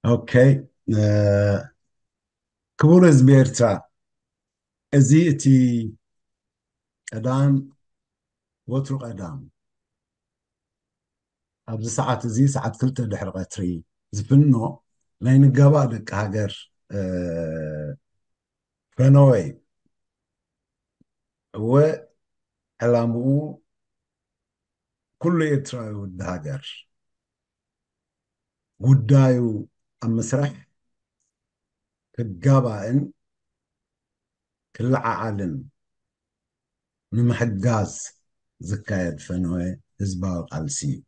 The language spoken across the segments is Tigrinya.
ኦኬ። ክቡር ህዝቢ ኤርትራ፣ እዚ እቲ ቀዳም፣ ወትሩ ቀዳም፣ ኣብዚ ሰዓት እዚ፣ ሰዓት ክልተ ድሕሪ ቀትሪ ዝፍኖ ናይ ንጋባ ደቂ ሃገር ፈነወ እዩ። እወ፣ ዕላምኡ ኩሉ ኤርትራዊ ወዲ ሃገር ጉዳዩ ኣብ ምስራሕ ክጋባእን ክለዓዓልን ንምሕጋዝ ዝካየድ ፈነወ ህዝባዊ ቃልሲ እዩ።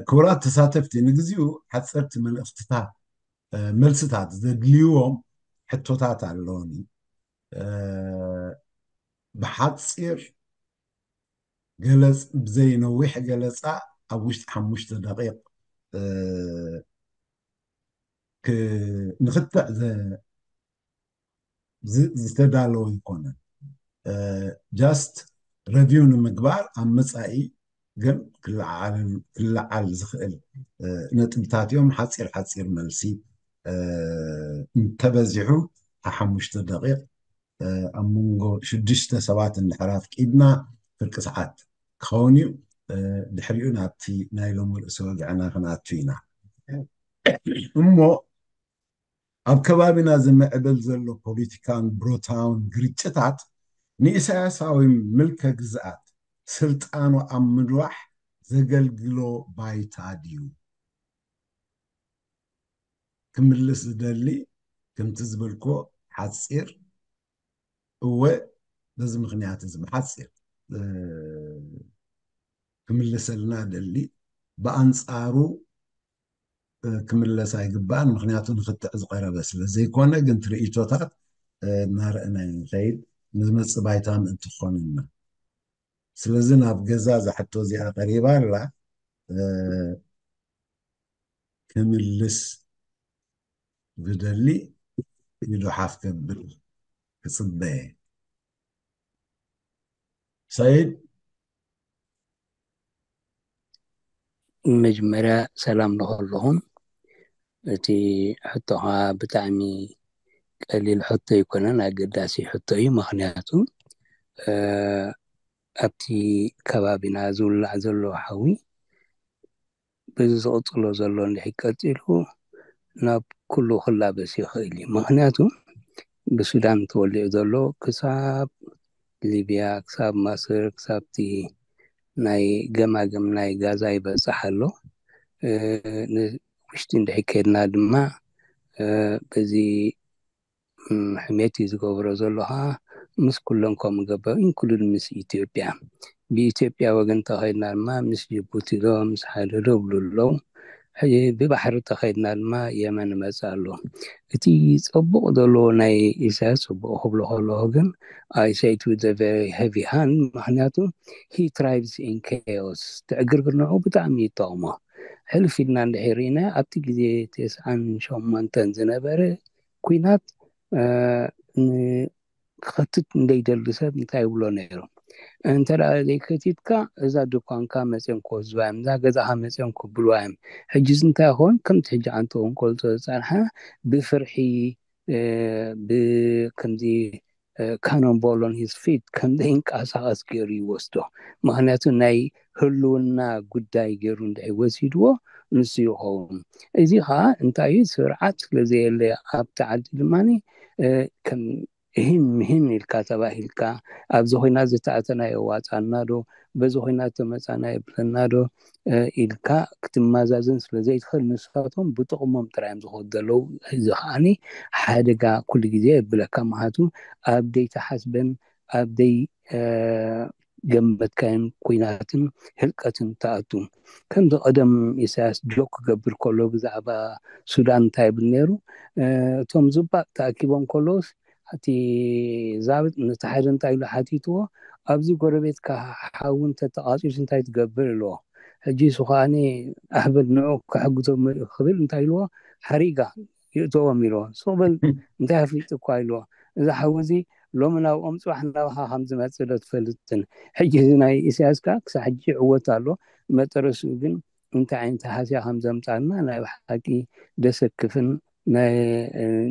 ክቡራት ተሳተፍቲ፣ ንግዚኡ ሓፀርቲ መልእኽትታት፣ መልስታት ዘድልይዎም ሕቶታት ኣለውኒ። ብሓፂር ገለፅ፣ ብዘይ ነዊሕ ገለፃ፣ ኣብ ውሽጢ ሓሙሽተ ደቂቕ ንክትዕ ዝተዳለወ ኣይኮነን። ጃስት ረቪው ንምግባር ኣብ መፃኢ ግን ክለዓል ዝኽእል ነጥብታት እዮም። ሓፂር ሓፂር መልሲ እንተበዚሑ ሓሙሽተ ደቂቕ ኣብ መንጎ ሽዱሽተ ሰባት እንድሕር ኣፍቂድና ፍርቂ ሰዓት ክኸውን እዩ። ድሕሪኡ ናብቲ ናይ ሎሚ ርእሲ ወግዕና ክንኣቱ ኢና። እሞ ኣብ ከባቢና ዝምዕብል ዘሎ ፖለቲካን ብሮታውን ግርጭታት ንኢሳያሳዊ ምልከ ግዝኣት ስልጣኑ ኣብ ምድዋሕ ዘገልግሎ ባይታ ድዩ? ክምልስ ዝደሊ፣ ከምቲ ዝበልኮ፣ ሓፂር፣ እወ፣ በዚ ምክንያት እዚ ብሓፂር ክምልሰልና ደሊ። ብኣንፃሩ ክምለስ ኣይግባእን፣ ምክንያቱ ንክትዕ ዝቀረበ ስለ ዘይኮነ፣ ግን ትርኢቶታት እናረእና ንኸይድ፣ ንዝመፅእ ባይታ ምእንቲ ክኾነና። ስለዚ ናብ ገዛ እዛ ሕቶ እዚኣ ቀሪባ ኣላ። ክምልስ ዝደሊ ኢዱ ሓፍ ከብል ክፅበየ። ሰይድ። መጀመርያ ሰላም ንኸለኹም። እቲ ሕቶኻ ብጣዕሚ ቀሊል ሕቶ ኣይኮነን፣ ኣገዳሲ ሕቶ እዩ። ምክንያቱ ኣብቲ ከባቢና ዝውላዕ ዘሎ ሓዊ በዚ ዝቕፅሎ ዘሎ እንድሕር ቀፂሉ ናብ ኩሉ ክላበስ ይኽእል እዩ። ምክንያቱ ብሱዳን ተወሊዑ ዘሎ ክሳብ ሊብያ፣ ክሳብ ማስር፣ ክሳብ እቲ ናይ ገማግም ናይ ጋዛ ይበፅሕ ኣሎ። ንውሽጢ እንድሕር ከድና ድማ በዚ ሕሜት እዩ ዝገብሮ ዘሎ ከዓ ምስ ኩሎም ከምኡ ገበር፣ ኢንክሉድ ምስ ኢትዮጵያ። ብኢትዮጵያ ወገን ተኸይድና ድማ ምስ ጅቡቲ ዶ ምስ ሓደ ዶ ብሉ ኣለዉ። ብባሕሪ ተኸይድና ድማ የመን ይመፅእ ኣሎ። እቲ ፀቡቕ ዘሎ ናይ ኢሳያስ፣ ፅቡቕ ክብሎ ከለኹ ግን፣ I say it with a very heavy hand፣ ምክንያቱ he thrives in chaos። ትዕግርግር ንዑ ብጣዕሚ ይጠቕሞ። ሕልፍ ኢልና እንድሕር ርኢና፣ ኣብቲ ግዜ ተስዓን ሸሞንተን ዝነበረ ኲናት ክኸትት እንደይደሊ ሰብ እንታይ ይብሎ ነይሩ? እንተ ደኣ ዘይከቲትካ እዛ ድኳንካ መፅኦም ክወስድዋ እዮም፣ እዛ ገዛኻ መፅኦም ክብልዋ እዮም። ሕጂ እዚ እንታይ ይኸውን? ከምቲ ሕጂ ኣንትኾን ከሎ ዝፀንሐ ብፍርሒ፣ ብከምዚ ካኖን ቦል ኦን ሂዝ ፊት ከም ዘይንቀሳቐስ ገይሩ ይወስዶ። ምክንያቱ ናይ ህልውና ጉዳይ ገይሩ እንድሕር ወሲድዎ ንሱ ይኸውን። እዚ ከዓ እንታይ እዩ? ስርዓት ስለ ዘየለ ኣብቲ ዓዲ ድማ ከም እህን ምህን ኢልካ ተባሂልካ ኣብዚ ኮይና ዝተኣተና የዋፃና ዶ በዚ ኮይና ተመፃና የብለና ዶ ኢልካ ክትመዛዘን ስለ ዘይትኽእል ንስኻቶም ብጥቕሞም ጥራይ እዮም ዝኸዱ ዘለዉ። እዚ ከዓኒ ሓደጋ ኩሉ ግዜ የብለካ። ምክንያቱ ኣብ ደይተሓስበን ኣብ ደይ ገመትካዮን ኩናትን ህልቀትን ትኣቱ። ከምዚ ቀደም ኢሳያስ ጆክ ክገብር ከሎ ብዛዕባ ሱዳን እንታይ ይብል ነይሩ? እቶም ዙባጥ ተኣኪቦም ከለውስ እቲ ዛብጥ ነቲ ሓደ እንታይ ኢሉ ሓቲትዎ፣ ኣብዚ ጎረቤትካ ሓዊ እንተተቓፂሉስ እንታይ ትገብር ኢልዎ። ሕጂ እሱ ከዓኒ ኣህበል ንዑ ክሕግዞም ክብል እንታይ ኢልዎ፣ ሓሪጋ ይእተዎም ኢልዎ። ሱቕ በል እንታይ ኣፍሊጡኳ ኢልዎ። እዚ ሓዊ እዚ ሎሚ ናብኦም ፅባሕ ናባኻ ከም ዝመፅእ ዶ ትፈልጥን? ሕጂ እዚ ናይ ኢሳያስ ከዓ ክሳብ ሕጂ ይዕወት ኣሎ። መጠረስኡ ግን እንታይ ዓይነት ሃስያ ከም ዘምፃና ናይ ብሓቂ ደሰክፍን ናይ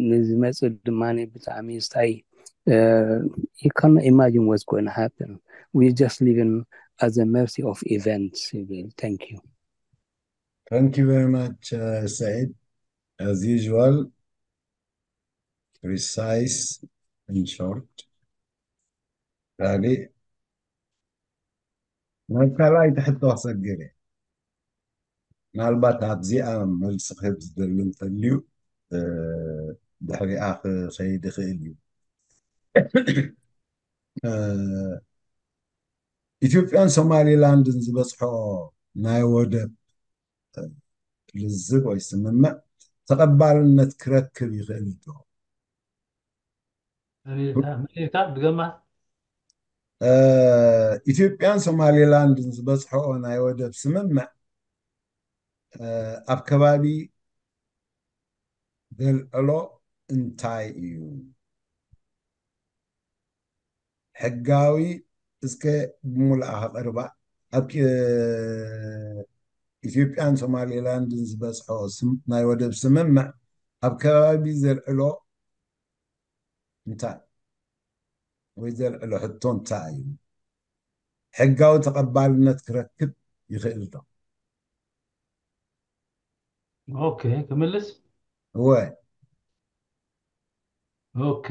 ንዝመፅእ ድማ ብጣዕሚ ስታይ you cannot imagine what's going to happen. We just living at the mercy of events. Thank you. Thank you very much, uh, Said. As usual, precise and short. ካልእ ናብ ካልኣይ ትሕቶ ክሰግር እየ። ምናልባት ኣብዚኣ መልሲ ክህብ ዝደሊ እንተልዩ ድሕሪኣ ክኸይድ ይኽእል እዩ። ኢትዮጵያን ሶማሊላንድን ዝበፅሖ ናይ ወደብ ልዝብ ወይ ስምምዕ ተቐባልነት ክረክብ ይኽእል ዶ? መሊእካ ድገማ። ኢትዮጵያን ሶማሊላንድን ዝበፅሖ ናይ ወደብ ስምምዕ ኣብ ከባቢ ዘልዕሎ እንታይ እዩ? ሕጋዊ እስከ ብሙሉኣ ከቕርባ። ኣብ ኢትዮጵያን ሶማሊላንድን ዝበፅሖ ናይ ወደብ ስምምዕ ኣብ ከባቢ ዘልዕሎ እንታይ ወይ ዘልዕሎ ሕቶ እንታይ እዩ? ሕጋዊ ተቐባልነት ክረክብ ይኽእል ዶ? ኦኬ፣ ክምልስ? እወ። ኦኬ፣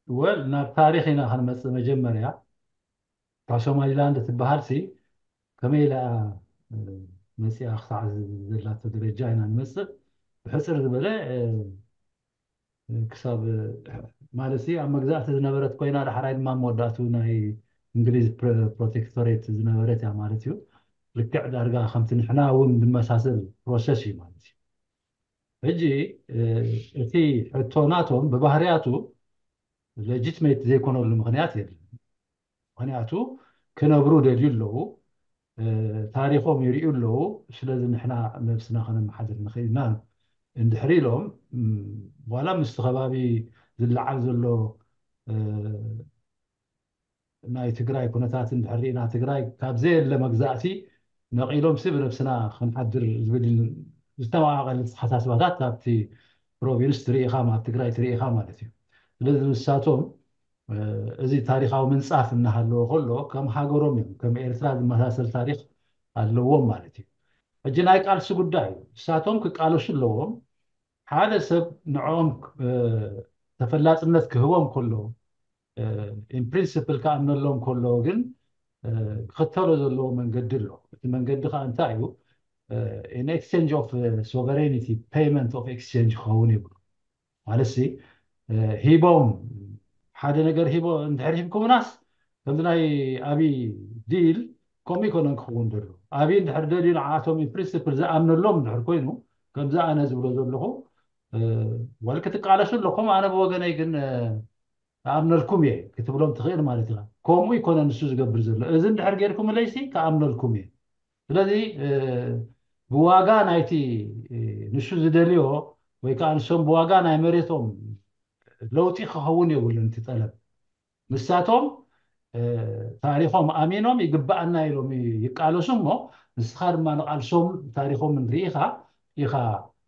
ወል ናብ ታሪኽ ኢና ክንመፅእ። መጀመርያ እታ ሶማሊላንድ ትበሃል ሲ ከመይ ኢላ መፅኣ ክሳዕ ዘላቶ ደረጃ ኢና ንመፅእ። ብሕፅር ዝበለ ክሳብ ማለት ኣብ መግዛእቲ ዝነበረት ኮይና ዳሕራይ ድማ መወዳእቱ ናይ እንግሊዝ ፕሮቴክቶሬት ዝነበረት እያ ማለት እዩ። ልክዕ ዳርጋ ከምቲ ንሕና እውን ዝመሳሰል ፕሮሰስ እዩ ማለት እዩ። ሕጂ እቲ ሕቶ ናቶም ብባህርያቱ ሌጂትሜት ዘይኮነሉ ምክንያት የለን። ምክንያቱ ክነብሩ ደልዩ ኣለዉ፣ ታሪኾም ይርእዩ ኣለዉ። ስለዚ ንሕና ነብስና ከነመሓድር ንኽእል ኢና እንድሕር ኢሎም ዋላ ምስቲ ከባቢ ዝለዓል ዘሎ ናይ ትግራይ ኩነታት እንድሕር ርኢና ትግራይ ካብ ዘየለ መግዛእቲ ነቒሎም ሲ ብነብስና ክንሓድር ዝብል ዝተመቓቐለ ኣተሓሳስባታት ኣብቲ ፕሮቪንስ ትርኢ ኢኻ፣ ኣብ ትግራይ ትርኢ ኢኻ ማለት እዩ። ስለዚ ንሳቶም እዚ ታሪኻዊ ምንፃፍ እናሃለዎ ከሎ ከም ሃገሮም እዮም፣ ከም ኤርትራ ዝመሳሰል ታሪኽ ኣለዎም ማለት እዩ። ሕጂ ናይ ቃልሲ ጉዳይ እዩ። ንሳቶም ክቃለሱ ኣለዎም። ሓደ ሰብ ንዕኦም ተፈላጥነት ክህቦም ከሎ in principle ክኣምነሎም ከሎ ግን ክኽተሎ ዘለዎ መንገዲ ኣሎ። እቲ መንገዲ ከዓ እንታይ እዩ? In exchange of sovereignty payment of exchange ክኸውን ይብሉ። ማለት ሲ ሂቦም ሓደ ነገር ሂቦ እንድሕር ሂብኩምናስ ከምዚ ናይ ኣብይ ዲል ከምኡ ይኮነን ክኸውን ዘሎ። ኣብይ እንድሕር ደልዩ ንዓቶም in principle ዝኣምነሎም እንድሕር ኮይኑ ከምዚ ኣነ ዝብሎ ዘለኹ ወል ክትቃለሱ ኣለኹም፣ ኣነ ብወገነይ ግን ኣምነልኩም እየ ክትብሎም ትኽእል ማለት ኢኻ። ከምኡ ይኮነ ንሱ ዝገብር ዘሎ። እዚ እንድሕር ጌርኩምለይሲ ክኣምነልኩም እየ። ስለዚ ብዋጋ ናይቲ ንሱ ዝደልዮ ወይ ከዓ ንሶም ብዋጋ ናይ መሬቶም ለውጢ ክኸውን የብሉን እቲ ጠለብ። ንሳቶም ታሪኾም ኣሚኖም ይግበኣና ኢሎም ይቃለሱ እሞ ንስኻ ድማ ንቃልሶም ታሪኾም እንድርኢኻ ኢኻ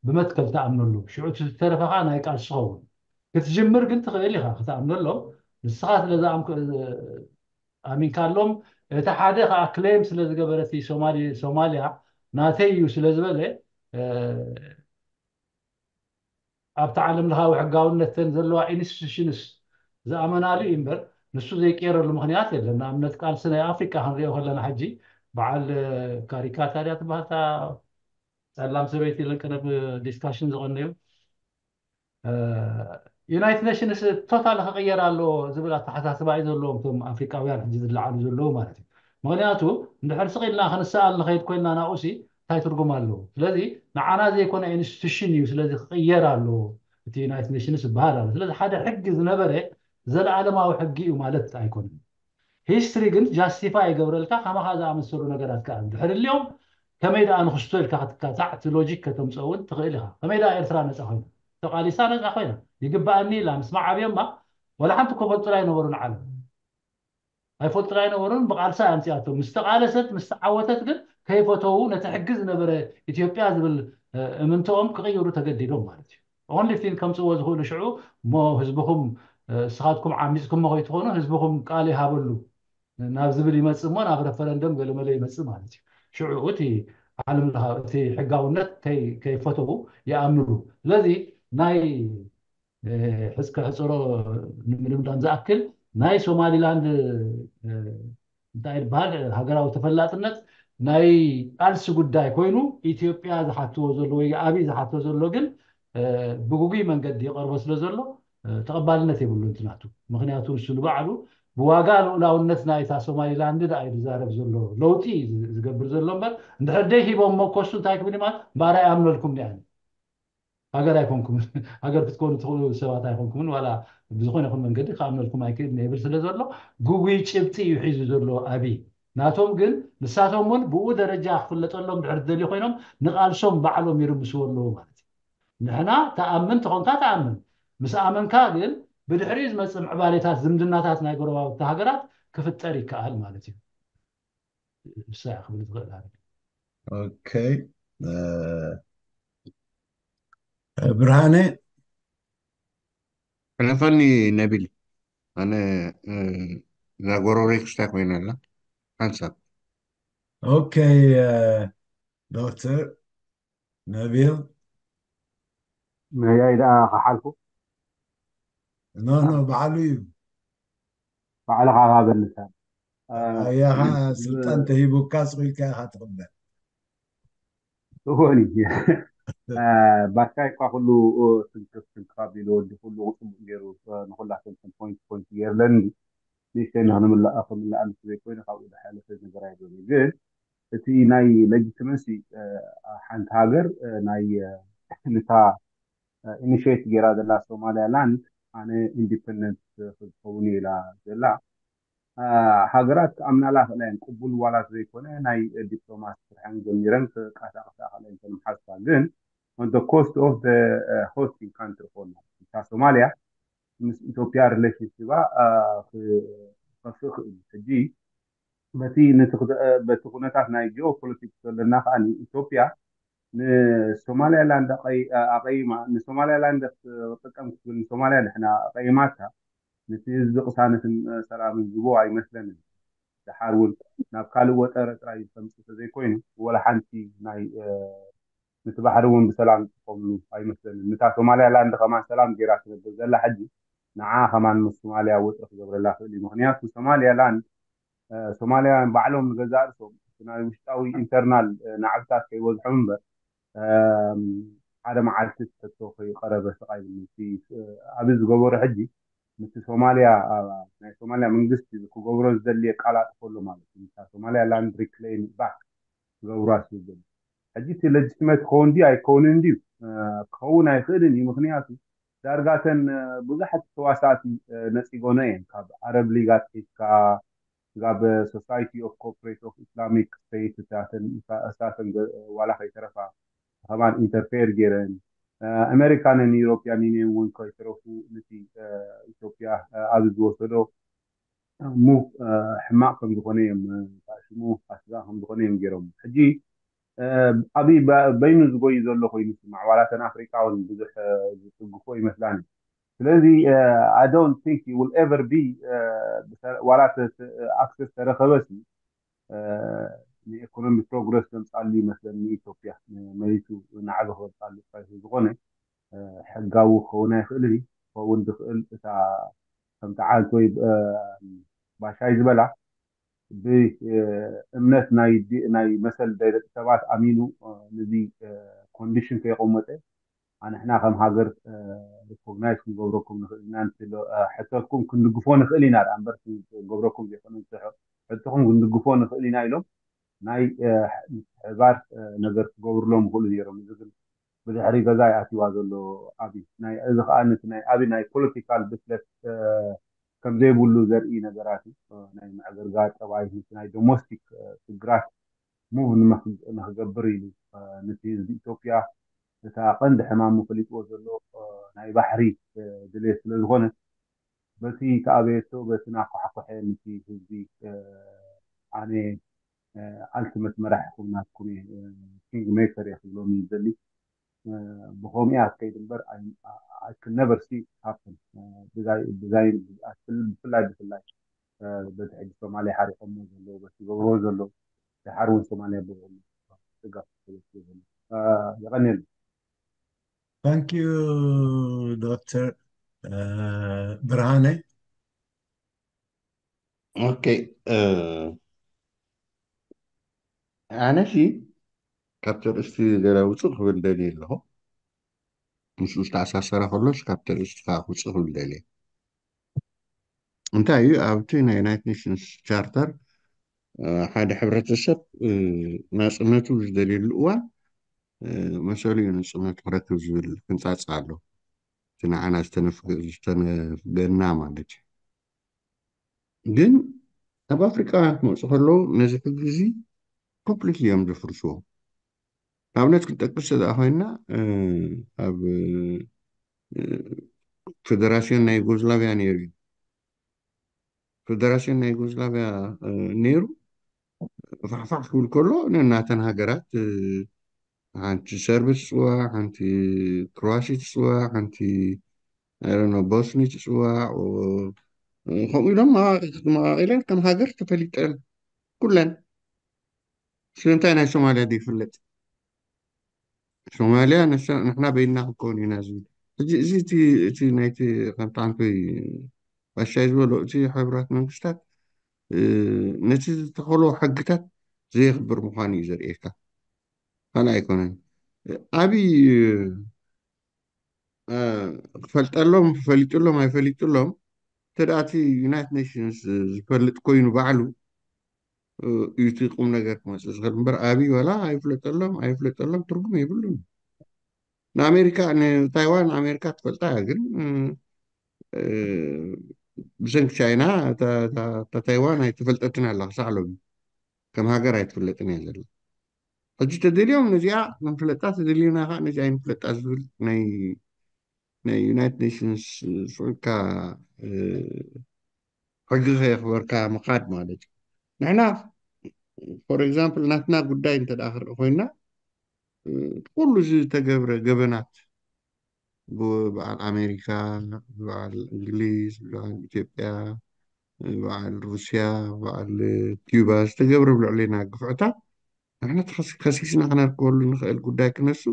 ብመትከል ትኣምነሉ። ሽዑ እቲ ዝተረፈኻ ናይ ቃልሲ ኸውን ክትጅምር ግን ትኽእል ኢኻ ክትኣምነሎም። ንስኻ ስለ ኣሚንካሎም እቲ ሓደ ከዓ ክሌም ስለ ዝገበረ እቲ ሶማልያ ናተይ እዩ ስለ ዝበለ ኣብቲ ዓለም ለኻዊ ሕጋውነተን ዘለዋ ኢንስቲቱሽንስ ዝኣመናሉ እዩ እምበር ንሱ ዘይቀየረሉ ምክንያት የለን። ንኣብነት ቃልሲ ናይ ኣፍሪካ ክንሪኦ ከለና ሕጂ በዓል ካሪካታ ድያ ትበሃል እታ ፀላም ሰበይቲ ለቀረብ ዲስካሽን ዝቀነዩ ዩናይትድ ኔሽንስ ቶታል ክቅየር ኣለዎ ዝብል ኣተሓሳስባ እዩ ዘለዎም እቶም ኣፍሪካውያን ሕጂ ዝለዓሉ ዘለዉ ማለት እዩ። ምክንያቱ እንድሕር ስቕ ኢልና ክንሰኣል ንኸይድ ኮይንና ናብኡሲ እንታይ ትርጉም ኣለዎ? ስለዚ ንዓና ዘይኮነ ኢንስቲቱሽን እዩ፣ ስለዚ ክቅየር ኣለዎ እቲ ዩናይትድ ኔሽንስ ዝበሃል ኣሎ። ስለዚ ሓደ ሕጊ ዝነበረ ዘለኣለማዊ ሕጊ እዩ ማለት ኣይኮነን። ሂስትሪ ግን ጃስቲፋይ ይገብረልካ። ከማኻ ዝኣመሰሉ ነገራት ከዓ እንድሕር ልዮም ከመይ ደኣ ንክስቶ ኢልካ ክትካታዕ እቲ ሎጂክ ከተምፅኦ እውን ትኽእል ኢኻ። ከመይ ደኣ ኤርትራ ነፃ ኮይና ተቃሊሳ ነፃ ኮይና ይግበኣኒ ኢላ ምስ መዓብዮማ ዋላ ሓንቲ ኮፈልጡላ ኣይነበሩን ዓለም። ኣይፈልጡን ኣይነበሩን፣ ብቓልሳ እያ ኣምፂኣቶም። ምስ ተቓለሰት፣ ምስ ተዓወተት ግን ከይፈተዉ ነቲ ሕጊ ዝነበረ ኢትዮጵያ ዝብል እምንትኦም ክቕይሩ ተገዲዶም ማለት እዩ። ኦንሊ ቲንግ ከምፅዎ ዝኽእሉ ሽዑ እሞ ህዝብኹም፣ እስኻትኩም ዓሚፅኩሞ ከይትኾኑ ህዝብኹም ቃል ይሃበሉ ናብ ዝብል ይመፅእ እሞ ናብ ረፈረንደም ገለመለ ይመፅእ ማለት እዩ። ሽዑ እቲ ዓለም ለኻ እቲ ሕጋውነት ከይፈተዉ ይኣምኑሉ። ስለዚ ናይ ሕዝከ ሕፅሮ ንምድምዳም ዝኣክል ናይ ሶማሊላንድ እንታይ ይበሃል ሃገራዊ ተፈላጥነት ናይ ቃልሲ ጉዳይ ኮይኑ ኢትዮጵያ ዝሓትዎ ዘሎ ወይ ኣብይ ዝሓትዎ ዘሎ ግን ብጉጉይ መንገዲ ይቐርቦ ስለ ዘሎ ተቐባልነት የብሉ እንትናቱ። ምክንያቱ ንሱ ንባዕሉ ብዋጋ ልኡላውነት ናይታ ሶማሊላንድ ደኣ እዩ ዝዛረብ ዘሎ፣ ለውጢ እዩ ዝገብር ዘሎ እምበር እንድሕር ደይ ሂቦም መኮሱ እንታይ ክብል ማለት እምበኣር ኣይኣምነልኩም ኒኣኒ ሃገር ኣይኮንኩምን። ሃገር ክትኮኑ ትኽእሉ ሰባት ኣይኮንኩምን። ዋላ ብዝኾነ ይኹን መንገዲ ክኣምነልኩም ኣይክእል ይብል ስለ ዘሎ ጉጉይ ጭብጢ እዩ ሒዙ ዘሎ ኣብይ። ናቶም ግን ንሳቶም እውን ብኡ ደረጃ ክፍለጠሎም ድሕር ዝደልዩ ኮይኖም ንቓልሶም ባዕሎም ይርምስዎ ኣለዉ ማለት እዩ። ንሕና ተኣምን ተኾንካ ተኣምን፣ ምስ ኣመንካ ግን ብድሕሪኡ ዝመፅእ ምዕባሌታት ዝምድናታት ናይ ጎረባብቲ ሃገራት ክፍጠር ይከኣል ማለት እዩ። እሳ ክብል ዝኽእል። ኦኬ። ብርሃነ ሕለፈኒ ነቢል፣ ኣነ እዛ ጎረቤት ክስታይ ኮይና ኣላ ሓንሳብ። ኦኬ። ዶክተር ነቢል መያይ ደኣ ክሓልፉ ኖ ኖ ባዕሉ እዩ። ባዕልኻ ሃበኒ። ኣያኻ ስልጣን ተሂቡካ ስቑልካ ኢኻ ትቕበል። እወኒ ባርካይ እኳ ኩሉ ትንክፍ ትንክፍ ኣቢሉ ወዲ ኩሉ ጽቡቅ ገይሩ ንኩላትም ፖይንት ፖይንት ገይርለኒ። ንእሽተይ ንክንምላእ ክምላእ ምስ ዘይኮይነ ካብኡ ዝሓለፈ ነገር ኣይብሉን። ግን እቲ ናይ ሌጂቲመሲ ሓንቲ ሃገር ናይ ንታ ኢኒሽት ገይራ ዘላ ሶማሊያ ላንድ ኣነ ኢንዲፐንደንት ክትከውን እየ ኢላ ዘላ ሃገራት ክኣምናላ ክእላ እየን። ቅቡል ዋላ ዘይኮነ ናይ ዲፕሎማሲ ስርሐን ጀሚረን ክቀሳቀሳ ክእላ እየን። ከንም ሓስባ ግን on the cost of the hosting country ኾና እታ ሶማሊያ ምስ ኢትዮጵያ ሪሌሽንሽፕ ክኸፍእ ክእል። ሕጂ በቲ በቲ ኩነታት ናይ ጂኦፖለቲክስ ዘለና ከዓ ኢትዮጵያ ንሶማሊያላንድ ኣቀይማ ንሶማሊያላንድ ክትጥቀም ክትብል ንሶማሊያ ንሕና ኣቀይማታ ነቲ ህዝቢ ቅሳነትን ሰላምን ዝቦ ኣይመስለንን። ደሓር እውን ናብ ካልእ ወጠረ ጥራይ ከምፅእ ተዘይኮይኑ ወላ ሓንቲ ናይ ነቲ ባሕሪ እውን ብሰላም ዝጥቀምሉ ኣይመስለንን። ንታ ሶማሊያ ላንድ ከማን ሰላም ገይራ ትነብር ዘላ ሕጂ ንዓ ከማን ምስ ሶማሊያ ወጥሪ ክገብረላ ክእል እዩ። ምክንያቱ ሶማሊያ ላንድ ሶማሊያውያን ባዕሎም ንገዛእ ርእሶም ናይ ውሽጣዊ ኢንተርናል ናዕብታት ከይበዝሖም እምበር ሓደ መዓልቲ ሕቶ ከይቀረበ ስቕ ኣይብልን። እቲ ኣብይ ዝገበሮ ሕጂ ምስቲ ሶማልያ ናይ ሶማልያ መንግስቲ ክገብሮ ዝደሊ የቃላጥፎ ኣሎ ማለት እዩ። ንታ ሶማልያ ላንድ ሪክሌም ባክ ክገብሩዋ ዝብል ሕጂ እቲ ለጅትመት ክኸውን ድዩ ኣይከውንን ድዩ ክኸውን ኣይኽእልን እዩ። ምክንያቱ ዳርጋተን ብዙሓት ተዋሳእቲ ነፂጎኖ እየን ካብ ዓረብ ሊግ ኣትሒዝካ ስጋብ ሶሳይቲ ኦፍ ኮርፖሬት ኦፍ ኢስላሚክ ስቴት እሳተን ዋላ ከይተረፋ ከማን ኢንተርፌር ገይረን ኣሜሪካንን ዩሮፒያን ዩኒየን እውን ከይተረፉ ነቲ ኢትዮጵያ ኣብዚ ዝወሰዶ ሙቭ ሕማቕ ከም ዝኾነ እዮም ሽሙ ኣስጋ ከም ዝኾነ እዮም ገይሮም። ሕጂ ኣብይ በይኑ ዝጎይ ዘሎ ኮይኑ ይስማዕ ዋላ ተን ኣፍሪቃ እውን ብዙሕ ዝትግፎ ይመስላኒ። ስለዚ I don't think you will ever be ዋላ ኣክሰስ ተረኸበ ሲ ንኤኮኖሚ ፕሮግረስ ዘምፃሉ ይመስለኒ ኢትዮጵያ መሊሱ ናዕቢ ክመፃሉ ዝኮነ ሕጋዊ ክኸውን ኣይኽእልን እዩ። ክኸውን ዝኽእል እታ ከምቲ ዓልቲ ወይ ባሻይ ዝበላ ብእምነት ናይ መሰል ደቂ ሰባት ኣሚኑ ነዚ ኮንዲሽን ከየቆመጠ ኣንሕና ከም ሃገር ሪኮግናይዝ ክንገብረኩም ንኽእል ኢና ሕተትኩም ክንድግፎ ንኽእል ኢና ዳ እምበር ክንገብረኩም ዘይኮነ ሕቶኹም ክንድግፎ ንኽእል ኢና ኢሎም ናይ ምትሕባር ነገር ክገብርሎም ይኽእሉ ነይሮም። እዚ ግን ብድሕሪ ገዛ ይኣትዋ ዘሎ ኣብይ ናይ እዚ ከዓ ነቲ ናይ ኣብይ ናይ ፖለቲካል ብስለት ከም ዘይብሉ ዘርኢ ነገራት እዩ። ናይ ምዕግርጋር ጠባይ ነቲ ናይ ዶሞስቲክ ሽግራት ሙቭ ንክገብር ኢሉ ነቲ ህዝቢ ኢትዮጵያ እታ ቀንዲ ሕማሙ ፈሊጥዎ ዘሎ ናይ ባሕሪ ድሌት ስለ ዝኾነ በቲ ተኣበየቶ በቲ ናኳሕኩሐ ነቲ ህዝቢ ኣነ ኣልቲመት መራሒኹም ናትኩም እየ፣ ኪንግ ሜከር እየ ክብሎም እዩ ዘሊ። ብኸምኡ እያ ትከይድ እምበር፣ I can never see it happen። ብዛይ ብዛይ ብፍላይ ብፍላይ በቲ ሕጂ ሶማልያ ሓሪቆሞ ዘለዉ፣ በቲ ገብርዎ ዘለዉ፣ ድሓር እውን ሶማልያ ብቕሉ ስጋብ ክፍለጥ ይኽእል። የቐንየሉ። Thank you ዶክተር ብርሃነ። ኦኬ፣ ኣነሲ ካብቲ ርእስቲ ገለ ውፅእ ክብል ደልየ ኣለኹ። ምስኡ ዝተኣሳሰረ ከሎስ ካብቲ ርእስቲ ከዓ ክውፅእ ክብል ደልየ። እንታይ እዩ ኣብቲ ናይ ዩናይትድ ኔሽንስ ቻርተር ሓደ ሕብረተሰብ ናፅነቱ ዝደልየሉ እዋን መሰሉ እዩ ናፅነቱ ክረክብ ዝብል ሕንፃፅ ኣሎ። እቲ ንዓና ዝተነፍገና ማለት እዩ። ግን ኣብ ኣፍሪቃውያን ክመፁ ከለዉ ነዚ ሕጊ እዚ ኮምፕሊትሊ እዮም ዘፍርስዎ። ንኣብነት ክንጠቅስ ተደኣ ኮይና ኣብ ፌደራሲዮን ናይ ዩጎዝላቪያ ነይሩ እዩ። ፌደራሲዮን ናይ ዩጎዝላቪያ ነይሩ። ፋሕፋሕ ክብል ከሎ ነናተን ሃገራት ሓንቲ ሰርቢ ትፅዋዕ፣ ሓንቲ ክሮዋሲ ትፅዋዕ፣ ሓንቲ ቦስኒ ትፅዋዕ። ከምኡ ኢሎም መቃቂለን ከም ሃገር ተፈሊጠን ኩለን። ስለምንታይ ናይ ሶማልያ ዘይፍለጥ? ሶማልያ ንሕና በይንና ክንከውን ኢና ዝብል ሕጂ እዚ እቲ ናይቲ ከምቲ ዓንኮይ ባሻይ ዝበሎ እቲ ሕቡራት መንግስታት ነቲ ዝተኸሎ ሕግታት ዘየኽብር ምዃኑ እዩ ዘርእየካ። ካልእ ኣይኮነን። ኣብይ ክፈልጠሎም ፈሊጥሎም ኣይፈሊጥሎም እንተ ደኣ እቲ ዩናይትድ ኔሽንስ ዝፈልጥ ኮይኑ ባዕሉ እዩ እቲ ቁም ነገር ክመፅእ ዝኽእል እምበር ኣብይ ዋላ ኣይፍለጠሎም ኣይፍለጠሎም ትርጉም የብሉን። ንኣሜሪካ ንታይዋን ኣሜሪካ ትፈልጣ እያ ግን ብሰንኪ ቻይና እታ ታይዋን ኣይተፈልጠትን ኣላ ክሳዕ ሎሚ ከም ሃገር ኣይትፍለጥን እያ ዘላ። ሕጂ ተደልዮም ነዚኣ ንፍለጣ ተደልዮና ከዓ ነዚ ኣይንፍለጣ ዝብል ናይ ናይ ዩናይትድ ኔሽንስ ስዑድካ ሕጊ ከየኽበርካ ምኻድ ማለት እዩ። ንሕና ፎር ኤግዛምፕል ናትና ጉዳይ እንተ ደኣ ክርኢ ኮይና ኩሉ ዝተገብረ ገበናት ብበዓል ኣሜሪካ፣ ብበዓል እንግሊዝ፣ ብበዓል ኢትዮጵያ፣ ብበዓል ሩስያ፣ ብበዓል ኪዩባ ዝተገብረ ኣብ ልዕሌና ግፍዕታት ንሕና ከሲስና ክነርከበሉ ንኽእል ጉዳይ ክነሱ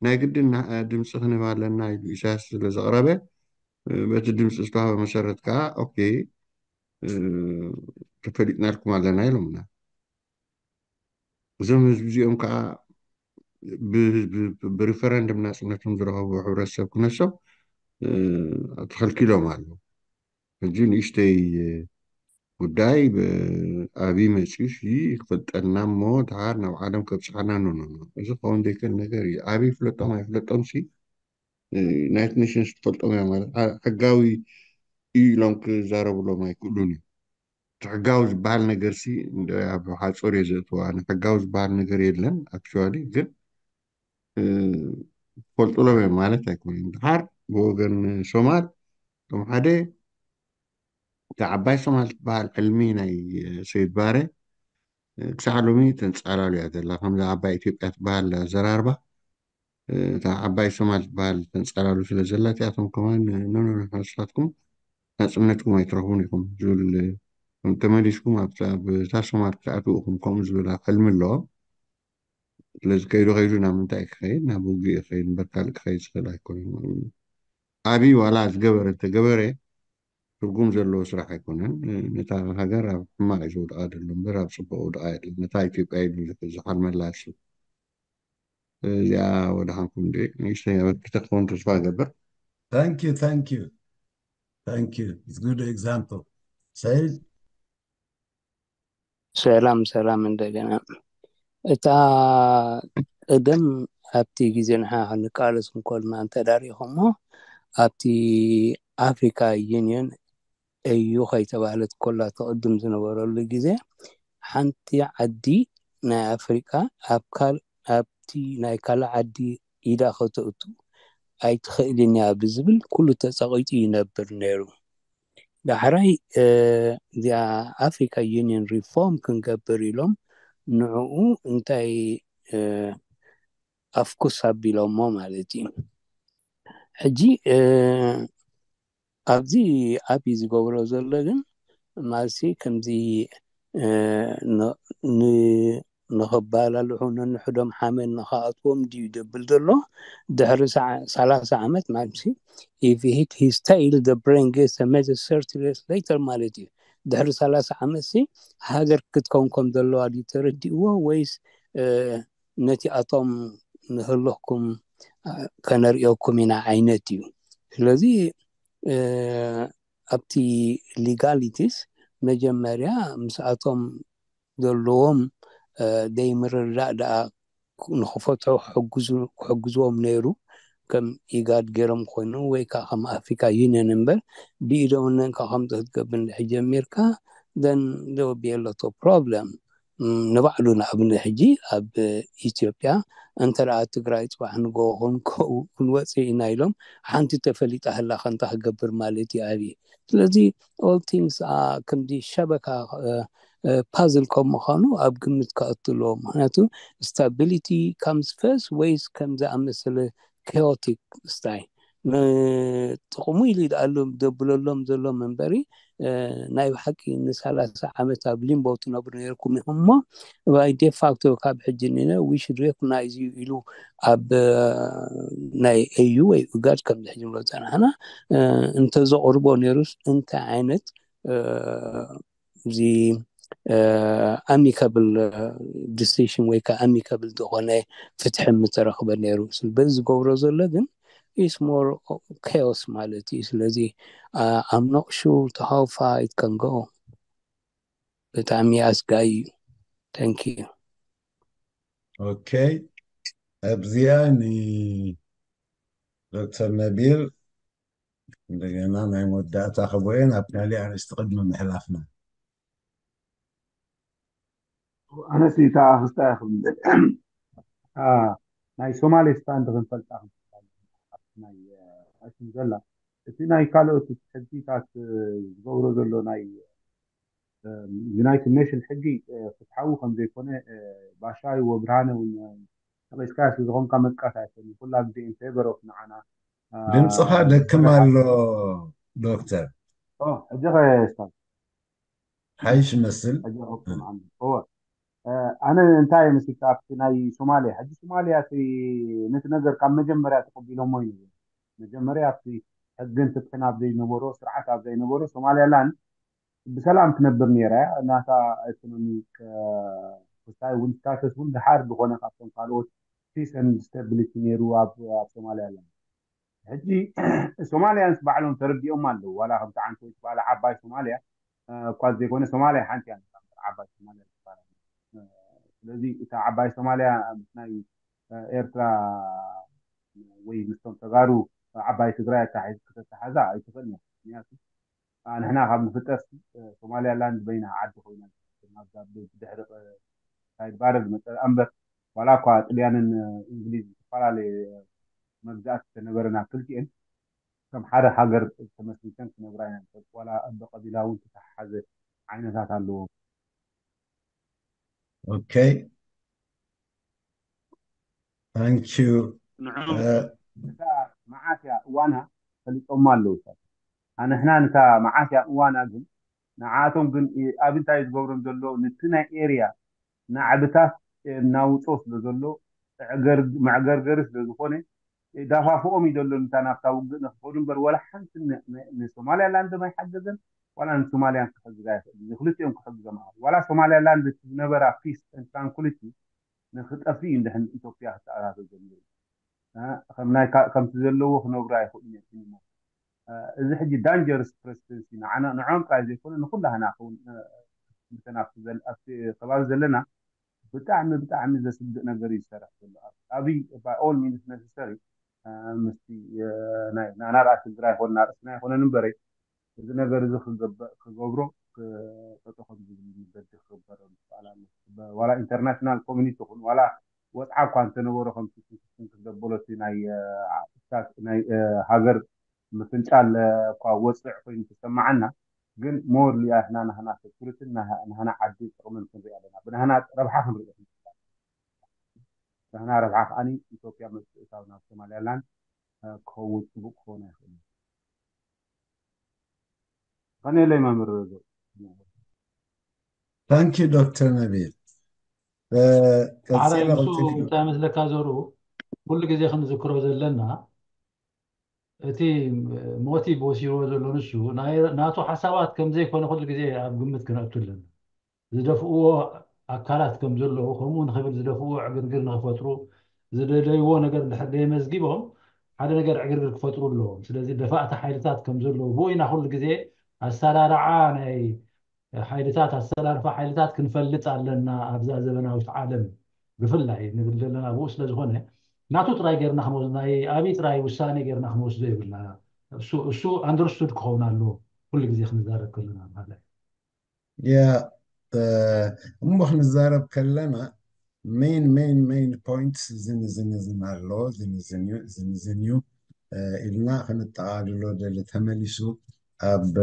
ናይ ግድን ድምፂ ክንህብ ኣለና ኢሉ ኢሳያስ ስለ ዘቕረበ በቲ ድምፂ ዝተዋህበ መሰረት ከዓ ኦኬ ተፈሊጥናልኩም ኣለና ኢሎምና። እዞም ህዝቢ እዚኦም ከዓ ብሪፈረንደም ናፅነቶም ዝረኸቡ ሕብረተሰብ ክነሶም ተኸልኪሎም ኣለዉ። ሕጂ ንእሽተይ ጉዳይ ኣብይ መፂኡ ክፈልጠልና እሞ ድሓር ናብ ዓለም ከብፅሓና ኖኖ እዚ ክኸውን ዘይክእል ነገር እዩ። ኣብይ ይፍለጦም ኣይፍለጦም ሲ ዩናይትድ ኔሽንስ ትፈልጦም እያ ማለት ሕጋዊ እዩ ኢሎም ክዛረብሎም ኣይክእሉን እዩ። እቲ ሕጋዊ ዝበሃል ነገር ሲ ኣብ ሓፁር እየ ዘእትዋ ሕጋዊ ዝበሃል ነገር የለን። ኣክቹዋሊ ግን ትፈልጡሎም እዮም ማለት ኣይኮነን። ድሓር ብወገን ሶማል እቶም ሓደ እታ ዓባይ ሶማል ትበሃል ሕልሚ ናይ ሰይድ ባረ ክሳዕ ሎሚ ተንፃላሉ እያ ዘላ። ከምዛ ዓባይ ኢትዮጵያ ትበሃል ኣዘራርባ እታ ዓባይ ሶማል ትበሃል ተንፃላሉ ስለ ዘላ እቲኣቶም ከማን ኖኖ ንስኻትኩም ናፅነትኩም ኣይትረኽቡን ኢኹም ዝብል ተመሊስኩም ኣብታ ሶማል ክትኣትዉ ኢኹም ከምኡ ዝብል ሕልሚ ኣለዎም። ስለዚ ከይዱ ከይዱ ናብ ምንታይ ክኸይድ ናብ ውግእ ይኸይድ እምበር ካልእ ክኸይድ ዝኽእል ኣይኮነን። ኣብይ ዋላ ዝገበረ እንተገበረ ትርጉም ዘለዎ ስራሕ ኣይኮነን። ነታ ሃገር ኣብ ሕማቕ እዩ ዘውድቓ ዘሎ እምበር ኣብ ፅቡቕ ውድቓ የለን። ነታ ኢትዮጵያ ኢሉ ዝሓልመላ እሱ እዚኣ ወደ ሓንኩም ንእሽተይ ኣበርኪተ ክኸውን ተስፋ እገብር። Thank you, thank you, thank you. It's good example. ሰይድ ሰላም ሰላም እንደገና እታ ቅድም ኣብቲ ግዜ ንሓ ክንቃለስ እንኮልና እንተዳሪኹሞ ኣብቲ ኣፍሪካ ዩኒየን እዩ ከይተባህለት ኮላ ትቕድም ዝነበረሉ ግዜ ሓንቲ ዓዲ ናይ ኣፍሪቃ ኣብቲ ናይ ካልእ ዓዲ ኢዳ ከተእቱ ኣይትኽእልን እያ ብዝብል ኩሉ ተፀቒጡ ይነብር ነይሩ። ዳሕራይ እዚኣ ኣፍሪካ ዩኒየን ሪፎርም ክንገብር ኢሎም ንዕኡ እንታይ ኣፍኩስ ኣቢሎሞ ማለት እዩ። ሕጂ ኣብዚ ኣቢ ዝገብሮ ዘሎ ግን ማለትሲ ከምዚ ንኸባላልሑ ነንሕዶም ሓመድ ንኸኣትዎም ድዩ ደብል ዘሎ? ድሕሪ ሰላሳ ዓመት ማለትሲ if he hit his tail, the brain gets a major thirty years later ማለት እዩ። ድሕሪ ሰላሳ ዓመት ሲ ሃገር ክትከውን ከም ዘለዋ ድዩ ተረዲእዎ ወይስ ነቲ ኣቶም ንህልኽኩም ከነርእየኩም ኢና ዓይነት እዩ። ስለዚ ኣብቲ ሊጋሊቲስ መጀመርያ ምስኣቶም ዘለዎም ደይ ምርዳእ ደኣ ንክፈትሑ ክሕግዝዎም ነይሩ። ከም ኢጋድ ገይሮም ኮይኑ ወይ ከዓ ከም ኣፍሪካ ዩኒየን እምበር ብኢደውነን ካብ ከምዚ ክትገብር እንድሕር ጀሚርካ then there will be a lot of problem። ንባዕሉ ንኣብነት ሕጂ ኣብ ኢትዮጵያ እንተ ደኣ ትግራይ ፅባሕ ንጎ ክንወፅእ ኢና ኢሎም ሓንቲ ተፈሊጣ ህላ ከንታ ክገብር ማለት እዩ። ኣብይ ስለዚ all things ከምዚ ሸበካ ፓዝል ከም ምዃኑ ኣብ ግምት ከእትልዎ። ምክንያቱ stability comes first ወይስ ከም ዝኣመሰለ chaotic style ንጥቕሙ ኢሉ ይደኣሎም ደብለሎም ዘሎ መንበሪ ናይ ብሓቂ ንሰላሳ ዓመት ኣብ ሊምቦ ትነብሩ ነርኩም ኢኹም እሞ by de facto ካብ ሕጂ ንነ we should recognize you ኢሉ ኣብ ናይ ኤዩ ወይ ኡጋድ ከም ዝሕጂ ንብሎ ዝፀናሕና እንተዘቕርቦ ነይሩስ እንታይ ዓይነት እዚ amicable decision ወይ ከዓ amicable ዝኾነ ፍትሒ ምተረኽበ ነይሩ። በዚ ዝገብሮ ዘሎ ግን is more chaos ማለት እዩ። ስለዚ I'm not sure to how far it can go። ብጣዕሚ ኣስጋኢ እዩ። Thank you። Okay ኣብዚኣ ን ዶክተር ነቢል እንደገና ናይ መወዳእታ ክብኦ እየ ናብ ካሊእ ኣርእስቲ ቅድሚ ምሕላፍና። ኣነስ እታ ኣኽስታ እያ ክብል ናይ ሶማሌ ስታንድ ክንፈልጣ ናይ ኣሽም ዘላ እቲ ናይ ካልኦት ሕጊታት ዝገብሮ ዘሎ ናይ ዩናይትድ ኔሽን ሕጊ ፍትሓዊ ከም ዘይኮነ ባሻይ ወብርሃነ እውን ተቐስካያ ስለ ዝኾንካ መጥቃስ ኣይኮነ ኩላ ግዜ in favor of ንዓና ድምፅኻ ደክም ኣሎ ዶክተር ሕጂ ኸ ስታንድ ሓይሽ መስል ሕጂ ኸ እወ ኣነ እንታይ መስልካ ኣብቲ ናይ ሶማልያ ሕጂ ሶማልያ እቲ ነቲ ነገር ካብ መጀመርያ ተቐቢሎሞ እዩ መጀመርያ ኣብቲ ሕግን ፍትሕን ኣብ ዘይነበሮ ስርዓት ኣብ ዘይነበሮ ሶማልያ ላንድ ብሰላም ትነብር ነይራ እያ ናታ ኢኮኖሚክ ክስታይ እውን ስታተስ እውን ድሓር ዝኾነ ካብቶም ካልኦት peace and stability ነይሩ ኣብ ሶማልያ ላንድ ሕጂ ሶማልያንስ ባዕሎም ተረዲኦም ኣለዉ ዋላ ከምቲ ዓንተ ወይ ዝበሃለ ዓባይ ሶማልያ እኳ ዘይኮነ ሶማልያ ሓንቲ እያ ዓባይ ሶማልያ ዝበሃላ ስለዚ እታ ዓባይ ሶማልያ ምስ ናይ ኤርትራ ወይ ምስቶም ተጋሩ ዓባይ ትግራይ ኣካሒድ ከተተሓዛ ኣይትኽእል እያ ምክንያቱ ንሕና ካብ ንፍጠር ሶማልያ ላንድ በይና ዓዲ ኮይና ብድሕሪ ሳይድ ባረ ዝመፀ እምበር ዋላ እኳ ጥልያንን እንግሊዝ ዝተፈላለየ መግዛእቲ ዝተነበረና ክልቲኤን ከም ሓደ ሃገር ተመስሪተን ክነብራ ኢና ዋላ በቀቢላ እውን ተተሓሓዘ ዓይነታት ኣለዎ okay thank you ንዕም እታ መዓት እያ እዋና ፈሊጦማ ኣለዉ ሰብ ኣንሕና ንታ መዓት እያ እዋና ግን ንዓቶም ግን ኣብ እንታይ ዝገብሮም ዘሎ ንቲ ናይ ኤርያ ናዕብታት እናውፅኦ ስለ ዘሎ መዕገርገሪ ስለ ዝኾነ ዳፋፍኦም እዩ ዘሎ ንታ ናብታ ውግእ ንክኸዱ እምበር ዋላ ሓንቲ ንሶማልያ ላንድ ኣይሓገዘን ዋላ ንሶማልያን ክሕግዛ ይኽእል ንክልቲኦም ክሕግዞም ኣል ዋላ ሶማልያ ላንድ ዝነበራ ፒስ ትራንኩሊቲ ንክጠፍእ እዩ እንድሕን ኢትዮጵያ ክተኣታተ ጀሚሩ ከምቲ ዘለዎ ክነብሩ ኣይኽእሉን እዮም ሕጂ እዚ ሕጂ ዳንጀርስ ፕሬዚደንሲ ንዓና ንዖም ጥራይ ዘይኮነ ንኩላህና ክውን ብተን ኣብቲ ዘል- ኣብቲ ከባቢ ዘለና ብጣዕሚ ብጣዕሚ ዘስግእ ነገር እዩ ዝሰርሕ ዘሎ ኣብይ by all means necessary ምስቲ ናይ ናናርኣ ትግራይ ይኮን ናርእስና ይኮነን እምበረ እዚ ነገር እዚ ክገብሮ ጠጠ ከም ዝብል መገዲ ክግበረሉ ይከኣል ኣሎ ዋላ ኢንተርናሽናል ኮሚኒቲ ይኹን ዋላ ወፅዓ እኳ እንተነበሮ ከምቲ ክንክስትን ክደበሎ እቲ ናይ ስታት ናይ ሃገር ምፍንጫል እኳ ወፅዕ ኮይኑ ተሰማዓና ግን ሞር ሊኣ ንሕና ናህና ሴኩሪትን ናህና ዓዲ ጥቕምን ክንርኢ ኣለና። ብናህና ረብሓ ክንርኢ ንኽእል። ናህና ረብሓ ከዓኒ ኢትዮጵያ መፅእ ካብ ናብ ሶማሊያላንድ ክኸውን ፅቡቅ ክኸውን ኣይኽእልን። ቀኒለይ መምህር። ታንኪ ዶክተር ነቢል። ዓረ ንሱ እንታይ መስለካ ዘሩ ኩሉ ግዜ ክንዝክሮ ዘለና እቲ ሞቲቭ ወሲድዎ ዘሎ ንሱ ናቱ ሓሳባት ከምዘይኮነ ኩሉ ግዜ ኣብ ግምት ክነእቱ ኣለና። ዝደፍእዎ ኣካላት ከም ዘለዉ ከምኡ ንክብል ዝደፍእዎ ዕግርግር ንክፈጥሩ ዝደለይዎ ነገር እንድሕር ደየመዝጊቦም ሓደ ነገር ዕግርግር ክፈጥሩ ኣለዎም። ስለዚ ደፋእቲ ሓይልታት ከም ዘለዉ ብኡ ኢና ኩሉ ግዜ ኣሰራርዓ ናይ ሓይልታት ኣሰላልፋ ሓይልታት ክንፈልጥ ኣለና ኣብዛ ዘበናዊት ዓለም ብፍላይ ንብል ዘለና ብኡ ስለዝኾነ ናቱ ጥራይ ጌርና ክንወስድ ናይ ኣብይ ጥራይ ውሳኔ ጌርና ክንወስዶ የብልና። እሱ ኣንደርስቱድ ክኸውን ኣለዎ። ኩሉ ግዜ ክንዛረብ ከለና ማለት ያ እሞ ክንዛረብ ከለና ሜን ሜን ሜን ፖይንትስ ዝንዝንዝን ኣሎ ዝንዝን እዩ ዝንዝን እዩ ኢልና ክንጠቓልሎ ደሊ ተመሊሱ ኣብ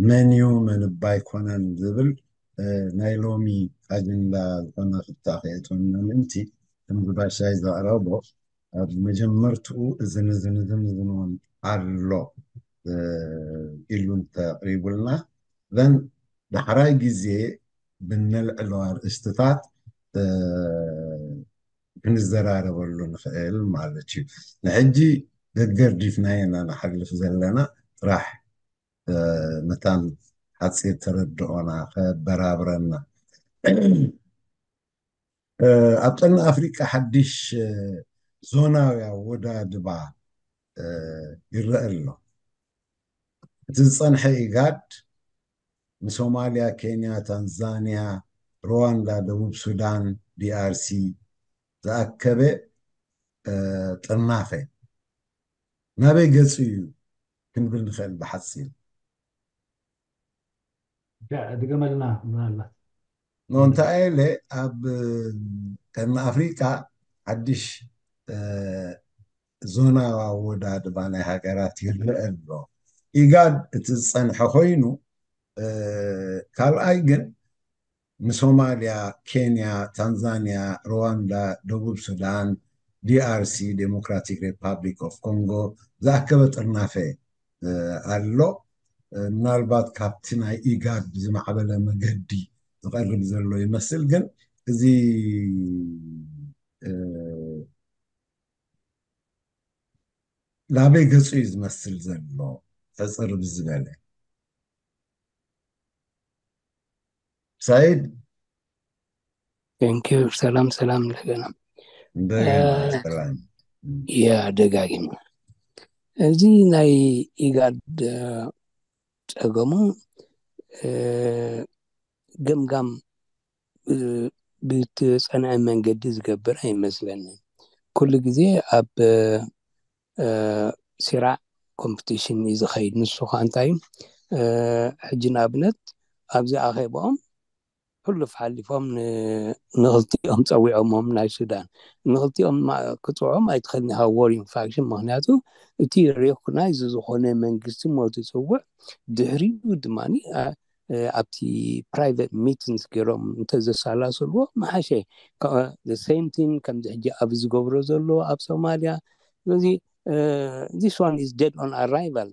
መን እዩ መን እባ ኣይኮነን ዝብል ናይ ሎሚ ኣጀንዳ ዝኾነ ክልተ ክእትወና ምእንቲ ከምዚ ባሻይ ዘቕረቦ ኣብ መጀመርትኡ እዝን እዝን እዝን እውን ኣሎ ኢሉ እንተቕሪቡልና ዘን ዳሕራይ ግዜ ብነልዕሎ ኣርእስትታት ክንዘራረበሉ ንኽእል ማለት እዩ። ንሕጂ ደገርዲፍና ኢና ንሓልፍ ዘለና ጥራሕ መታን ሓፂር ተረድኦና ከበራብረና ኣብ ቀርኒ ኣፍሪቃ ሓድሽ ዞናዊ ኣወዳድባ ይረአ ኣሎ። እቲ ዝፀንሐ ኢጋድ ንሶማልያ፣ ኬንያ፣ ታንዛንያ፣ ሩዋንዳ፣ ደቡብ ሱዳን፣ ዲኣርሲ ዝኣከበ ጥርናፈ ናበይ ገፁ እዩ ክንብል ንኽእል ብሓፂር። ድገመልና ምናልባት እንታይ ኢለ ኣብ ቀርኒ ኣፍሪቃ ሓድሽ ዞናዊ ኣወዳድባ ናይ ሃገራት ይረአ ኣሎ። ኢጋድ እቲ ዝፀንሐ ኮይኑ ካልኣይ ግን ንሶማልያ፣ ኬንያ፣ ታንዛንያ፣ ሩዋንዳ፣ ደቡብ ሱዳን፣ ዲኣርሲ፣ ዴሞክራቲክ ሪፓብሊክ ኦፍ ኮንጎ ዝኣከበ ጥርናፈ ኣሎ። ምናልባት ካብቲ ናይ ኢጋድ ብዝማዕበለ መገዲ ዝቐርብ ዘሎ ይመስል፣ ግን እዚ ናበይ ገፁ እዩ ዝመስል ዘሎ ሕፅር ብዝበለ ሳይድ ቴንኪዩ። ሰላም ሰላም እንደገና እንደገና ሰላም ያ ደጋጊም እዚ ናይ ኢጋድ ጸገሙ ገምጋም ብትጸንዐ መንገዲ ዝገብር ኣይመስለንን። ኩሉ ግዜ ኣብ ሲራዕ ኮምፕቲሽን እዩ ዝኸይድ። ንሱ ከዓ እንታይ እዩ? ሕጂ ንኣብነት ኣብዚ ኣኼባኦም ሕሉፍ ሓሊፎም ንክልቲኦም ፀዊዖሞም ናይ ሱዳን ንክልቲኦም ክፅውዖም ኣይትኽእልን ኢኻ ወሪን ፋክሽን ምክንያቱ እቲ ሬኮግናይዝ ዝኾነ መንግስቲ ሞ ትፅውዕ ድሕሪኡ ድማ ኣብቲ ፕራይቨት ሚቲንስ ገይሮም እንተዘሳላስልዎ መሓሸ ሴም ቲንግ ከምዚ ሕጂ ኣብ ዝገብሮ ዘሎ ኣብ ሶማልያ ስለዚ this one is dead on arrival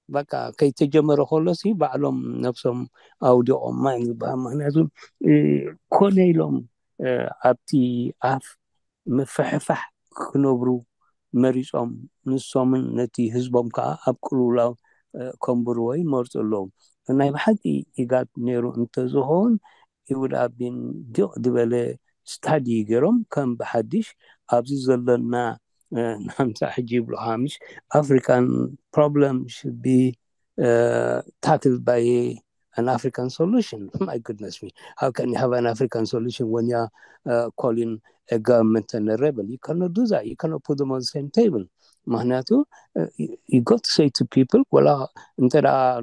በቃ ከይተጀመረ ከሎሲ ባዕሎም ነብሶም ኣውዲቖማ እዮም ዝበሃል ምክንያቱ ኮነ ኢሎም ኣብቲ ኣፍ ምፍሕፋሕ ክነብሩ መሪፆም ንሶምን ነቲ ህዝቦም ከዓ ኣብ ቅልውላው ከንብርዎ ይመርፁ ኣለዉ ናይ ብሓቂ ኢጋድ ነይሩ እንተዝኸውን ይውዳ ቢን ዲቕ ዝበለ ስታዲ ገይሮም ከም ብሓድሽ ኣብዚ ዘለና ንሓምሳ ሕጂ ይብሉ ሓምሽ African problem should be uh, tackled by an African solution. My goodness me. How can you have an African solution when you're uh, calling a government and a rebel? You cannot do that. You cannot put them on the same table. ምክንያቱ you got to say to people ወላ እንተ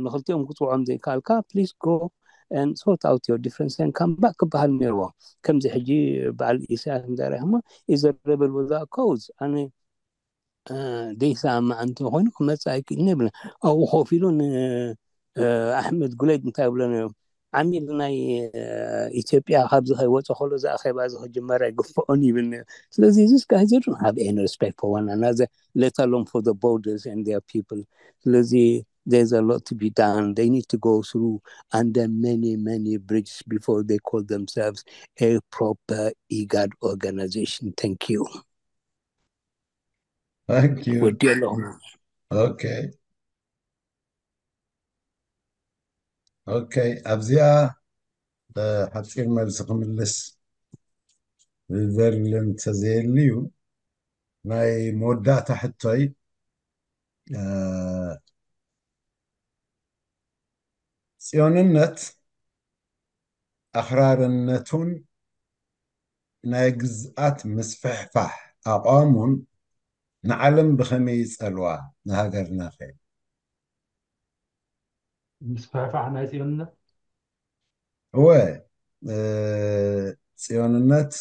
ንክልቲኦም ክፅውዖም ዘይከኣልካ please go and sort out your difference and come back ክበሃል ነይርዎ ከምዚ ሕጂ በዓል ኢሳያስ እንተረሕሞ is a rebel without cause ኣነ ዘይሰማማዕ እንተኾይኑ ክመፅእ ኣይክእልን ይብለ ኣብኡ ኮፍ ኢሉ ኣሕመድ ጉሌድ እንታይ ይብሎ ነይሩ? ዓሚል ናይ ኢትዮጵያ ካብዚ ከይወፀ ከሎ እዚ ኣኼባ እዚ ክጅመር ኣይግፍኦን ይብል ነይሩ። ስለዚ this guy they don't have any respect for one another, let alone for the borders and their people. ስለዚ there's a lot to be done. They need to go through under many, many bridges before they call themselves a proper IGAD organization. Thank you. Thank you. ወዲ ኣለኹ። Okay. Okay. ኣብዚኣ ሓፂር መልሲ ክምልስ ዝደሊ እንተዘየልዩ ናይ መወዳእታ ሕቶይ፣ ጽዮንነት ኣኽራርነቱን ናይ ግዝኣት ምስፍሕፋሕ ኣቋሙን ንዓለም ብኸመይ ይጸልዋ? ንሃገርና ከ? ምስፍሕፋሕ ናይ ጽዮንነት? እወ፣ ጽዮንነት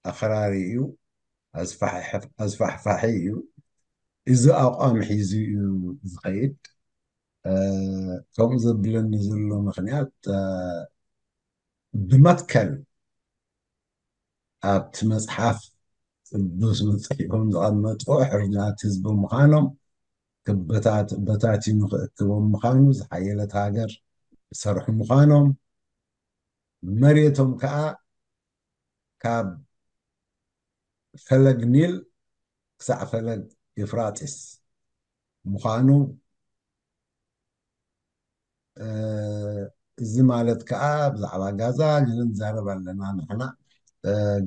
ኣኽራሪ እዩ፣ ኣስፋሕፋሒ እዩ። እዚ ኣቋም ሒዙ እዩ ዝኸይድ። ከምኡ ዘብለኒ ዘሎ ምኽንያት፣ ብመትከል ኣብቲ መጽሓፍ ቅዱስ ምጽሒፎም ዝቐመጡ ሕርናት ህዝቢ ምዃኖም፣ በታቲኑ ክእክቦም ምዃኑ፣ ዝሓየለት ሃገር ዝሰርሑ ምዃኖም፣ መሬቶም ከዓ ካብ ፈለግ ኒል ክሳዕ ፈለግ ዩፍራጢስ ምዃኑ፣ እዚ ማለት ከዓ ብዛዕባ ጋዛ ገለ ንዛረብ ኣለና ንሕና።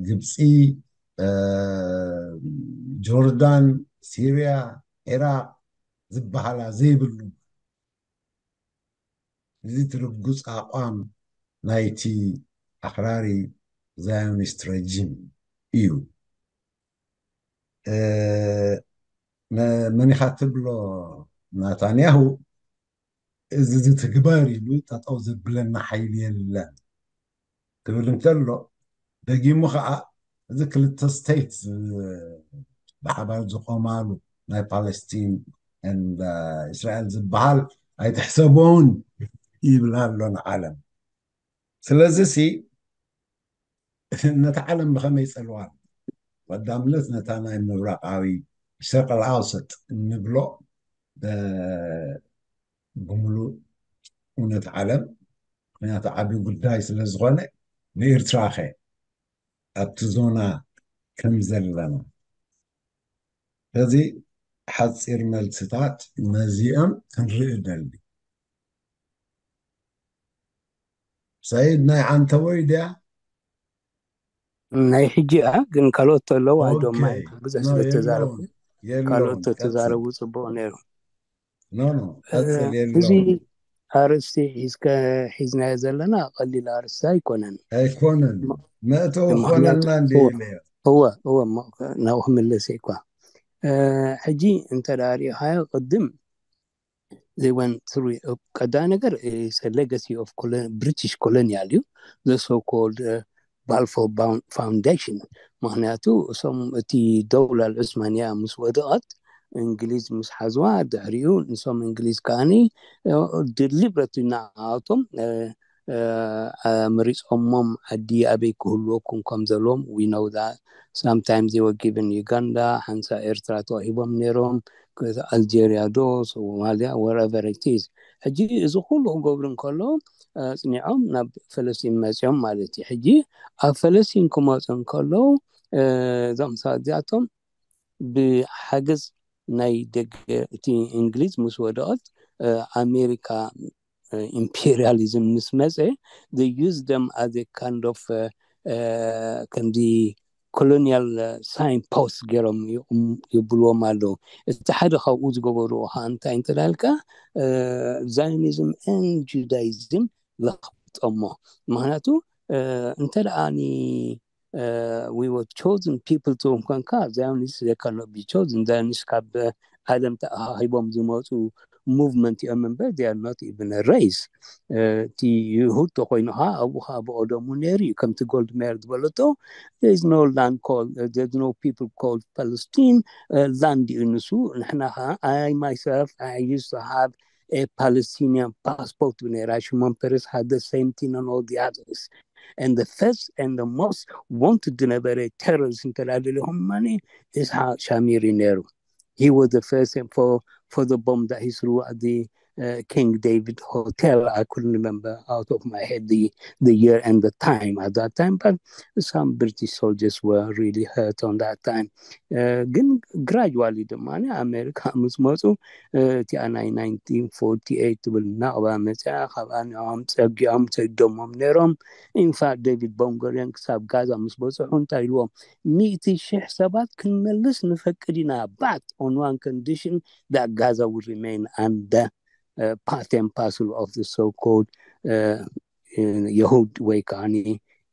ግብፂ፣ ጆርዳን፣ ሲርያ፣ ዒራቅ ዝበሃላ ዘይብሉ፣ እዚ ትርጉፅ ኣቋም ናይቲ ኣኽራሪ ዛዮኒስት ረጂም እዩ። መን ኢኻ ትብሎ ናታንያሁ፣ እዚ ዝትግበር ኢሉ ጠጠው ዘብለና ሓይሊ የለን ክብል እንተሎ፣ ደጊሙ ከዓ እዚ ክልተ ስቴት ብሓባር ዝቆማሉ ናይ ፓለስቲን እስራኤል ዝበሃል ኣይትሕሰቦን ይብል ኣሎ ንዓለም። ስለዚ ሲ ነታ ዓለም ብኸመይ ይጸልዋ? ቀዳምነት ነታ ናይ ምብራቃዊ ሸርቅ ኣውሰጥ እንብሎ ብምሉእ እውነት ዓለም፣ ምክንያቱ ዓቢ ጉዳይ ስለ ዝኾነ፣ ንኤርትራ ኸ ኣብቲ ዞና ከም ዘለና። ስለዚ ሓፂር መልስታት ነዚኦም ክንርኢ ደሊ። ሰይድ ናይ ዓንተቦይ ድያ? ናይ ሕጂ እያ፣ ግን ካልኦት ኣለዉ። I don't mind። ብዙሕ ስለ ተዛረቡ፣ ካልኦት ተዛረቡ ጽቡቕ ነይሩ። ኖ ኖ፣ ቀጽል። እዚ ኣርእስቲ ሒዝናዮ ዘለና ቀሊል ኣርእስቲ ኣይኮነን። ኣይኮነን። መእተዊ ኮነና እንዲ ኢለዮ። እወ እወ፣ ናብኡ ክምለስ እኳ። ሕጂ እንተ ደኣ ሪኢኻዮ ቅድም they went through ቀዳማይ ነገር is a legacy of British colonial እዩ፣ the so called Balfour Foundation። ምክንያቱ እሶም እቲ ደውላ ልዑስማንያ ምስ ወደቐት እንግሊዝ ምስ ሓዝዋ ድሕሪኡ ንሶም እንግሊዝ ከዓኒ deliberately ንዓኣቶም መሪፆሞም ዓዲ ኣበይ ክህልወኩም ከም ዘለዎም we know that። Sometimes they were given Uganda፣ ሓንሳ ኤርትራ ተዋሂቦም ነይሮም፣ ኣልጀርያ ዶ ሶማልያ wherever it is። ሕጂ እዚ ኩሉ ክገብሩ እንከለዉ ኣፅኒዖም ናብ ፈለስቲን መፂኦም ማለት እዩ። ሕጂ ኣብ ፈለስቲን ክመፁ እንከለዉ እዞም ሰባት እዚኣቶም ብሓገዝ ናይ ደገ እቲ እንግሊዝ ምስ ወደቐት ኣሜሪካ imperialism ምስ መፀ they use them as a kind of ከምዚ colonial sign post ገይሮም የብልዎም ኣለዉ። እቲ ሓደ ካብኡ ዝገበርዎ ከዓ እንታይ እንተዳልካ Zionism and Judaism ለኽብጦሞ። ምክንያቱ እንተ ደኣ we were chosen people ትብሎም ኮንካ Zionist they cannot be chosen። Zionist ካብ ዓለም ተኣኻኺቦም ዝመፁ movement እዮም እምበር they are not even a race። እቲ ይሁድ ተኮይኑ ከዓ ኣብኡ ከዓ ብቀደሙ ነይሩ እዩ። ከምቲ ጎልድሜር ዝበለቶ there's no land called there's no people called Palestine። Land እዩ ንሱ። ንሕና ከዓ I myself I used to have a Palestinian passport. Nera Shimon Peres had the same thing and all the others. And the first and the most wanted ዝነበረ terrorist እንተ ደኣ ደሊኹም ማኒ ኢስሓቅ ሻሚር እዩ ነይሩ። He was the first for for the bomb that he threw at the uh, King David Hotel. I couldn't remember out of my head the the year and the time at that time, but some British soldiers were really hurt on that time. Uh, ግን gradually ድማ ኣሜሪካ ምስ መፁ እቲ ናይ ናይንቲን ፎርቲ ኤይት ትብል ናቕባ መፅያ። ካብኣ ንዕኦም ፀጊዖም ሰዲዶሞም ነይሮም። ኢንፋክት ዴቪድ ቦንጎሪዮን ክሳብ ጋዛ ምስ በፅሑ እንታይ ኢልዎም? ሚእቲ ሽሕ ሰባት ክንመልስ ንፈቅድ ኢና, but on one condition, that Gaza will remain under uh, part and parcel of the so-called uh, የሁድ ወይ ከዓ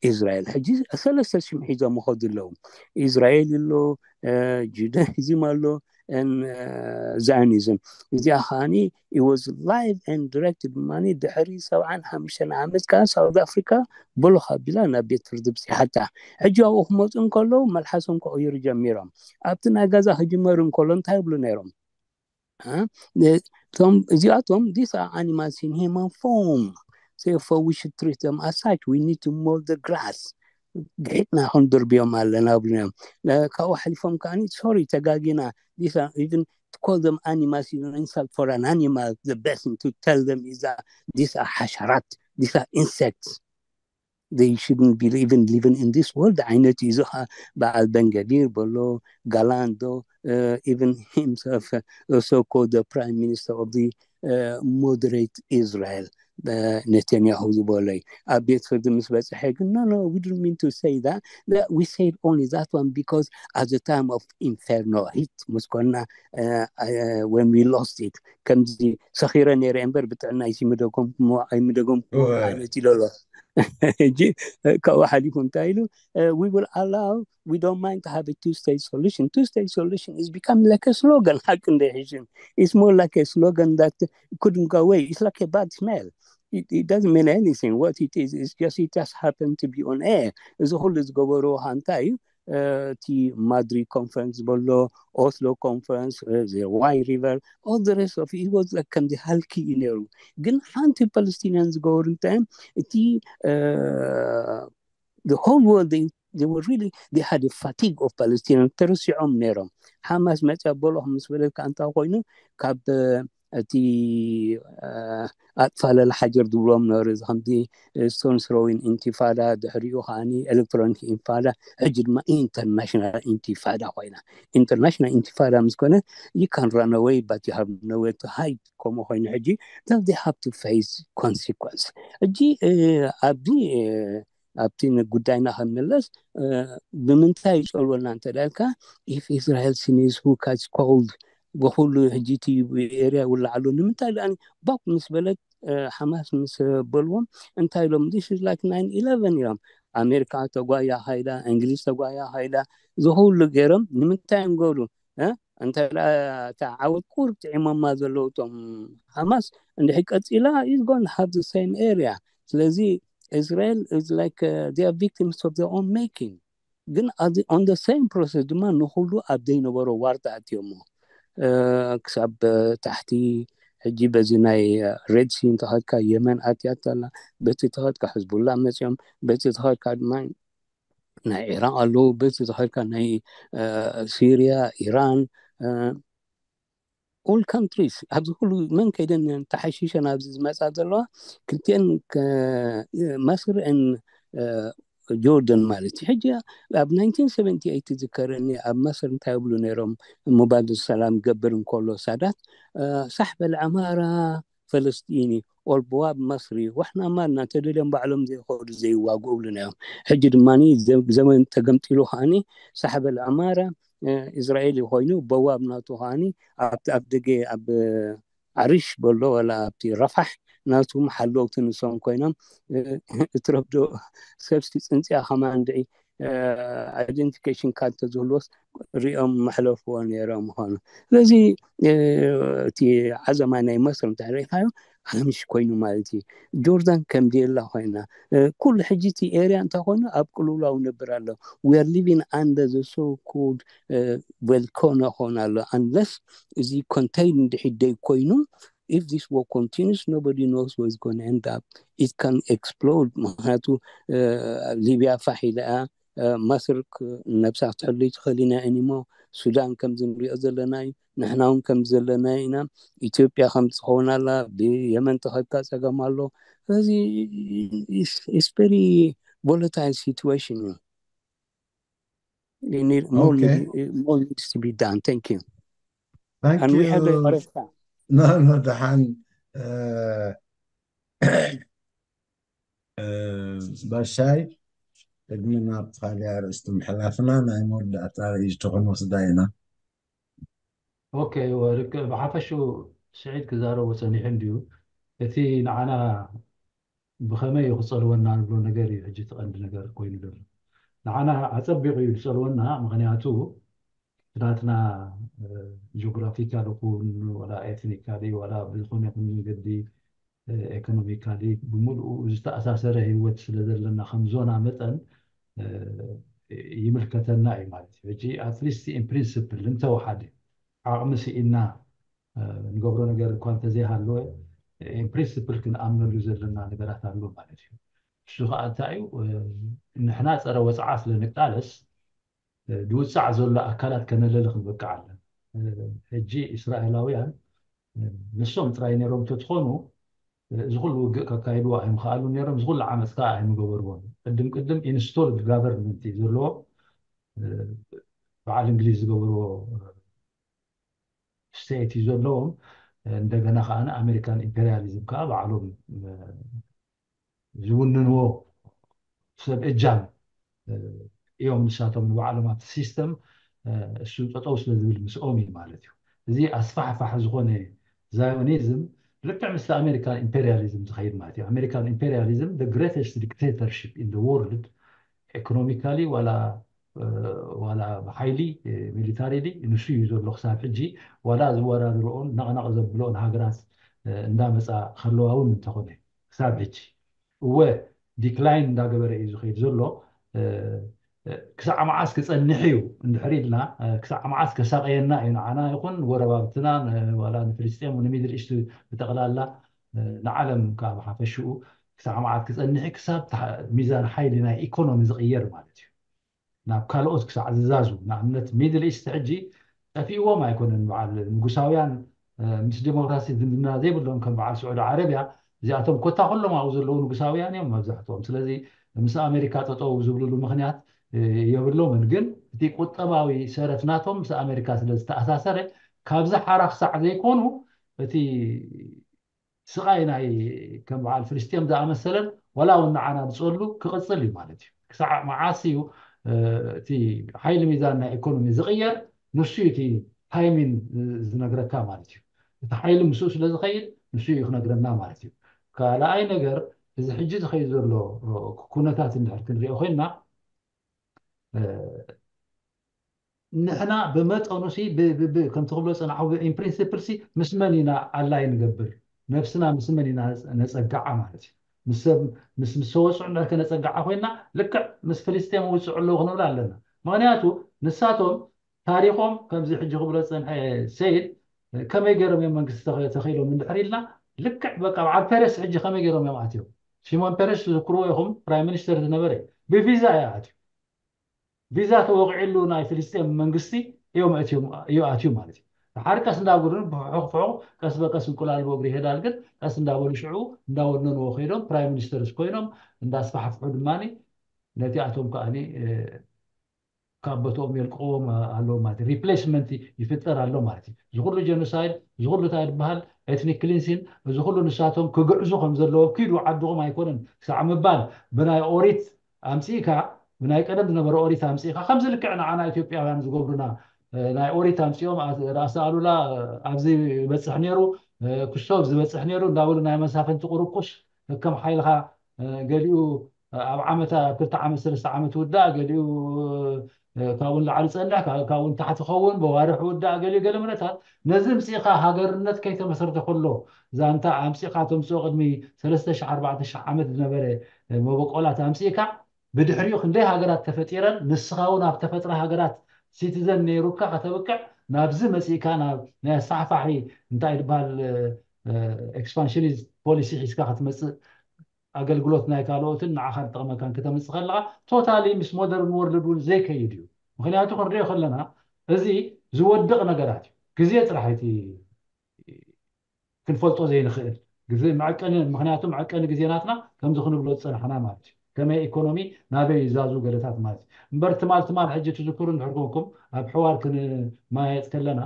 እስራኤል። ሕጂ ሰለስተ ሽም ሒዞም ይኸዱ ኣለዉ። እስራኤል ኣሎ፣ ጁዳይዝም ኣሎ፣ ዛዮኒዝም። እዚኣ ከዓኒ it was live and direct ድማ ድሕሪ ሰብዓን ሓሙሽተን ዓመት ከዓ ሳውት ኣፍሪካ ብሎኽ ኣቢላ ናብ ቤት ፍርዲ ብፂሓታ። ሕጂ ኣብኡ ክመፁ እንከለዉ መልሓሶም ክቕይሩ ጀሚሮም። ኣብቲ ናይ ጋዛ ክጅመሩ እንከሎ እንታይ ይብሉ ነይሮም? እቶም እዚኣቶም these are animals in human form, therefore we should treat them as such, we need to mow the grass. ግሒጥና ክንድርብዮም ኣለና ብሎም። ካብኡ ሓሊፎም ከዓ sorry ተጋጊና, even to call them animals is an insult for an animal. The best thing to tell them is that these are ሓሸራት, these are insects, they shouldn't be even living in this world ዓይነት እዩ። እዚ ከዓ በዓል በንገቪር በሎ፣ ጋላንዶ, even himself, so called the prime minister of the moderate Israel, ነተንያሁ ዝበሎ እዩ። ኣብ ቤት ፍርዲ ምስ በፅሐ ግን no, no, we didn't mean to say that, we said only that one because at the time of inferno heat ምስ ኮና, when we lost it, ከምዚ ሰኺረ ነይረ እምበር ብጥዕና ኣይምደገምኩዎ ዓይነት ኢሎ ኣሎ። ሕጂ ካብኡ ሓሊፉ እንታይ ኢሉ? We will allow, we don't mind to have a two state solution. Two state solution is become like a slogan. ሓቂ እንደ ሕሽም, it's more like a slogan that couldn't go away. It's like a bad smell. It, it doesn't mean anything. What it is, it's just, it just happened to be on air. እዚ ኩሉ ዝገበሩ እንታይ እዩ? እቲ ማድሪድ ኮንፈረንስ ዝበሎ፣ ኦስሎ ኮንፈረንስ, ዋይ ሪቨር, all the rest of it was like ከምዚ ሃልኪ እዩ ነይሩ። ግን ሓንቲ ፓለስቲንያን ዝገበሩ እንታይ እቲ the whole world, they, they were really, they had a fatigue of Palestinians. ተረሲዖም ነይሮም። ሓማስ መፅያ በሎ ምስ በለካ እንታይ ኮይኑ? ካብ እቲ ኣጥፋለል ሓጀር ዝብሎም ነበሩ። እዚ ከምዚ stone throwing ኢንቲፋዳ፣ ድሕሪኡ ከዓኒ ኤሌክትሮኒክ ኢንቲፋዳ፣ ሕጂ ድማ ኢንተርናሽናል ኢንቲፋዳ ኮይና። ኢንተርናሽናል ኢንቲፋዳ ምስ ኮነ you can run away but you have nowhere to hide። ከምኡ ኮይኑ ሕጂ they have to face consequence። ሕጂ ኣብዚ ኣብቲ ጉዳይና ከምለስ ብምንታይ ይፀልወና እንተዳልካ? If Israel sneeze, who catch cold? ብኩሉ ሕጂ እቲ ኤርያ ይውላዕ ኣሎ። ንምንታይ ደኣ ቦክ ምስ በለት ሓማስ ምስ በልዎም እንታይ ኢሎም? This is like nine eleven ኢሎም። ኣሜሪካ ተጓያ ካይዳ፣ እንግሊዝ ተጓያ ካይዳ፣ ዝኩሉ ገይሮም ንምንታይ እዮም ገሩ? እንተ እታ ዓወት ቁርብ ጥዒሞማ ዘለዉ እቶም ሓማስ እንድሕር ቀፂላ is going to have the same area። ስለዚ Israel is like they are victims of their own making። ግን on the same process ድማ ንኩሉ ኣብ ዘይነበሮ ዋርታ ኣትዮሞ ክሳብ ታሕቲ። ሕጂ በዚ ናይ ሬድ ሲ እንተኸድካ የመን ኣትያት ኣላ፣ በቲ ተኸድካ ሕዝቡላ መፅኦም፣ በቲ ተኸድካ ድማ ናይ ኢራቅ ኣለዉ፣ በቲ ተኸድካ ናይ ሲሪያ፣ ኢራን፣ all countries ኣብዚ ኩሉ መን ከይደን ተሓሺሸን ኣብዚ ዝመፃ ዘለዋ ክልቲአን መስር ን ጆርደን ማለት እዩ። ሕጂ ኣብ ናይንቲን ሰቨንቲ ኤይት ዝከረኒ ኣብ መስር እንታይ ይብሉ ነይሮም? ሙባድር ሰላም ገብር እንከሎ ሳዳት ሳሕበ ልዕማራ ፈለስጢኒ ኦልቦዋብ መስሪ ዋሕና ማልና ተደልዮም ባዕሎም ዘይኸዱ ዘይዋግኡ ብልና እዮም። ሕጂ ድማ ዘመን ተገምጢሉ ከዓኒ ሳሕበ ልዕማራ እስራኤል ኮይኑ በዋብ ናቱ ከዓኒ ኣብቲ ኣፍ ደገ ኣብ ዓሪሽ በሎ ወላ ኣብቲ ረፋሕ ናቱ ሓለውቲ ንሶም ኮይኖም እትረፍዶ ሰብሲ ፅንፅያ ከማን ድዒ identification card ተዝህልዎስ ሪኦም መሕለፍዎ ነይሮም ምዃኑ። ስለዚ እቲ ዓዘማ ናይ መስር እንታይ ርኢኻዮ? ሃምሽ ኮይኑ ማለት እዩ። ጆርዳን ከም ድየላ ኮይና ኩሉ ሕጂ እቲ ኤርያ እንታይ ኮይኑ ኣብ ቅልውላው ነብር ኣሎ። We are living under the so called volcano ክኾን ኣሎ። Unless እዚ contain እንድሕር ደይ ኮይኑ if this war continues, nobody knows where it's going to end up. It can explode. ምክንያቱ ሊብያ ፋሕ ኢላ እያ። መስር ነብሳ ክትሕሉ ትኽእል ኢና እኒሞ። ሱዳን ከምዚ ንሪኦ ዘለና እዩ። ንሕና እውን ከምዚ ዘለና ኢና። ኢትዮጵያ ከምዚ ትኸውን ኣላ። ብየመን ተኸድካ ጸገም ኣሎ። ስለዚ it's very volatile situation እዩ። More needs to be done. Thank you. Thank And we have a you. Oresta. No, no, ደሓን ባሻይ፣ ቅድሚ ናብ ካልእ ኣርእስቲ ምሕላፍና ናይ መወዳእታ ርእይቶ ክንወስዳ ኢና። ኦኬ፣ ብሓፈሽኡ ስዒድ ክዛረቦ ጸኒሑ እንድዩ። እቲ ንዓና ብኸመይ እዩ ክጸልወና ንብሎ ነገር እዩ ሕጂ እቲ ቀንዲ ነገር ኮይኑ ዘሎ። ንዓና ኣጸቢቑ እዩ ዝጸልወና፣ ምኽንያቱ ናትና ጂኦግራፊካል ይኹን ዋላ ኤትኒካሊ ዋላ ብዝኾነ ይኹን መንገዲ ኤኮኖሚካሊ ብምሉኡ ዝተኣሳሰረ ህይወት ስለ ዘለና ከም ዞና መጠን ይምልከተና እዩ ማለት እዩ። ሕጂ ኣትሊስት ኢን ፕሪንስፕል እንተወሓደ ዓቕሚ ስኢና ንገብሮ ነገር እኳ እንተዘይሃለወ ኢን ፕሪንስፕል ክንኣምነሉ ዘለና ነገራት ኣሎ ማለት እዩ። እሱ ከዓ እንታይ እዩ? ንሕና ፀረ ወፅዓ ስለ ንቃለስ ዝውፃዕ ዘሎ ኣካላት ከነለሊ ክንበቅዕ ኣለና። ሕጂ እስራኤላውያን ንሶም ጥራይ ነይሮም እንተትኾኑ እዚ ኩሉ ውግእ ከካይድዎ ኣይምኽኣሉ ነይሮም። እዚ ኩሉ ዓመፅ ከዓ ኣይምገበርዎን። ቅድም ቅድም ኢንስቶልድ ጋቨርንመንት እዩ ዘለዎ። በዓል እንግሊዝ ዝገበርዎ ስቴት እዩ ዘለዎም። እንደገና ከዓ ኣሜሪካን ኢምፔሪያሊዝም ከዓ ባዕሎም ዝውንንዎ ሰብ እጃም እዮም። ንሳቶም ንባዕሎም ኣብቲ ሲስተም እሱ ጠጠው ስለ ዝብል ምስኦም እዩ ማለት እዩ። እዚ ኣስፋሕፋሕ ዝኾነ ዛዮኒዝም ልክዕ ምስ ኣሜሪካን ኢምፔሪያሊዝም ዝኸይድ ማለት እዩ። ኣሜሪካን ኢምፔሪያሊዝም the greatest dictatorship in the world, ኢኮኖሚካሊ ዋላ ዋላ ብሓይሊ ሚሊታሪሊ ንሱ እዩ ዘሎ ክሳብ ሕጂ። ዋላ ዝወዳድርኦን ነቕነቕ ዘብልኦን ሃገራት እንዳመፃ ከለዋ እውን እንተኾነ ክሳብ ሕጂ እወ ዲክላይን እንዳገበረ እዩ ዝኸይድ ዘሎ። ክሳዕ መዓስ ክፀንሕ እዩ እንድሕር ኢልና፣ ክሳዕ መዓስ ከሳቀየና እዩ ንዓና ይኹን ንጎረባብትና፣ ዋላ ንፍልስጤም ንሚድል ኢስት ብጠቕላላ ንዓለም ከዓ ብሓፈሽኡ ክሳዕ መዓት ክፀንሕ ክሳብ ሚዛን ሓይሊ ናይ ኢኮኖሚ ዝቕየር ማለት እዩ። ናብ ካልኦት ክሳዕ ዝዛዙ፣ ንኣብነት ሚድል ኢስት ሕጂ ጠፊእዎም ኣይኮነን። በዓል ንጉሳውያን ምስ ዴሞክራሲ ዝምድና ዘይብሎም ከም በዓል ስዑዲ ዓረብያ፣ እዚኣቶም ኮታ ኩሎም ኣብኡ ዘለዉ ንጉሳውያን እዮም መብዛሕትኦም። ስለዚ ምስ ኣሜሪካ ጠጠው ዝብልሉ ምክንያት የብሎምን። ግን እቲ ቁጠባዊ ሰረት ናቶም ምስ ኣሜሪካ ስለ ዝተኣሳሰረ ካብዚ ሓራ ክሳዕ ዘይኮኑ እቲ ስቓይ ናይ ከም በዓል ፍልስጤም ዝኣመሰለን ዋላ እውን ንዓና ዝፀሉ ክቕፅል እዩ ማለት እዩ። ክሳዕ መዓስ እዩ እቲ ሓይሊ ሚዛን ናይ ኢኮኖሚ ዝቕየር? ንሱ እዩ እቲ ታይሚን ዝነግረካ ማለት እዩ። እቲ ሓይሊ ምስኡ ስለ ዝኸይድ ንሱ እዩ ክነግረና ማለት እዩ። ካልኣይ ነገር እዚ ሕጂ ዝኸይድ ዘሎ ኩነታት እንድሕር ክንሪኦ ኮይንና ንሕና ብመጠኑ ሲ ከምቲ ክብሎ ፀናሑ ኢን ፕሪንሲፕል ሲ ምስ መን ኢና ኣላይ ንገብር? ነብስና ምስ መን ኢና ነፀግዓ ማለት እዩ። ምስ ሰብ ምስ ምስ ሰወፅዑ እንድሕር ከነፀግዓ ኮይና ልክዕ ምስ ፍልስጤም ውፅዑ ኣለዉ ክንብል ኣለና። ምክንያቱ ንሳቶም ታሪኮም ከምዚ ሕጂ ክብሎ ዝፀንሐ ሰይድ ከመይ ገይሮም እዮም መንግስቲ ተኺሎም እንድሕር ኢልና ልክዕ በቃ በዓል ፔሬስ ሕጂ ከመይ ገይሮም እዮም ኣትዮም? ሲሞን ፔሬስ ትዝክርዎ ኢኹም፣ ፕራይም ሚኒስተር ዝነበረ ብቪዛ እዩ ኣትዩ። ቪዛ ተወቂዕሉ ናይ ፍልስጤም መንግስቲ እዮም ኣትዮም እዩ ኣትዩ ማለት እዩ። ድሓር ቀስ እንዳበሉን ብሕቑፍሕቑ ቀስ በቀስ እንቁላል ብእግሪ ይሄዳል። ግን ቀስ እንዳበሉ ሽዑ እንዳወነንዎ ከይዶም ፕራይም ሚኒስተርስ ኮይኖም እንዳስፋሕፍሑ ድማ ነቲኣቶም ከዓኒ ካብ ቦትኦም የልቅዎም ኣለዎ ማለት እዩ። ሪፕሌስመንት ይፍጠር ኣሎ ማለት እዩ። እዚ ኩሉ ጀኖሳይድ፣ እዚ ኩሉ እንታይ ዝበሃል ኤትኒክ ክሊንሲን፣ እዚ ኩሉ ንሳቶም ክግዕዙ ከም ዘለዎ ኪዱ ዓድኹም ኣይኮነን ክሳዕ ምባል ብናይ ኦሪት ኣምፂእካ ብናይ ቀደም ዝነበረ ኦሪት ኣምፂእካ ከምዚ ልክዕ ንዓና ኢትዮጵያውያን ዝገብሩና ናይ ኦሪት ኣምፂኦም ራእሲ ኣሉላ ኣብዚ ይበፅሕ ነይሩ፣ ክስቶ ኣብዚ ይበፅሕ ነይሩ እንዳበሉ ናይ መሳፍንቲ ቁርቁስ ከም ሓይልካ ገሊኡ ኣብ ዓመት ኣብ ክልተ ዓመት ሰለስተ ዓመት ውዳእ ገሊኡ ካብኡ ንላዕሊ ፀንሕ ካብኡ ንታሕቲ ኸውን በዋርሕ ውዳእ ገሊኡ ገለ ምነታት ነዚ ምፅእካ ሃገርነት ከይተመስረተ ከሎ ዛንታ ኣምፂእካ ተምፅኦ ቅድሚ ሰለስተ ሺሕ ኣርባዕተ ሺሕ ዓመት ዝነበረ መበቆላት ኣምፂእካ ብድሕሪኡ ክንደይ ሃገራት ተፈጢረን ንስኻ እውን ኣብ ተፈጥረ ሃገራት ሲቲዘን ነይሩካ ከተብቅዕ ናብዚ መፂእካ ናብ ናይ ኣስፋሕፋሒ እንታይ ዝበሃል expansionist policy ሒዝካ ክትመፅእ ኣገልግሎት ናይ ካልኦትን ንዓኻ ዝጠቕመካን ክተምፅእ ከለኻ totally ምስ modern world እውን ዘይከይድ እዩ። ምክንያቱ ክንሪኦ ከለና እዚ ዝወድቕ ነገራት እዩ። ግዜ ጥራሕ እቲ ክንፈልጦ ዘይንኽእል ግዜ መዐቀኒ፣ ምክንያቱ መዐቀኒ ግዜ ናትና ከምዚ ክንብሎ ዝፀናሕና ማለት እዩ። ከመይ ኢኮኖሚ ናበይ ይዛዙ ገለታት ማለት እዩ። እምበር ትማል ትማል ሕጂ ትዝክሩ እንድሕር ኮንኩም ኣብ ሕዋር ክንመያየጥ ከለና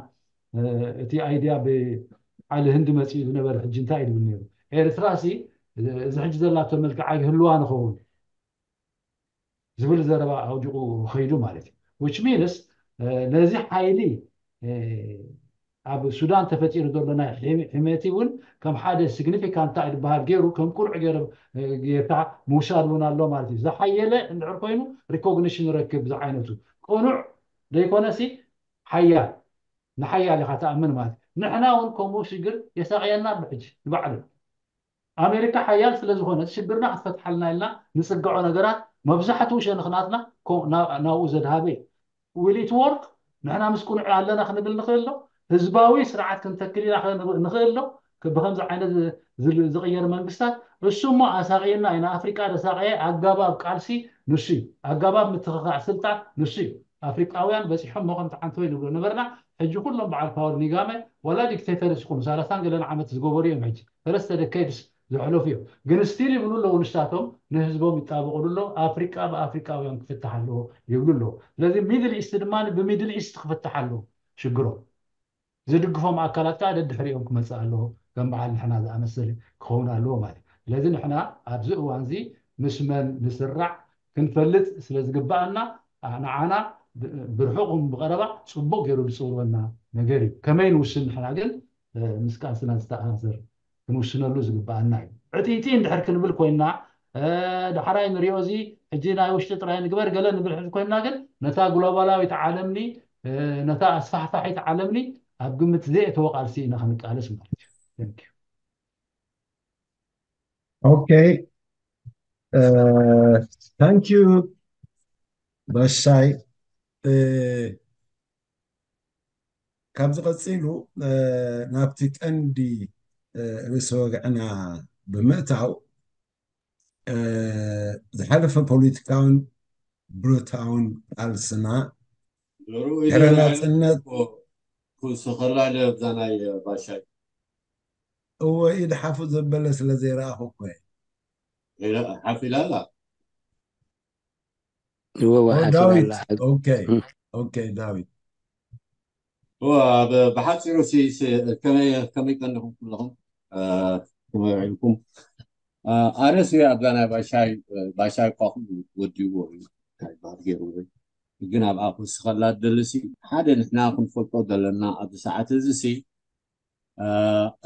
እቲ idea ብዓሊ ህንዲ መፂኡ ዝነበረ ሕጂ እንታይ እዩ ዝብል ነይሩ? ኤርትራ ሲ እዚ ሕጂ ዘላቶ መልክዓ ይህልዋ ንኸውን ዝብል ዘረባ ኣውዲቑ ከይዱ ማለት እዩ። Which means ነዚ ሓይሊ ኣብ ሱዳን ተፈጢሩ ዘሎ ናይ ሕሜቲ እውን ከም ሓደ ሲግኒፊካንት እንታይ ዝበሃል ገይሩ ከም ቁሩዕ ገይሩ ጌርካ ምውሳድ እውን ኣሎ ማለት እዩ። ዝሓየለ እንድሕር ኮይኑ ሪኮግኒሽን ይረክብ ዝዓይነቱ ቅኑዕ ዘይኮነሲ ሓያል ንሓያል ኢኻ ትኣምን ማለት እዩ። ንሕና እውን ከምኡ ሽግር የሳቕየና ኣሎ ሕጂ ንባዕሉ ኣሜሪካ ሓያል ስለ ዝኾነት ሽግርና ክትፈትሓልና ኢልና ንፅግዖ ነገራት መብዛሕትኡ ሸነኽናትና ናብኡ ዘድሃበ እዩ። Will it work? ንሕና ምስ ቁኑዕ ኣለና ክንብል ንኽእል ዶ? ህዝባዊ ስርዓት ክንተክል ኢና ንኽእል ዶ? ብከምዚ ዓይነት ዝቕየር መንግስታት እሱ እሞ ኣሳቕየና እዩ። ንኣፍሪቃ ዘሳቐየ ኣገባብ ቃልሲ ንሱ እዩ። ኣገባብ ምትኽኻዕ ስልጣን ንሱ እዩ። ኣፍሪቃውያን በፂሖም ሞ ከምቲ ሓንቲ ወይ ንብሎ ነበርና። ሕጂ ኩሎም በዓል ፓውል ኒጋመ ዋላ ዲክቴተርስ ይኹኑ ሰላሳን ገለን ዓመት ዝገበሩ እዮም። ሕጂ ሰለስተ ደኬድስ ዘሕለፉ እዮም። ግን ስቲል ይብሉ ኣለዉ ንሳቶም ንህዝቦም ይጣበቕሉ ኣለዉ። ኣፍሪቃ ብኣፍሪቃውያን ክፍታሕ ኣለዎ ይብሉ ኣለዉ። ስለዚ ሚድል ኢስት ድማ ብሚድል ኢስት ክፍታሕ ኣለዎ ሽግሮም። ዝድግፎም ኣካላት ከዓ ደድሕሪኦም ክመፅእ ኣለዎ። ከም በዓል ንሕና ዝኣመሰለ ክኸውን ኣለዎ ማለት እዩ። ስለዚ ንሕና ኣብዚ እዋን እዚ ምስ መን ንስራዕ ክንፈልጥ ስለ ዝግባኣና ንዓና ብርሑቕ ብቐረባ ፅቡቕ ገይሩ ዝፅውርወና ነገር እዩ። ከመይ ንውስን ንሕና ግን ምስ ቃልስና ዝተኣሳሰር ክንውስነሉ ዝግባኣና እዩ። ዕጥይጥይ እንድሕር ክንብል ኮይና ዳሕራይ ንሪኦ እዚ ሕጂ ናይ ውሽጢ ጥራይ ንግበር ገለ ንብል ሕዚ ኮይና ግን ነታ ግሎባላዊት ዓለምኒ ነታ ኣስፋሕፋሒት ዓለምኒ ኣብ ግምት ዘየእተወ ቃልሲ ኢና ክንቃለስ ማለት እዩ። Thank you። Okay. Thank you ባሻይ። ካብዚ ቀፂሉ ናብቲ ቀንዲ ርእሲ ወግዕና ብምእታው ዝሓለፈ ፖለቲካውን ብረታውን ቃልስና ድሕሪ ናፅነት ክውስኸላ ኢለ ኣብዛ ናይ ባሻይ እወ ኢድ ሓፉ ዘበለ ስለ ዘይረኣኹ እኮ ሓፍ ኢላ ኣላ እወ ሓፍ ኢላ ዳዊት ኣላ ኦኬ ኦኬ ዳዊት ብሓፂሩ ከመይ ቀኒኹም ኩለኹም ከመይ ውዒልኩም ኣነስ ኣብዛ ናይ ባሻይ ባሻይ እኳ ኩሉ ወዲዎ እዩ እንታይ ይበሃል ገይሩ ግን ኣብኣ ክውስኸላ ደልሲ ሓደ ንሕና ክንፈልጦ ዘለና ኣብዚ ሰዓት እዚ ሲ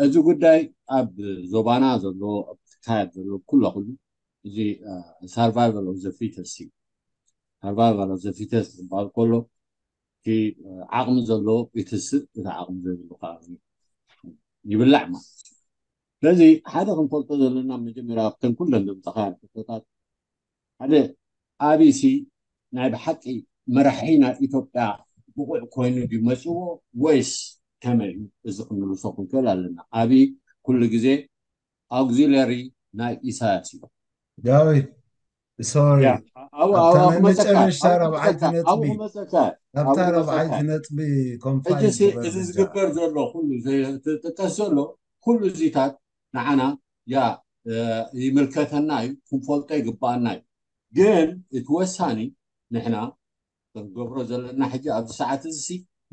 እዚ ጉዳይ ኣብ ዞባና ዘሎ ኣብ ትካየድ ዘሎ ኩሎ ኩሉ እዚ survival of the fittest እዩ። Survival of the fittest ዝበሃል ከሎ እቲ ዓቕሚ ዘሎ ይትስእ፣ እቲ ዓቕሚ ዘይብሉ ከዓ ይብላዕ ማለት እዩ። ስለዚ ሓደ ክንፈልጦ ዘለና መጀመርያ ኣብተን ኩለን ዘምፀኻያን ሕቶታት ሓደ ኣብይሲ ናይ ብሓቂ መራሒ ናይ ኢትዮጵያ ብቑዕ ኮይኑ ድዩ መፅዎ ወይስ ከመይ እዩ? እዚ ክንምልሶ ክንክእል ኣለና። ኣብይ ኩሉ ግዜ ኣውግዚለሪ ናይ ኢሳያስ እዩ። ዳዊት ሶሪ ኣብታ ናይ መጨረሽታ ራብዓይቲ ነጥቢ ኣብታ ራብዓይቲ ነጥቢ ኮንፋይዝ እዚ ዝግበር ዘሎ ኩሉ ዝጥቀስ ዘሎ ኩሉ እዚታት ንዓና ያ ይምልከተና እዩ ክንፈልጦ ይግባኣና እዩ ግን እቲ ወሳኒ ንሕና ክንገብሮ ዘለና ሕጂ ኣብዚ ሰዓት እዚ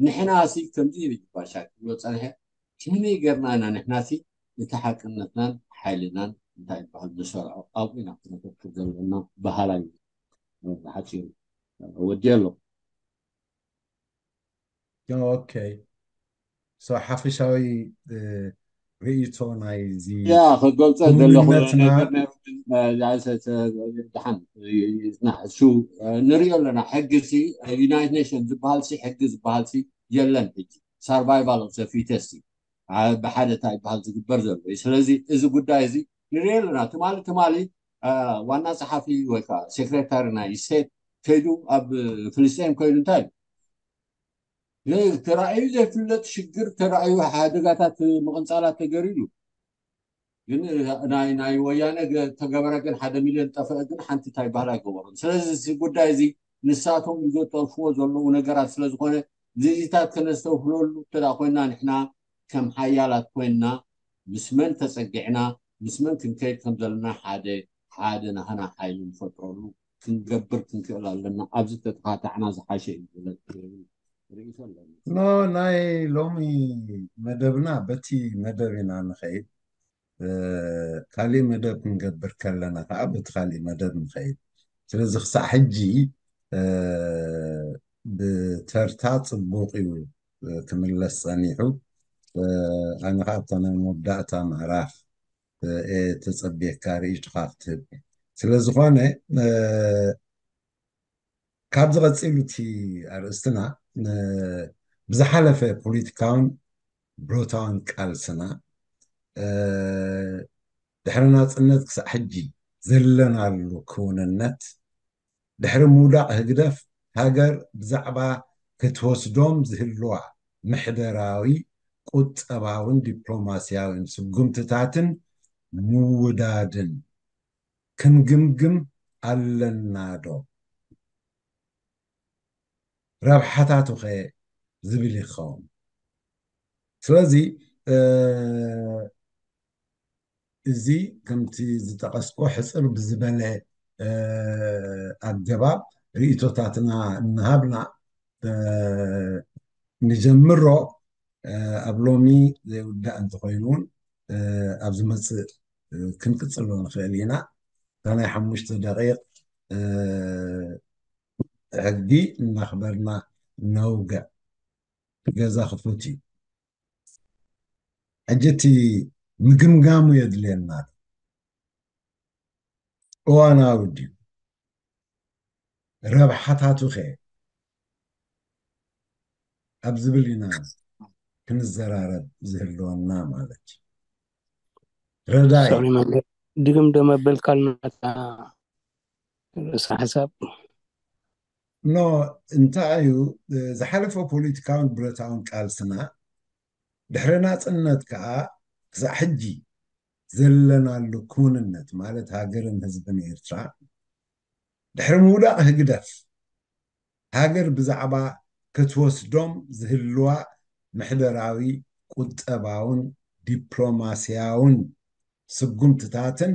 ንሕና ሲ ከምዚ ባሻ ክብሎ ፀንሐ ከመይ ገርና ኢና ንሕና ሲ እቲ ሓቅነትናን ሓይልናን እንታይ ይበሃል ንሰርዖ ኣብኡ ኢና ክነተኩር ዘለና በሃላይ እዩ ብሓፂሩ ወዲ ኣሎ ኦኬ ሓፈሻዊ ርእይቶ ናይዚ ያ ክገልፆ ዘለኹ ነገር ነይሩ ድሓን ይፅናሕ እሱ ንሪኦ ኣለና ሕጊ ሲ ዩናይት ኔሽን ዝበሃል ሲ ሕጊ ዝበሃል ሲ የለን ሕጂ survival of the fittest እዩ ብሓደ እንታይ ይበሃል ዝግበር ዘሎ እዩ ስለዚ እዚ ጉዳይ እዚ ንሪኦ ኣለና ትማሊ ትማሊ ዋና ፀሓፊ ወይ ከዓ ሴክሬታሪ ናይ ስቴት ከይዱ ኣብ ፍልስጤም ከይዱ እንታይ ተራእዩ ዘይፍለጥ ሽግር ተራእዩ ሓደጋታት ምቕንፃላት ተገይሩ እዩ ግን ናይ ናይ ወያነ ገ- ተገበረ ግን ሓደ ሚልዮን ጠፍአ ግን ሓንቲ እንታይ ባህል ኣይገበሩን። ስለዚ እዚ ጉዳይ እዚ ንሳቶም ዝጠልፍዎ ዘለዉ ነገራት ስለዝኾነ ንዚታት ከነስተውህለሉ እንተ ኮይና ንሕና ከም ሓያላት ኮይና ምስ መን ተጸጊዕና ምስ መን ክንከይድ ከም ዘለና ሓደ ሓደ ናህና ሓይሊ ንፈጥረሉ ክንገብር ክንክእል ኣለና። ኣብዚ ተተኻታዕና ዝሓሸ እዩ ዝብል ርእይቶ ኣለኒ። ኖ ናይ ሎሚ መደብና በቲ መደብ ኢና ንኸይድ። ካሊእ መደብ ክንገብር ከለና ከዓ በቲ ካሊእ መደብ ንኸይድ። ስለዚ ክሳዕ ሕጂ ብተርታ ፅቡቅ እዩ ክምለስ ፀኒሑ። ኣነ ከዓ ኣብታ ናይ መወዳእታ ምዕራፍ ተፀብየካ ርእይቶካ ክትህብ ስለዝኾነ ካብ ዝቐፂሉ እቲ ኣርእስትና ብዝሓለፈ ፖለቲካውን ብረታውን ቃልስና ድሕሪ ናፅነት ክሳዕ ሕጂ ዘለናሉ ክውንነት ድሕሪ ምውዳቕ ህግደፍ ሃገር ብዛዕባ ክትወስዶም ዝህልዋ ምሕደራዊ ቁጠባውን ዲፕሎማስያውን ስጉምትታትን ምውዳድን ክንግምግም ኣለና ዶ? ረብሓታቱ ኸ ዝብል ይኸውን። ስለዚ እዚ ከምቲ ዝጠቐስኮ ሕፅር ብዝበለ ኣገባብ ርእቶታትና እናሃብና ንጀምሮ። ኣብ ሎሚ ዘይውዳእ እንተኮይኑ እውን ኣብ ዝመፅእ ክንቅፅሎ ንኽእል ኢና። እታ ናይ ሓሙሽተ ደቂቕ ሕጊ እናኽበርና ነውግዕ። ገዛ ክፉት እዩ። ሕጂ እቲ ምግምጋሙ የድልየና ኣሎ። እዋናዊ ድዩ? ረብሓታቱ ኸ ኣብ ዝብል ኢና ክንዘራረብ ዝህልወና ማለት እዩ። ረዳይ ሶሪ መምህር፣ ድግም ዶ መበልካልና እታ ርእሰ ሓሳብ? ኖ እንታይ እዩ ዝሓለፈ ፖለቲካውን ብረታውን ቃልስና ድሕሪ ናፅነት ከዓ ክሳዕ ሕጂ ዘለናሉ ክውንነት ማለት ሃገርን ህዝብን ኤርትራ ድሕሪ ምውዳቕ ህግደፍ ሃገር ብዛዕባ ክትወስዶም ዝህልዋ ምሕደራዊ ቁጠባውን ዲፕሎማስያውን ስጉምትታትን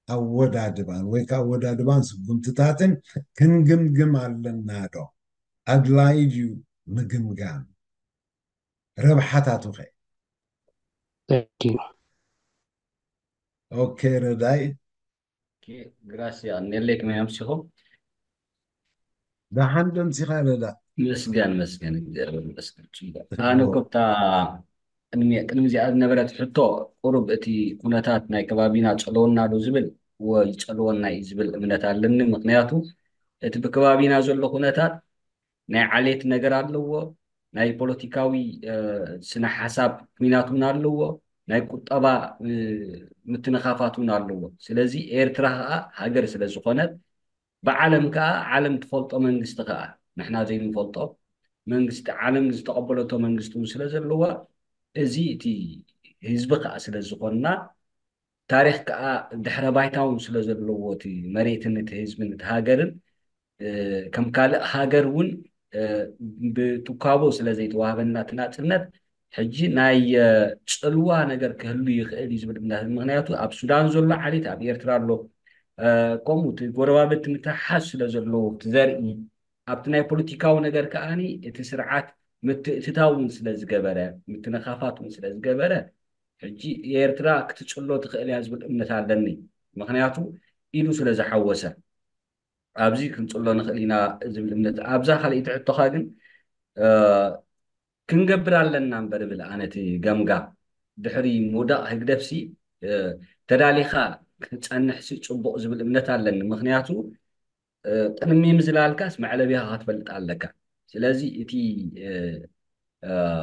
ኣወዳድባን ወይ ከዓ ኣወዳድባን ስጉምትታትን ክንግምግም ኣለና ዶ? ኣድላይ ድዩ ምግምጋም? ረብሓታቱ ኸ? Thank you። ኦኬ ረዳይ ኦኬ፣ ግራስ ይቐንየለይ፣ ከመይ ኣምሲኹም? ደሓን ደምሲኻ ረዳ። መስገን መስገን፣ እግዚኣብሔር ይመስገን። ጽቡቕ። ኣነ እኮ እታ ቅድሚ ቅድሚ እዚኣ ዝነበረት ሕቶ ቁሩብ እቲ ኩነታት ናይ ከባቢና ጸለወና ዶ ዝብል ወይ ጸለወና እዩ ዝብል እምነት ኣለኒ። ምክንያቱ እቲ ብከባቢና ዘሎ ኩነታት ናይ ዓሌት ነገር ኣለዎ፣ ናይ ፖለቲካዊ ስነ ሓሳብ ኩናት እውን ኣለዎ፣ ናይ ቁጠባ ምትንኻፋት እውን ኣለዎ። ስለዚ ኤርትራ ከዓ ሃገር ስለ ዝኾነት ብዓለም ከዓ ዓለም ትፈልጦ መንግስቲ ከዓ ንሕና ዘይንፈልጦ መንግስቲ ዓለም ዝተቐበለቶ መንግስቲ እውን ስለ ዘለዋ እዚ እቲ ህዝቢ ከዓ ስለ ዝኾንና ታሪኽ ከዓ ድሕረ ባይታ እውን ስለ ዘለዎ እቲ መሬትን እቲ ህዝብን እቲ ሃገርን ከም ካልእ ሃገር እውን ብትኳቦ ስለ ዘይተዋህበና እቲ ናፅነት ሕጂ ናይ ፅልዋ ነገር ክህሉ ይኽእል እዩ ዝብል እምነት። ምክንያቱ ኣብ ሱዳን ዘሎ ዓሌት ኣብ ኤርትራ ኣሎ። ከምኡ እቲ ጎረባብቲ ምትሕሓዝ ስለ ዘለዎ እቲ ዘርኢ ኣብቲ ናይ ፖለቲካዊ ነገር ከዓኒ እቲ ስርዓት ምትእትታው እውን ስለ ዝገበረ ምትንኻፋት እውን ስለ ዝገበረ ሕጂ ኤርትራ ክትፅሎ ትኽእል እያ ዝብል እምነት ኣለኒ። ምክንያቱ ኢዱ ስለ ዝሓወሰ ኣብዚ ክንፅሎ ንኽእል ኢና ዝብል እምነት። ኣብዛ ካልኣይቲ ሕቶኻ ግን ክንገብር ኣለና እምበር ብል ኣነ እቲ ገምጋም ድሕሪ ምውዳቕ ህግደፍሲ ተዳሊኻ ክትፀንሕሲ ፅቡቕ ዝብል እምነት ኣለኒ። ምክንያቱ ቅድሚ ምዝላልካስ መዕለቢኻ ክትፈልጥ ኣለካ። ስለዚ እቲ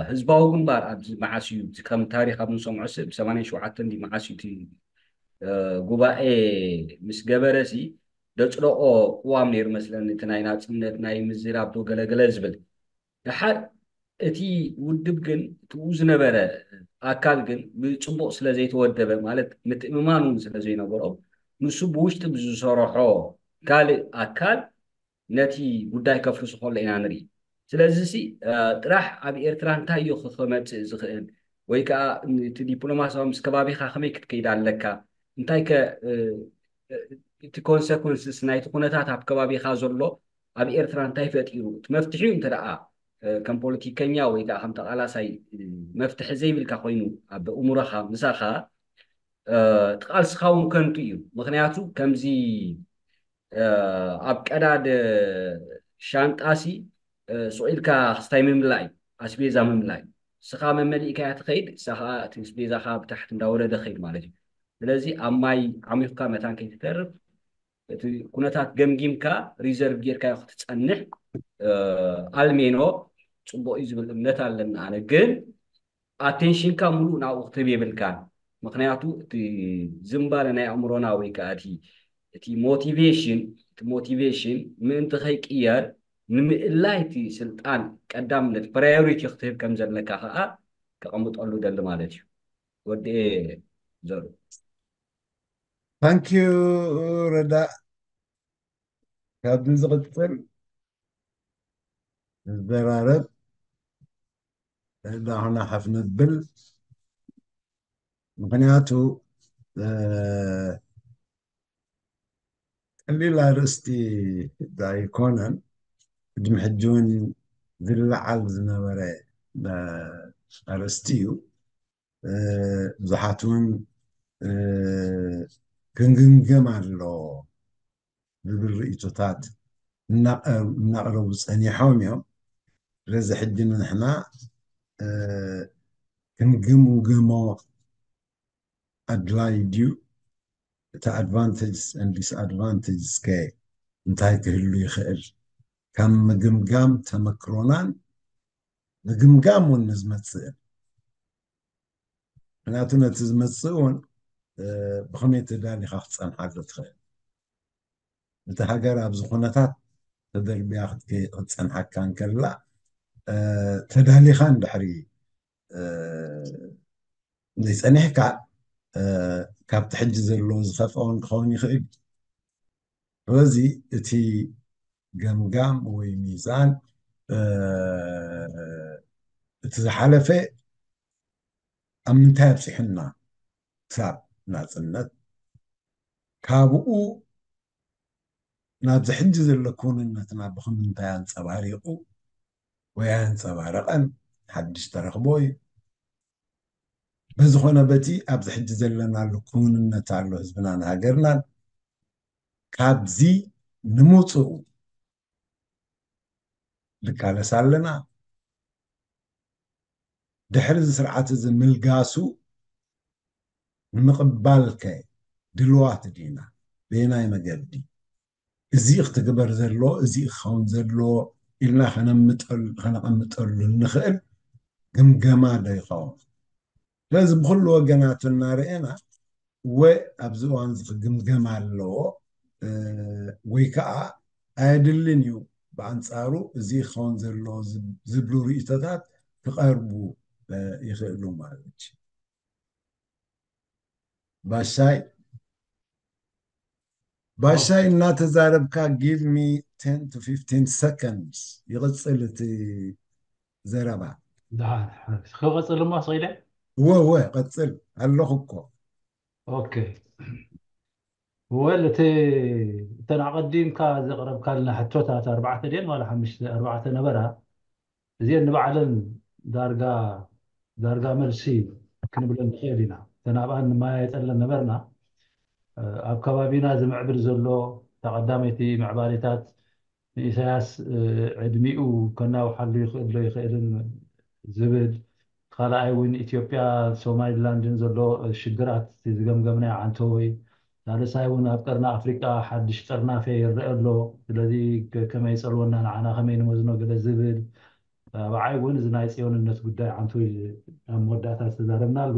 ህዝባዊ ግንባር ኣብዚ መዓስ እዩ ከም ታሪክ ኣብ ንሰምዖ ብ ሰማንያን ሸውዓተን ድዩ መዓስ እዩ እቲ ጉባኤ ምስ ገበረ ሲ ደፅደቆ ቅዋም ነይሩ መስለኒ፣ እቲ ናይ ናፅነት ናይ ምዝራብ ዶ ገለገለ ዝብል። ደሓር እቲ ውድብ ግን፣ እቲኡ ዝነበረ ኣካል ግን ብጽቡቕ ስለ ዘይተወደበ፣ ማለት ምትእምማን እውን ስለ ዘይነበሮ፣ ንሱ ብውሽጢ ብዝሰርሖ ካልእ ኣካል ነቲ ጉዳይ ከፍርሱ ከሎ ኢና ንርኢ። ስለዚ ሲ ጥራሕ ኣብ ኤርትራ እንታይ እዩ ክመፅእ ዝኽእል፣ ወይ ከዓ እቲ ዲፕሎማሲያዊ ምስ ከባቢኻ ከመይ ክትከይድ ኣለካ፣ እንታይ ከ እቲ ኮንሰኮንስስ ናይቲ ኩነታት ኣብ ከባቢኻ ዘሎ ኣብ ኤርትራ እንታይ ፈጢሩ፣ እቲ መፍትሒኡ እንተ ደኣ ከም ፖለቲከኛ ወይ ከዓ ከም ተቓላሳይ መፍትሒ ዘይብልካ ኮይኑ ኣብ እምሮኻ ምሳኻ፣ እቲ ቃልስኻ እውን ከንቱ እዩ። ምክንያቱ ከምዚ ኣብ ቀዳድ ሻንጣሲ ስቕ ኢልካ ክስታይ ምምላእ እዩ፣ ኣስቤዛ ምምላእ እዩ። ንስኻ መመሊእካያ ትኸይድ፣ ንሳ ከዓ እቲ ኣስቤዛኻ ብታሕቲ እንዳወረደ ኸይድ ማለት እዩ። ስለዚ ኣብ ማይ ዓሚኹካ መታን ከይትተርፍ እቲ ኩነታት ገምጊምካ ሪዘርቭ ጌርካዮ ክትጸንሕ ኣልሜኖ ጽቡቕ እዩ ዝብል እምነት ኣለኒ ኣነ። ግን ኣቴንሽንካ ሙሉእ ናብኡ ክትህብ የብልካን። ምክንያቱ እቲ ዝንባለ ናይ ኣእምሮና ወይ ከዓ እቲ እቲ ሞቲቬሽን እቲ ሞቲቬሽን ምእንቲ ከይቅየር ንምእላይ እቲ ስልጣን ቀዳምነት ፕራዮሪቲ ክትህብ ከም ዘለካ ከዓ ከቐምጠሉ ደሊ ማለት እዩ። ወዲኤ ዘሩ። ታንኪዩ ረዳእ። ካብዚ ዝቕፅል ንዘራረብ እንዳሆና ሓፍ ነብል። ምክንያቱ ቀሊል ኣርእስቲ ኣይኮነን። ቅድሚ ሕጂ እውን ዝለዓል ዝነበረ ኣርእስቲ እዩ። ብዙሓት እውን ክንግምገም ኣሎ ዝብል ርእይቶታት እናቐረቡ ፀኒሖም እዮም። ስለዚ ሕጂ ንሕና ክንግምገሞ ኣድላይ ድዩ? እቲ ኣድቫንቴጅስ ን ዲስኣድቫንቴጅስ ከ እንታይ ክህሉ ይኽእል? ካብ ምግምጋም ተመክሮናን ምግምጋም እውን ንዝመፅእ፣ ምክንያቱ ነቲ ዝመፅእ እውን ብኸመይ ተዳሊኻ ክትፀንሓሉ ትኽእል? እቲ ሃገር ኣብዚ ኩነታት ተደርብያ ክትፀንሓካ እንከላ ተዳሊኻ እንድሕሪ ዘይፀኒሕካ ካብቲ ሕጂ ዘለዎ ዝኸፍአ እውን ክኸውን ይኽእል። ስለዚ እቲ ገምጋም ወይ ሚዛን እቲ ዝሓለፈ ኣብ ምንታይ ኣብፂሑና ክሳብ ናፅነት፣ ካብኡ ናብዚ ሕጂ ዘሎ ክውንነትና ብኽምንታይ ኣንፀባሪቑ ወይ ኣንፀባረቐን ሓድሽ ተረኽቦ እዩ። በዝኾነ በቲ ኣብዚ ሕጂ ዘለናሉ ክውንነት ኣሎ ህዝብናን ሃገርናን። ካብዚ ንምውፅኡ ንቃለስ ኣለና። ድሕሪ እዚ ስርዓት እዚ ምልጋሱ ንምቕባል ከ ድልዋት ዲና? በየናይ መገዲ? እዚ ክትግበር ዘለዎ፣ እዚ ክኸውን ዘለዎ ኢልና ከነምጠል-፣ ከነቐምጠሉ እንኽእል ግምገማ ዶ ይኸውን? ስለዚ ብኹሉ ወገናቱ እናረኤና፣ እወ ኣብዚ እዋን እዚ ክግምገም ኣለዎ፣ እ፣ ወይ ከዓ ኣየድልን እዩ፣ ብኣንፃሩ እዚ ክኸውን ዘለዎ ዝብ-፣ ዝብሉ ርእይቶታት ክቐርቡ፣ እ፣ ይኽእሉ ማለት እዩ። ባሻይ፣ ባሻይ እናተዛረብካ፣ give me ten to fifteen seconds ይቕፅል እቲ ዘረባ። ደሓን። ክቐፅል እሞ ስኢለ? እወ፣ እወ፣ ቀፅል ኣለኹ እኮ። ኦኬ። ወል እቲ፣ እተን ኣቐዲምካ ዘቕረብካልና ሕቶታት ኣርባዕተ ድየን ዋላ ሓሙሽተ፣ ኣርባዕተ ነበራ። እዚአን ንባዕለን ዳርጋ፣ ዳርጋ መልሲ ክንብለን ንኽእል ኢና። እተን ኣብኣን ንመያየጠለን ነበርና። እ፣ ኣብ ከባቢና ዝምዕብል ዘሎ፣ እታ ቀዳመይቲ ምዕባሌታት ንኢሳያስ፣ እ፣ ዕድሚኡ ከናውሓሉ ይኽእል ዶ ይኽእልን ዝብል፣ ካልኣይ እውን ኢትዮጵያ ሶማሊላንድን ዘሎ፣ እ፣ ሽግራት ዝገምገምናዮ ዓንተወይ፣ ሳልሳይ እውን ኣብ ቀርኒ ኣፍሪቃ ሓድሽ ጥርናፈ ይረአ ኣሎ። ስለዚ ከ-፣ ከመይ ይጸልወና፣ ንዓና ከመይ ንመዝኖ ገለ ዝብል፣ ብዓይ እውን እዚ ናይ ጽዮንነት ጉዳይ ዓንተወይ ኣብ መወዳእታ ዝተዛረብናሉ፣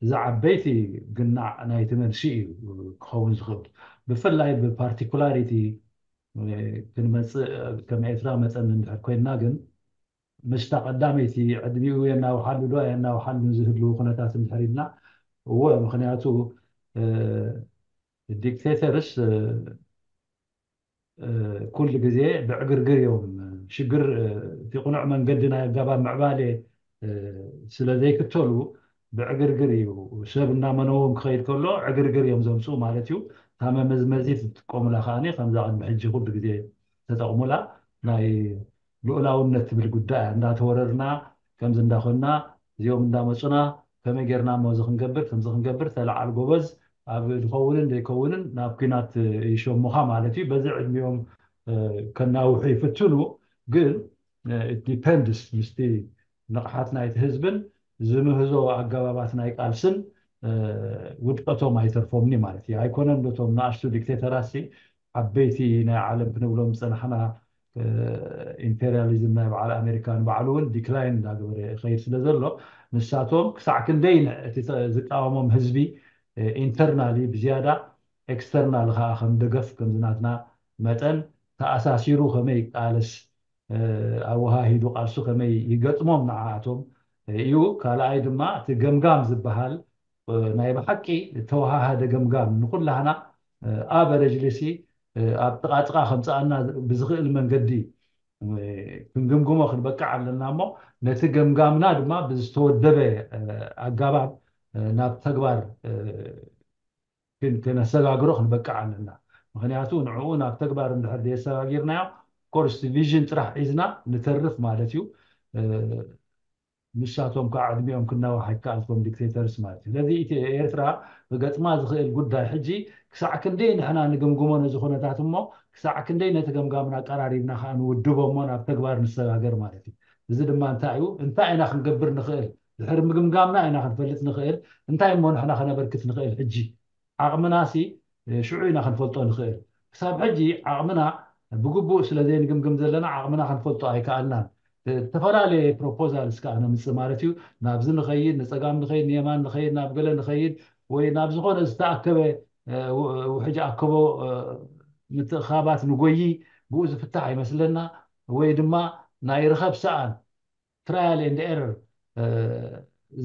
እዚ ዓበይቲ ግናዕ ናይቲ መልሲ እዩ ክኸውን ዝኽእል። ብፍላይ ብፓርቲኩላሪቲ ክንመጽእ፣ ከም ኤርትራ መጠን እንድሕር ኮይንና ግን፣ ምስታ ቀዳመይቲ ዕድሚኡ የናውሓሉ ዶ የናውሓሉ ዝህልዉ ኩነታት እንድሕር ኢልና፣ እወ፣ ምኽንያቱ ዲክቴተርስ ኩሉ ግዜ ብዕግርግር እዮም። ሽግር እቲ ቅኑዕ መንገዲ ናይ ኣጋባብ ምዕባለ ስለ ዘይክተሉ ብዕግርግር እዩ። ሰብ እናመነዎም ክኸይድ ከሎ ዕግርግር እዮም ዘምፅኡ ማለት እዩ። እታ መመዝመዚት ትጥቀሙላ ከዓኒ ከምዛ ቅድሚ ሕጂ ኩሉ ግዜ ተጠቕሙላ ናይ ልኡላውነት ትብል ጉዳይ እንዳተወረርና ከምዚ እንዳኾንና እዚኦም እንዳመፁና ከመይ ጌርና እሞ እዚ ክንገብር ከምዚ ክንገብር ተለዓል ጎበዝ ኣብ ዝኸውንን ዘይከውንን ናብ ኲናት ይሸሙኻ ማለት እዩ። በዚ ዕድሚኦም ከናውሑ ይፍትኑ፣ ግን ዲፐንድስ ምስቲ ንቕሓት ናይቲ ህዝብን ዝምህዞ ኣገባባት ናይ ቃልስን ውድቀቶም ኣይተርፎምኒ ማለት እዩ። ኣይኮነን ዶቶም ንኣሽቱ ዲክቴተራሲ ዓበይቲ ናይ ዓለም ክንብሎም ዝፀናሕና ኢምፔሪያሊዝም ናይ በዓል ኣሜሪካ ንባዕሉ እውን ዲክላይን እንዳገበረ ይኸይድ ስለ ዘሎ ንሳቶም ክሳዕ ክንደይ እቲ ዝቃወሞም ህዝቢ ኢንተርናሊ ብዝያዳ ኤክስተርናል ከዓ ከም ደገፍ ከምዚ ናትና መጠን ተኣሳሲሩ ከመይ ይቃለስ ኣወሃሂዱ ቃልሱ ከመይ ይገጥሞም ንዓኣቶም እዩ። ካልኣይ ድማ እቲ ገምጋም ዝበሃል ናይ ብሓቂ ዝተወሃሃደ ገምጋም ንኩላህና ኣቨረጅ ሊሲ ኣብ ጥቓጥቓ ከምፅኣና ብዝኽእል መንገዲ ክንግምግሞ ክንበቅዕ ኣለና እሞ ነቲ ገምጋምና ድማ ብዝተወደበ ኣጋባብ ናብ ተግባር ክነሰጋግሮ ክንበቅዕ ኣለና። ምክንያቱ ንዕኡ ናብ ተግባር እንድሕር ዘየሰጋጊርናዮ ኮርስ ቪዥን ጥራሕ ሒዝና ንተርፍ ማለት እዩ። ንሳቶም ከዓ ዕድሚኦም ክናዋሕ ኣይከኣልኩም ዲክቴተርስ ማለት እዩ። ስለዚ ኤርትራ ክገጥማ ዝኽእል ጉዳይ ሕጂ ክሳዕ ክንደይ ንሕና ንግምግሞ ነዚ ኩነታት እሞ ክሳዕ ክንደይ ነቲ ገምጋምና ኣቀራሪብና ከዓ ንውድቦ እሞ ናብ ተግባር ንሰጋገር ማለት እዩ። እዚ ድማ እንታይ እዩ? እንታይ ኢና ክንገብር ንኽእል? ድሕሪ ምግምጋምና ኢና ክንፈልጥ ንኽእል እንታይ እሞ ንሕና ከነበርክት ንኽእል ሕጂ ዓቕምናሲ ሽዑ ኢና ክንፈልጦ ንኽእል። ክሳብ ሕጂ ዓቕምና ብግቡእ ስለ ዘይንግምግም ዘለና ዓቕምና ክንፈልጦ ኣይከኣልናን። ዝተፈላለየ ፕሮፖዛልስ ከዓ ነምፅእ ማለት እዩ። ናብዚ ንኸይድ፣ ንፀጋም ንኸይድ፣ ንየማን ንኸይድ፣ ናብ ገለ ንኸይድ ወይ ናብ ዝኾነ ዝተኣከበ ውሕጅ ኣከቦ ምትእኻባት ንጎይ ብኡ ዝፍታሕ ኣይመስለና ወይ ድማ ናይ ርኸብ ሰኣን ትራያል ኤንድ ኤረር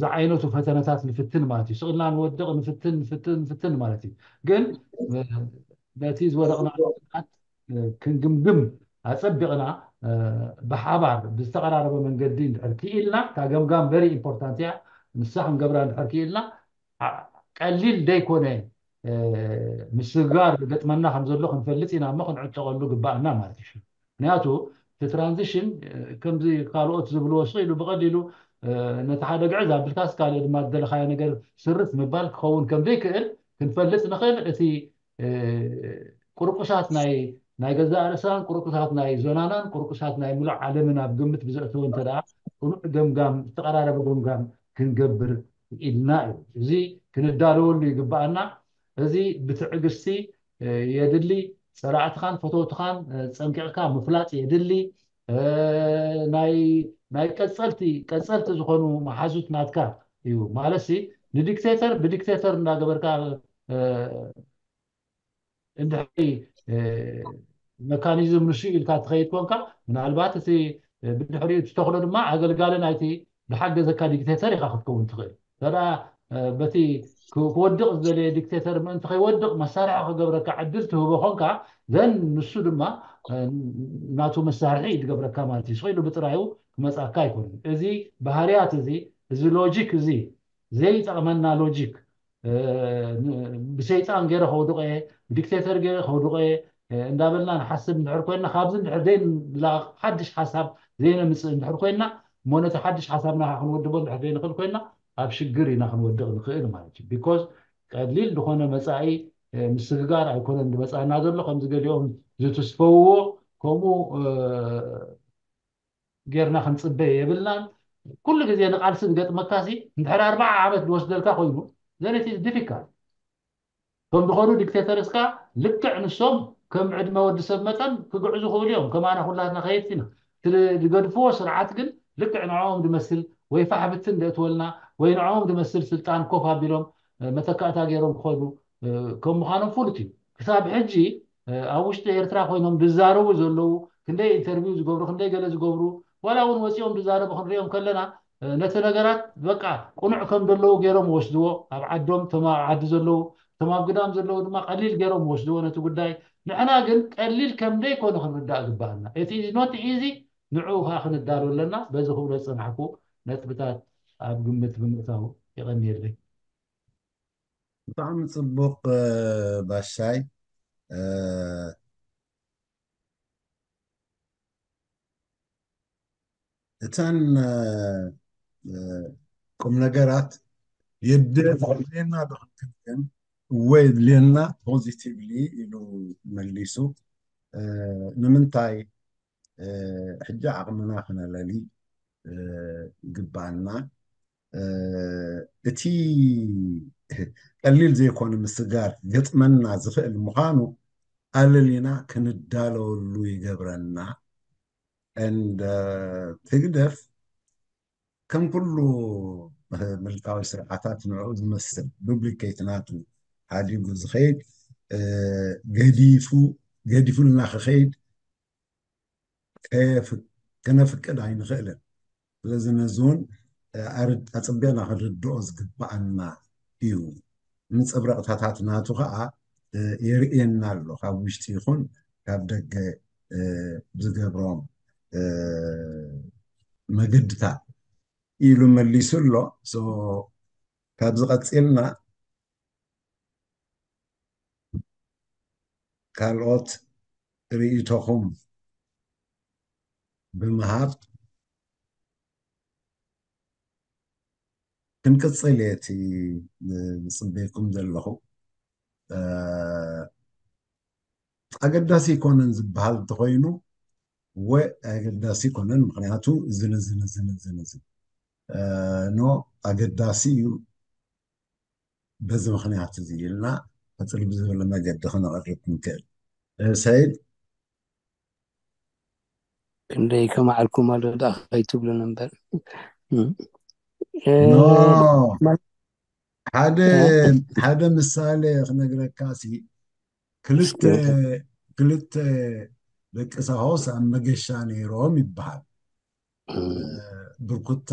ዝዓይነቱ ፈተነታት ንፍትን ማለት እዩ። ስቕልና ንወድቕ ንፍትን ንፍትን ንፍትን ማለት እዩ። ግን ነቲ ዝወደቕና ክንግምግም ኣፀቢቕና ብሓባር ብዝተቐራረበ መንገዲ እንድሕር ክኢልና እታ ገምጋም ቨሪ ኢምፖርታንት እያ። ንሳ ክንገብራ እንድሕር ክኢልና ቀሊል ደይኮነ ምስግጋር ገጥመና ከም ዘሎ ክንፈልጥ ኢና እሞ ክንዕጠቐሉ ግባኣና ማለት እዩ። ምክንያቱ እቲ ትራንዚሽን ከምዚ ካልኦት ዝብልዎ ስቕ ኢሉ ብቐሊሉ ነቲ ሓደ ግዕዝ ኣቢልካስ ካልእ ድማ ዝደለኻዮ ነገር ስርት ምባል ክኸውን ከም ዘይክእል ክንፈልጥ ንኽእል። እቲ ቁርቁሳት ናይ ናይ ገዛእ ርእስናን ቁርቁሳት ናይ ዞናናን ቁርቁሳት ናይ ሙሉእ ዓለምን ኣብ ግምት ብዘእተወ እንተ ደኣ ቅኑዕ ገምጋም ዝተቐራረበ ገምጋም ክንገብር ኢልና እዩ። እዚ ክንዳለወሉ ይግባኣና። እዚ ብትዕግስቲ የድሊ። ፀላእትኻን ፈተውትኻን ፀንቂቕካ ምፍላጥ የድሊ። ናይ ቀፀልቲ ቀፀልቲ ዝኾኑ መሓዙት ናትካ እዩ ማለት ንዲክቴተር ብዲክቴተር እንዳገበርካ እንድሕሪ መካኒዝም ንሱ ኢልካ ትኸይድ ኮንካ ምናልባት እቲ ብድሕሪኡ ትተኽሎ ድማ ኣገልጋሊ ናይቲ ዝሓገዘካ ዲክቴተር ኢኻ ክትከውን ትኽእል። ተዳ በቲ ክወድቕ ዝደለየ ዲክቴተር ምእንቲ ከይወድቕ መሳርሒ ክገብረካ ዕድል ትህቦ ኮንካ ዘን ንሱ ድማ ናቱ መሳርሒ እዩ ዝገብረካ ማለት እዩ። ስኢሉ ብጥራዩ ክመፃካ ኣይኮንን። እዚ ባህርያት እዚ እዚ ሎጂክ እዚ ዘይጠቕመና ሎጂክ ብሰይጣን ገይረ ከውድቆ እየ ብዲክቴተር ገይረ ከውድቆ እየ እንዳበልና ንሓስብ እንድሕር ኮይና ካብዚ እንድሕር ዘይንላቕ ሓድሽ ሓሳብ ዘይነምፅእ እንድሕር ኮይና እሞ ነቲ ሓድሽ ሓሳብና ክንወድቦ እንድሕር ዘይንኽእል ኮይና ኣብ ሽግር ኢና ክንወድቕ ንኽእል ማለት እዩ። ቢኮዝ ቀሊል ዝኾነ መፃኢ ምስግጋር ኣይኮነን ዝመፃና ዘሎ ከምዚ ገሊኦም ዝትስፈውዎ ከምኡ ጌርና ክንፅበ የብልናን። ኩሉ ግዜ ንቃልሲ ዝገጥመካሲ እንድሕር ኣርባዓ ዓመት ዝወስደልካ ኮይኑ ዘነቲ ዲፊካልት ከም ዝኾኑ ዲክቴተርስ ከዓ ልክዕ ንሶም ከም ዕድመ ወዲ ሰብ መጠን ክግዕዙ ክእሉ እዮም። ከማና ኩላትና ከየድቲ ኢና። እቲ ዝገድፍዎ ስርዓት ግን ልክዕ ንዕኦም ዝመስል ወይ ፋሕ ብትን ዘእትወልና ወይ ንዕኦም ዝመስል ስልጣን ኮፍ ኣቢሎም መተካእታ ገይሮም ክኸዱ ከም ምዃኖም ፍሉጥ እዩ። ክሳብ ሕጂ ኣብ ውሽጢ ኤርትራ ኮይኖም ዝዛረቡ ዘለዉ ክንደይ ኢንተርቪው ዝገብሩ ክንደይ ገለ ዝገብሩ ዋላ እውን ወፂኦም ዝዛረቡ ክንሪኦም ከለና ነቲ ነገራት በቃ ቅኑዕ ከም ዘለዉ ገይሮም ወስድዎ። ኣብ ዓዶም እቶም ኣብ ዓዲ ዘለዉ፣ እቶም ኣብ ግዳም ዘለዉ ድማ ቀሊል ገይሮም ወስድዎ ነቲ ጉዳይ። ንሕና ግን ቀሊል ከም ዘይኮነ ክንርዳእ ግባኣና። እቲ is not easy ንዕኡ ከዓ ክንዳሎ ኣለና። በዚ ክብሎ ዝፀናሕኩ ነጥብታት ኣብ ግምት ብምእታው የቐንየለይ። ብጣዕሚ ፅቡቅ ባሻይ። እተን ቁም ነገራት የድልየና ዶ ክንብል፣ እወ የድልየና፣ positively ኢሉ መሊሱ። ንምንታይ ሕጂ ዓቕምና ክነለሊ ይግባኣና። እቲ ቀሊል ዘይኮነ ምስጋር ገጥመና ዝኽእል ምዃኑ ኣለሊና ክንዳለወሉ ይገብረና። And ህግደፍ ከም ኩሉ ምልካዊ ስርዓታት ንዕኡ ዝመስል ዱፕሊኬት ናቱ ሓዲጉ ዝኸይድ፣ ገዲፉ ገዲፉልና ክኸይድ ከነፍቅድ ኣይንኽእልን። ስለዚ ነዚ እውን ኣጽቢቕና ክንርድኦ ዝግባኣና እዩ። ምንፅብረቕታታት ናቱ ከዓ የርእየና ኣሎ፣ ካብ ውሽጢ ይኹን ካብ ደገ ዝገብሮም መገድታት ኢሉ መሊሱ ኣሎ። ካብዚ ቀፂልና ካልኦት ርእይቶኹም ብምሃብ ክንቅፅል እየ እቲ ዝፅበየኩም ዘለኹ። ኣገዳሲ ይኮነን ዝበሃል እንተኮይኑ፣ ወ ኣገዳሲ ይኮነን፣ ምክንያቱ እዝን እዝን እዝን እዝን እዝን ኖ ኣገዳሲ እዩ። በዚ ምክንያት እዚ ኢልና ቀፅል ብዝብል መገዲ ክነቕርብ ክንክእል። ሰይድ ክንደይ ከማዕልኩም ኣሎ ዳ ከይትብሉን እምበር። ኖ ሓደ ሓደ ምሳሌ ክነግረካ ሲ ክልተ ክልተ ደቂ ሳሆስ ኣብ መገሻ ነይሮም ይበሃል። ብርኩታ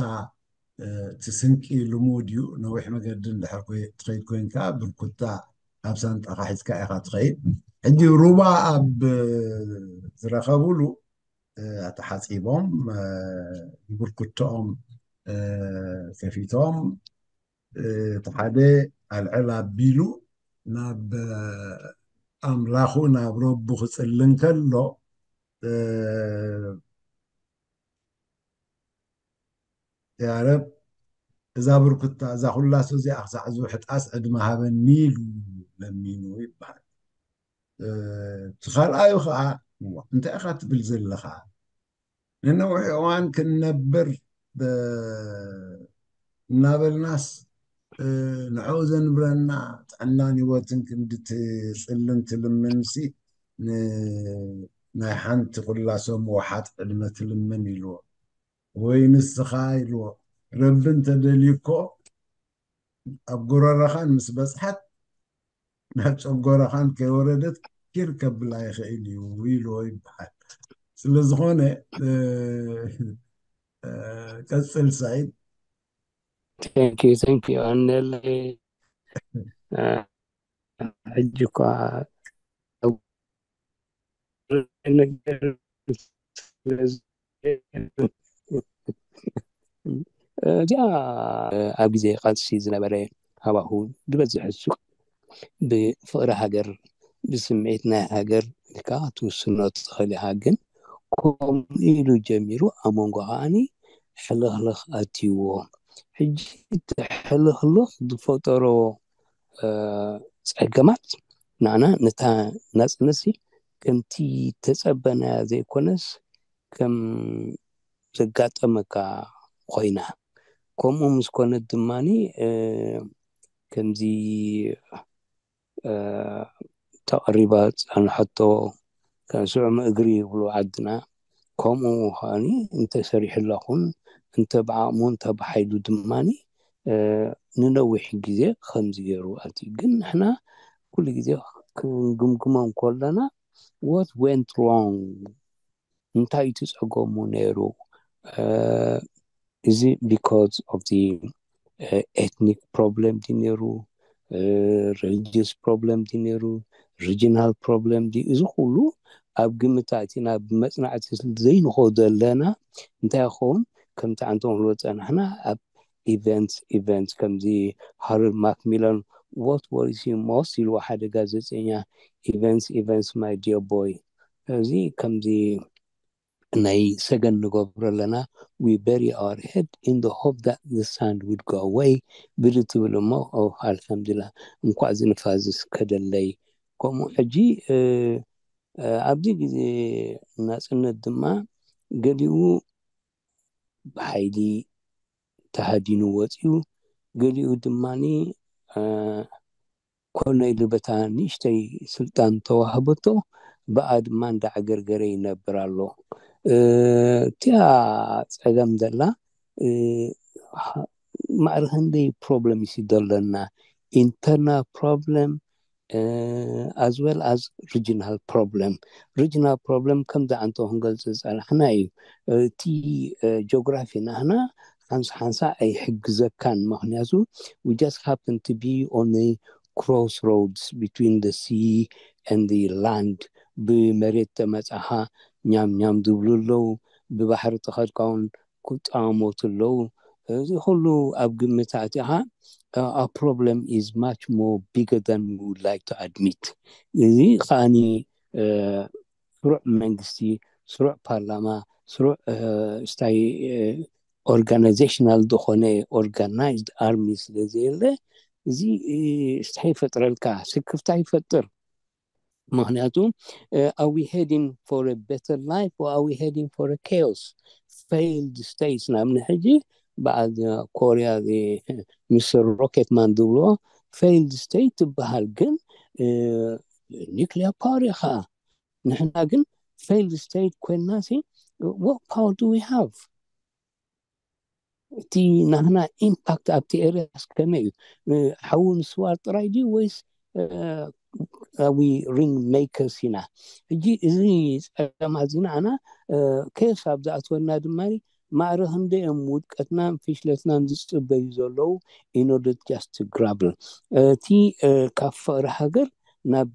እቲ ስንቂ ልሙድ እዩ። ነዊሕ መገዲ እንድሕር ትኸይድ ኮይንካ ብርኩታ ኣብ ሳንጣኻ ሒዝካ ኢኻ ትኸይድ። ሕጂ ሩባ ኣብ ዝረኸብሉ ተሓፂቦም ብርኩቶኦም ከፊቶም እቲ ሓደ ኣልዕል ኣቢሉ ናብ ኣምላኹ ናብ ረቡ ክፅሊ እንከሎ ያረብ እዛ ብርኩታ እዛ ኩላሶ እዚኣ ክሳዕ ዝውሕጣስ ዕድመ ሃበኒ ኢሉ ለሚኑ ይበሃል። እቲ ካልኣዩ ከዓ እንታይ ኢኻ ትብል ዘለኻ? ንነዊሕ እዋን ክንነብር እናበልናስ ንዕኡ ዘንብረና ጥዕናን ህይወትን ክንዲ ትፅልን ትልምንሲ ናይ ሓንቲ ኩላሶ ምውሓጥ ዕድመ ትልምን ኢልዎ። ወይ ንስኻ ኢልዎ። ረቢ እንተደልዩ እኮ ኣብ ጎረረኻን ምስ በፅሐት ናብ ጨጎራኻን ከይወረደት ኪር ከብላ ይኽእል እዩ ኢልዎ ይበሃል። ስለዝኾነ ቀፅል ሳይድ። Thank you, thank you። ኣነለ ሕጂ እኳ ነገር እዚኣ ኣብ ግዜ ቃልሲ ዝነበረ ሃዋሁ ዝበዝሕ እሱ ብፍቕሪ ሃገር ብስምዒት ናይ ሃገር ኢልካ ትውስኖ ትኽእል ኢኻ። ግን ከምኡ ኢሉ ጀሚሩ ኣብ መንጎ ከዓኒ ሕልኽልኽ ኣትይዎ። ሕጂ እቲ ሕልኽልኽ ዝፈጠሮ ጸገማት ንዓና ነታ ናጽነትሲ ከምቲ ተጸበናያ ዘይኮነስ ከም ዘጋጠመካ ኮይና። ከምኡ ምስ ኮነት ድማኒ ከምዚ ተቐሪባ ዝጸንሐቶ ከም ስዑም እግሪ ይብሉ ዓድና። ከምኡ ከዓኒ እንተሰሪሕላኹን እንተ ብዓቕሙ እንተ ብሓይሉ ድማኒ ንነዊሕ ግዜ ከምዚ ገይሩ ኣትዩ። ግን ንሕና ኩሉ ግዜ ክንግምግሞ እንከለና what went wrong እንታይ እዩ እቲ ጸገሙ ነይሩ? እዚ because of the ethnic problem ድዩ ነይሩ፣ religious problem ድዩ ነይሩ፣ regional problem ድዩ? እዚ ኩሉ ኣብ ግምት ኣእቲና ብመፅናዕቲ ዘይንኸዶ ዘለና እንታይ ይኸውን? ከምቲ ዓንቶም ንብሎ ፀናሕና ኣብ events events ከምዚ ሃሮልድ ማክሚላን what worries you most ኢልዎ ሓደ ጋዜጠኛ። Events events my dear boy። እዚ ከምዚ ናይ ሰገን ንገብሮ ኣለና። We bury our head in the hope that the sand would go away ብሉ ትብል እሞ ኣልሓምዱላ እንኳዕ ዝንፋዝስ ከደለይ። ከምኡ ሕጂ ኣብዚ ግዜ ናፅነት ድማ ገሊኡ ብሓይሊ ተሃዲኑ ወፂኡ፣ ገሊኡ ድማ ኮነ ኢሉ በታ ንእሽተይ ስልጣን ተዋህበቶ ብኣ ድማ እንዳዓገርገረ ይነብር ኣሎ። እቲኣ ፀገም ዘላ ማዕረ ክንደይ problem እዩ ዘለና፣ internal problem as well as regional problem። Regional problem ከምዚ ዓንቶ ክንገልፅ ዝፀናሕና እዩ። እቲ ጂኦግራፊ ናህና ሓንሳ ሓንሳ ኣይሕግዘካን፣ ምክንያቱ we just happen to be on a crossroads between the sea and the land። ብመሬት ተመፃኻ ኛም ኛም ዝብሉ ኣለዉ፣ ብባሕሪ ተኸድካ እውን ክፃወሞት ኣለዉ። እዚ ኩሉ ኣብ ግምት ኣእቲኻ our problem is much more bigger than we would like to admit። እዚ ከዓኒ ስሩዕ መንግስቲ፣ ስሩዕ ፓርላማ፣ ስሩዕ ስታይ organizational ዝኾነ organized army ስለ ዘየለ እዚ ስታይ ይፈጥረልካ፣ ስክፍታ ይፈጥር። ምክንያቱ are we heading for a better life or are we heading for a chaos? Failed states ናብኒ ሕጂ በዓል ኮርያ ሚስተር ሮኬትማን ዝብልዎ failed state ትበሃል፣ ግን nuclear power ኢኻ። ንሕና ግን failed state ኮይንና ሲ what power do we have? እቲ ናህና impact ኣብቲ areas ከመይ እዩ? ሓዊ ምስዋር ጥራይ ድዩ ወይስ we ring makers ኢና? ሕጂ እዚ ፀገማት እዚ ንዓና chaos ኣብ ዝኣትወና ድማ ማዕረ ክንደይ እዮም ውድቀትናን ፍሽለትናን ዝፅበዩ ዘለዉ in order just to grab። እቲ ካብ ፍቕሪ ሃገር ናብ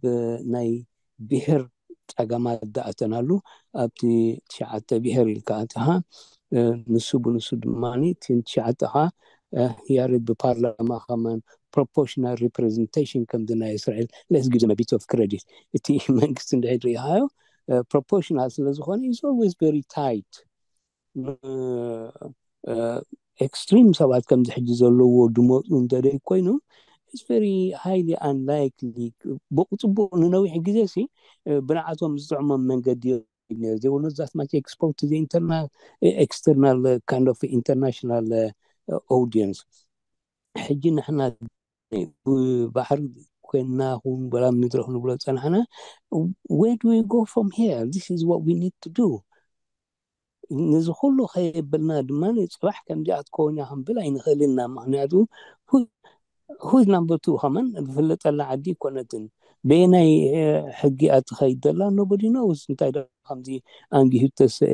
ናይ ብሄር ፀገማት ዝኣተናሉ ኣብቲ ትሽዓተ ብሄር ኢልካ ኣትኻ ንሱ ብንሱ ድማ ትሽዓተ ኻ ያሬድ ብፓርላማ ከማን proportional representation ከምዚ ናይ እስራኤል። Let's give them a bit of credit። እቲ መንግስቲ እንድሕር ሪኢኻዮ proportional ስለ ዝኾነ is always very tight። extreme ሰባት ከምዚ ሕጂ ዘለዎ ድመፁ እንተደይ ኮይኑ it's very highly unlikely። ብፅቡቅ ንነዊሕ ግዜ ሲ ብንዓቶም ዝጥዕሞም መንገዲ ነር they will not that much expose to the internal external kind of international audience። ሕጂ ንሕና ብባሕሪ ኮይንና ኹን በላ ምድሪ ክንብሎ ዝፀናሕና where do we go from here? This is what we need to do። ነዚ ኩሉ ከየበልና ድማ ፅባሕ ከምዚኣ ትከውን እያ ክንብል ኣይንኽእልን ኢና። ምክንያቱ who is number two ከማን ዝፍለጠላ ዓዲ ይኮነትን። በየናይ ሕጊ እያ ትኸይድ ዘላ? Nobody knows። እንታይ ዶ ከምዚ ኣንጊሁ ተስአ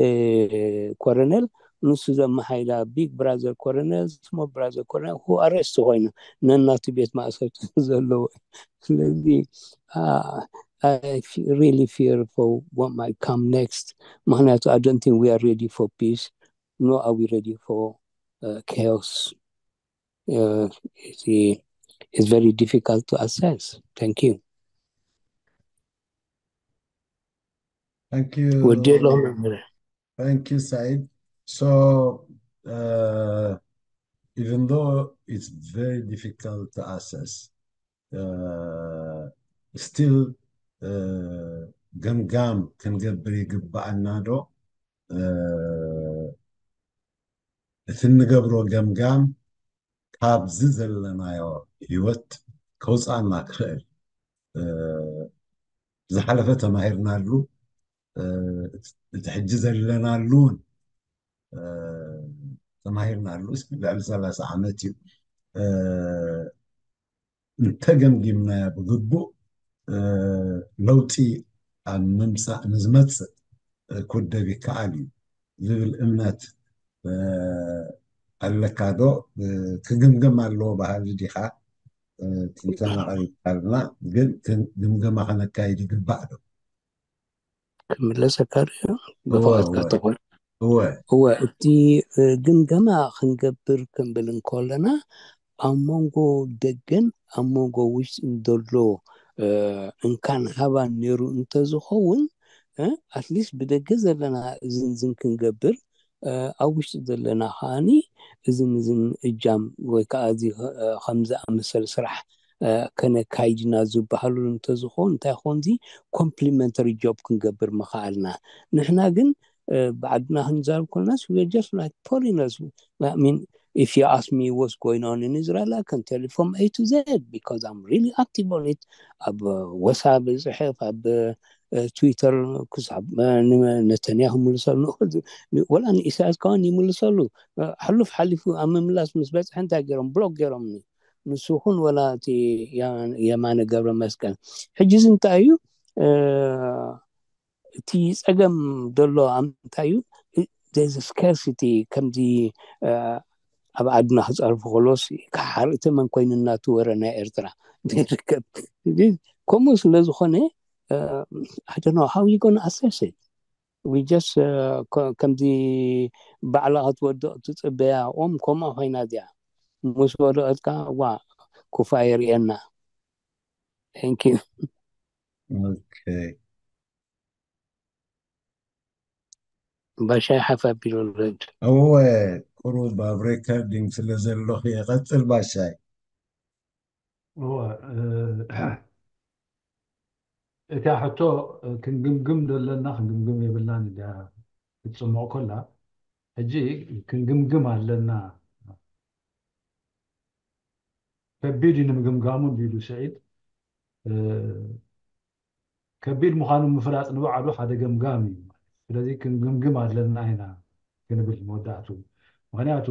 ኮረነል ንሱ ዘመሓይላ big brother ኮረነል small brother ኮረነል who arrest ኮይኑ ነናቱ ቤት ማእሰርቲ ዘለዎ። ስለዚ I really fear for what might come next። ምክንያቱ I don't think we are ready for peace nor are we ready for chaos. It's very difficult to assess. Thank you. Thank you. ወዲ ኣለኹ መምህር። Thank you, Said. So, uh, even though it's very difficult to assess, uh, still uh, ገምጋም ክንገብር ይግባኣና ዶ? እቲ እንገብሮ ገምጋም ካብዚ ዘለናዮ ህይወት ከውፅኣና ክኽእል፣ ዝሓለፈ ተማሂርናሉ፣ እቲ ሕጂ ዘለናሉ እውን ተማሂርናሉ ልዕሊ ሰላሳ ዓመት እዩ። እንተገምጊምናዮ ብግቡእ ለውጢ ኣብ ምምፃእ ንዝመፅእ ክውደብ ይከኣል እዩ ዝብል እምነት ኣለካ ዶ? ክግምገም ኣለዎ ባህሊ ዲኻ? ትንተና ቀሪብካልና፣ ግን ግምገማ ከነካይድ ይግባእ ዶ? ክምለሰካ ድዩ? ብፍቓድካ ተኾን። እወ። እወ፣ እቲ ግምገማ ክንገብር ክንብል እንከለና ኣብ መንጎ ደገን ኣብ መንጎ ውሽጥን ዘሎ እንካን ሃባን ነይሩ እንተዝኸውን፣ ኣትሊስት ብደገ ዘለና እዝን ዝን ክንገብር፣ ኣብ ውሽጢ ዘለና ከዓኒ እዝን እዝን እጃም ወይ ከዓ እዚ ከም ዝኣመሰለ ስራሕ ከነካይድና ዝበሃሉ እንተዝኸውን፣ እንታይ ኾንዚ ኮምፕሊመንተሪ ጆብ ክንገብር ምኸኣልና። ንሕና ግን ብዓድና ክንዛረብ ኮለናስ we just like foreigners. I mean, if you ask me what's going on in Israel, I can tell you from A to Z because I'm really active on it. ኣብ ወሳብ ዝፅሕፍ፣ ኣብ ትዊተር ክሳብ ነተንያሁ ይምልሰሉ፣ ወላ ንኢሳያስ ከውን ይምልሰሉ። ሕሉፍ ሓሊፉ ኣብ ምምላስ ምስ በፅሐ እንታይ ገይሮም? ብሎክ ገይሮምኒ። ንሱ ኹን ወላ እቲ የማነ ገብረ መስቀል። ሕጂ እዚ እንታይ እዩ? እቲ ፀገም ዘሎ ኣብ ምንታይ እዩ? There's a scarcity። ከምዚ ኣብ ዓድና ክፀርፉ ከሎስ ክሓርኢ ተመን ኮይኑ እናተወረ ናይ ኤርትራ ይርከብ። ከምኡ ስለ ዝኾነ I don't know how you gonna assess it. We just ከምዚ ባዕላ ክትወድቕ ትፅበያ ኦም ከምኣ ኮይና እዚኣ። ምስ ወደቐት ከዓ ዋ ኩፋ የርእየና። Thank you። Okay። ባሻይ ሓፍ ኣቢሉ ርድ እወ፣ ቁሩብ ኣብ ሬከርዲንግ ስለ ዘለኹ እየ። ቀጽል ባሻይ። እወ፣ እ፣ እታ ሕቶ ክንግምግም ዘለና ክንግምግም የብልናን እያ ክትጽምቕ ከላ፣ ሕጂ ክንግምግም ኣለና። ከቢድ እዩ ንምግምጋሙ እንዲሉ ስዒድ፣ እ፣ ከቢድ ምዃኑ ምፍላጥ ንባዕሉ ሓደ ገምጋም እዩ። ስለዚ ክንግምግም ኣለና ኢና ክንብል መወዳእቱ። ምኽንያቱ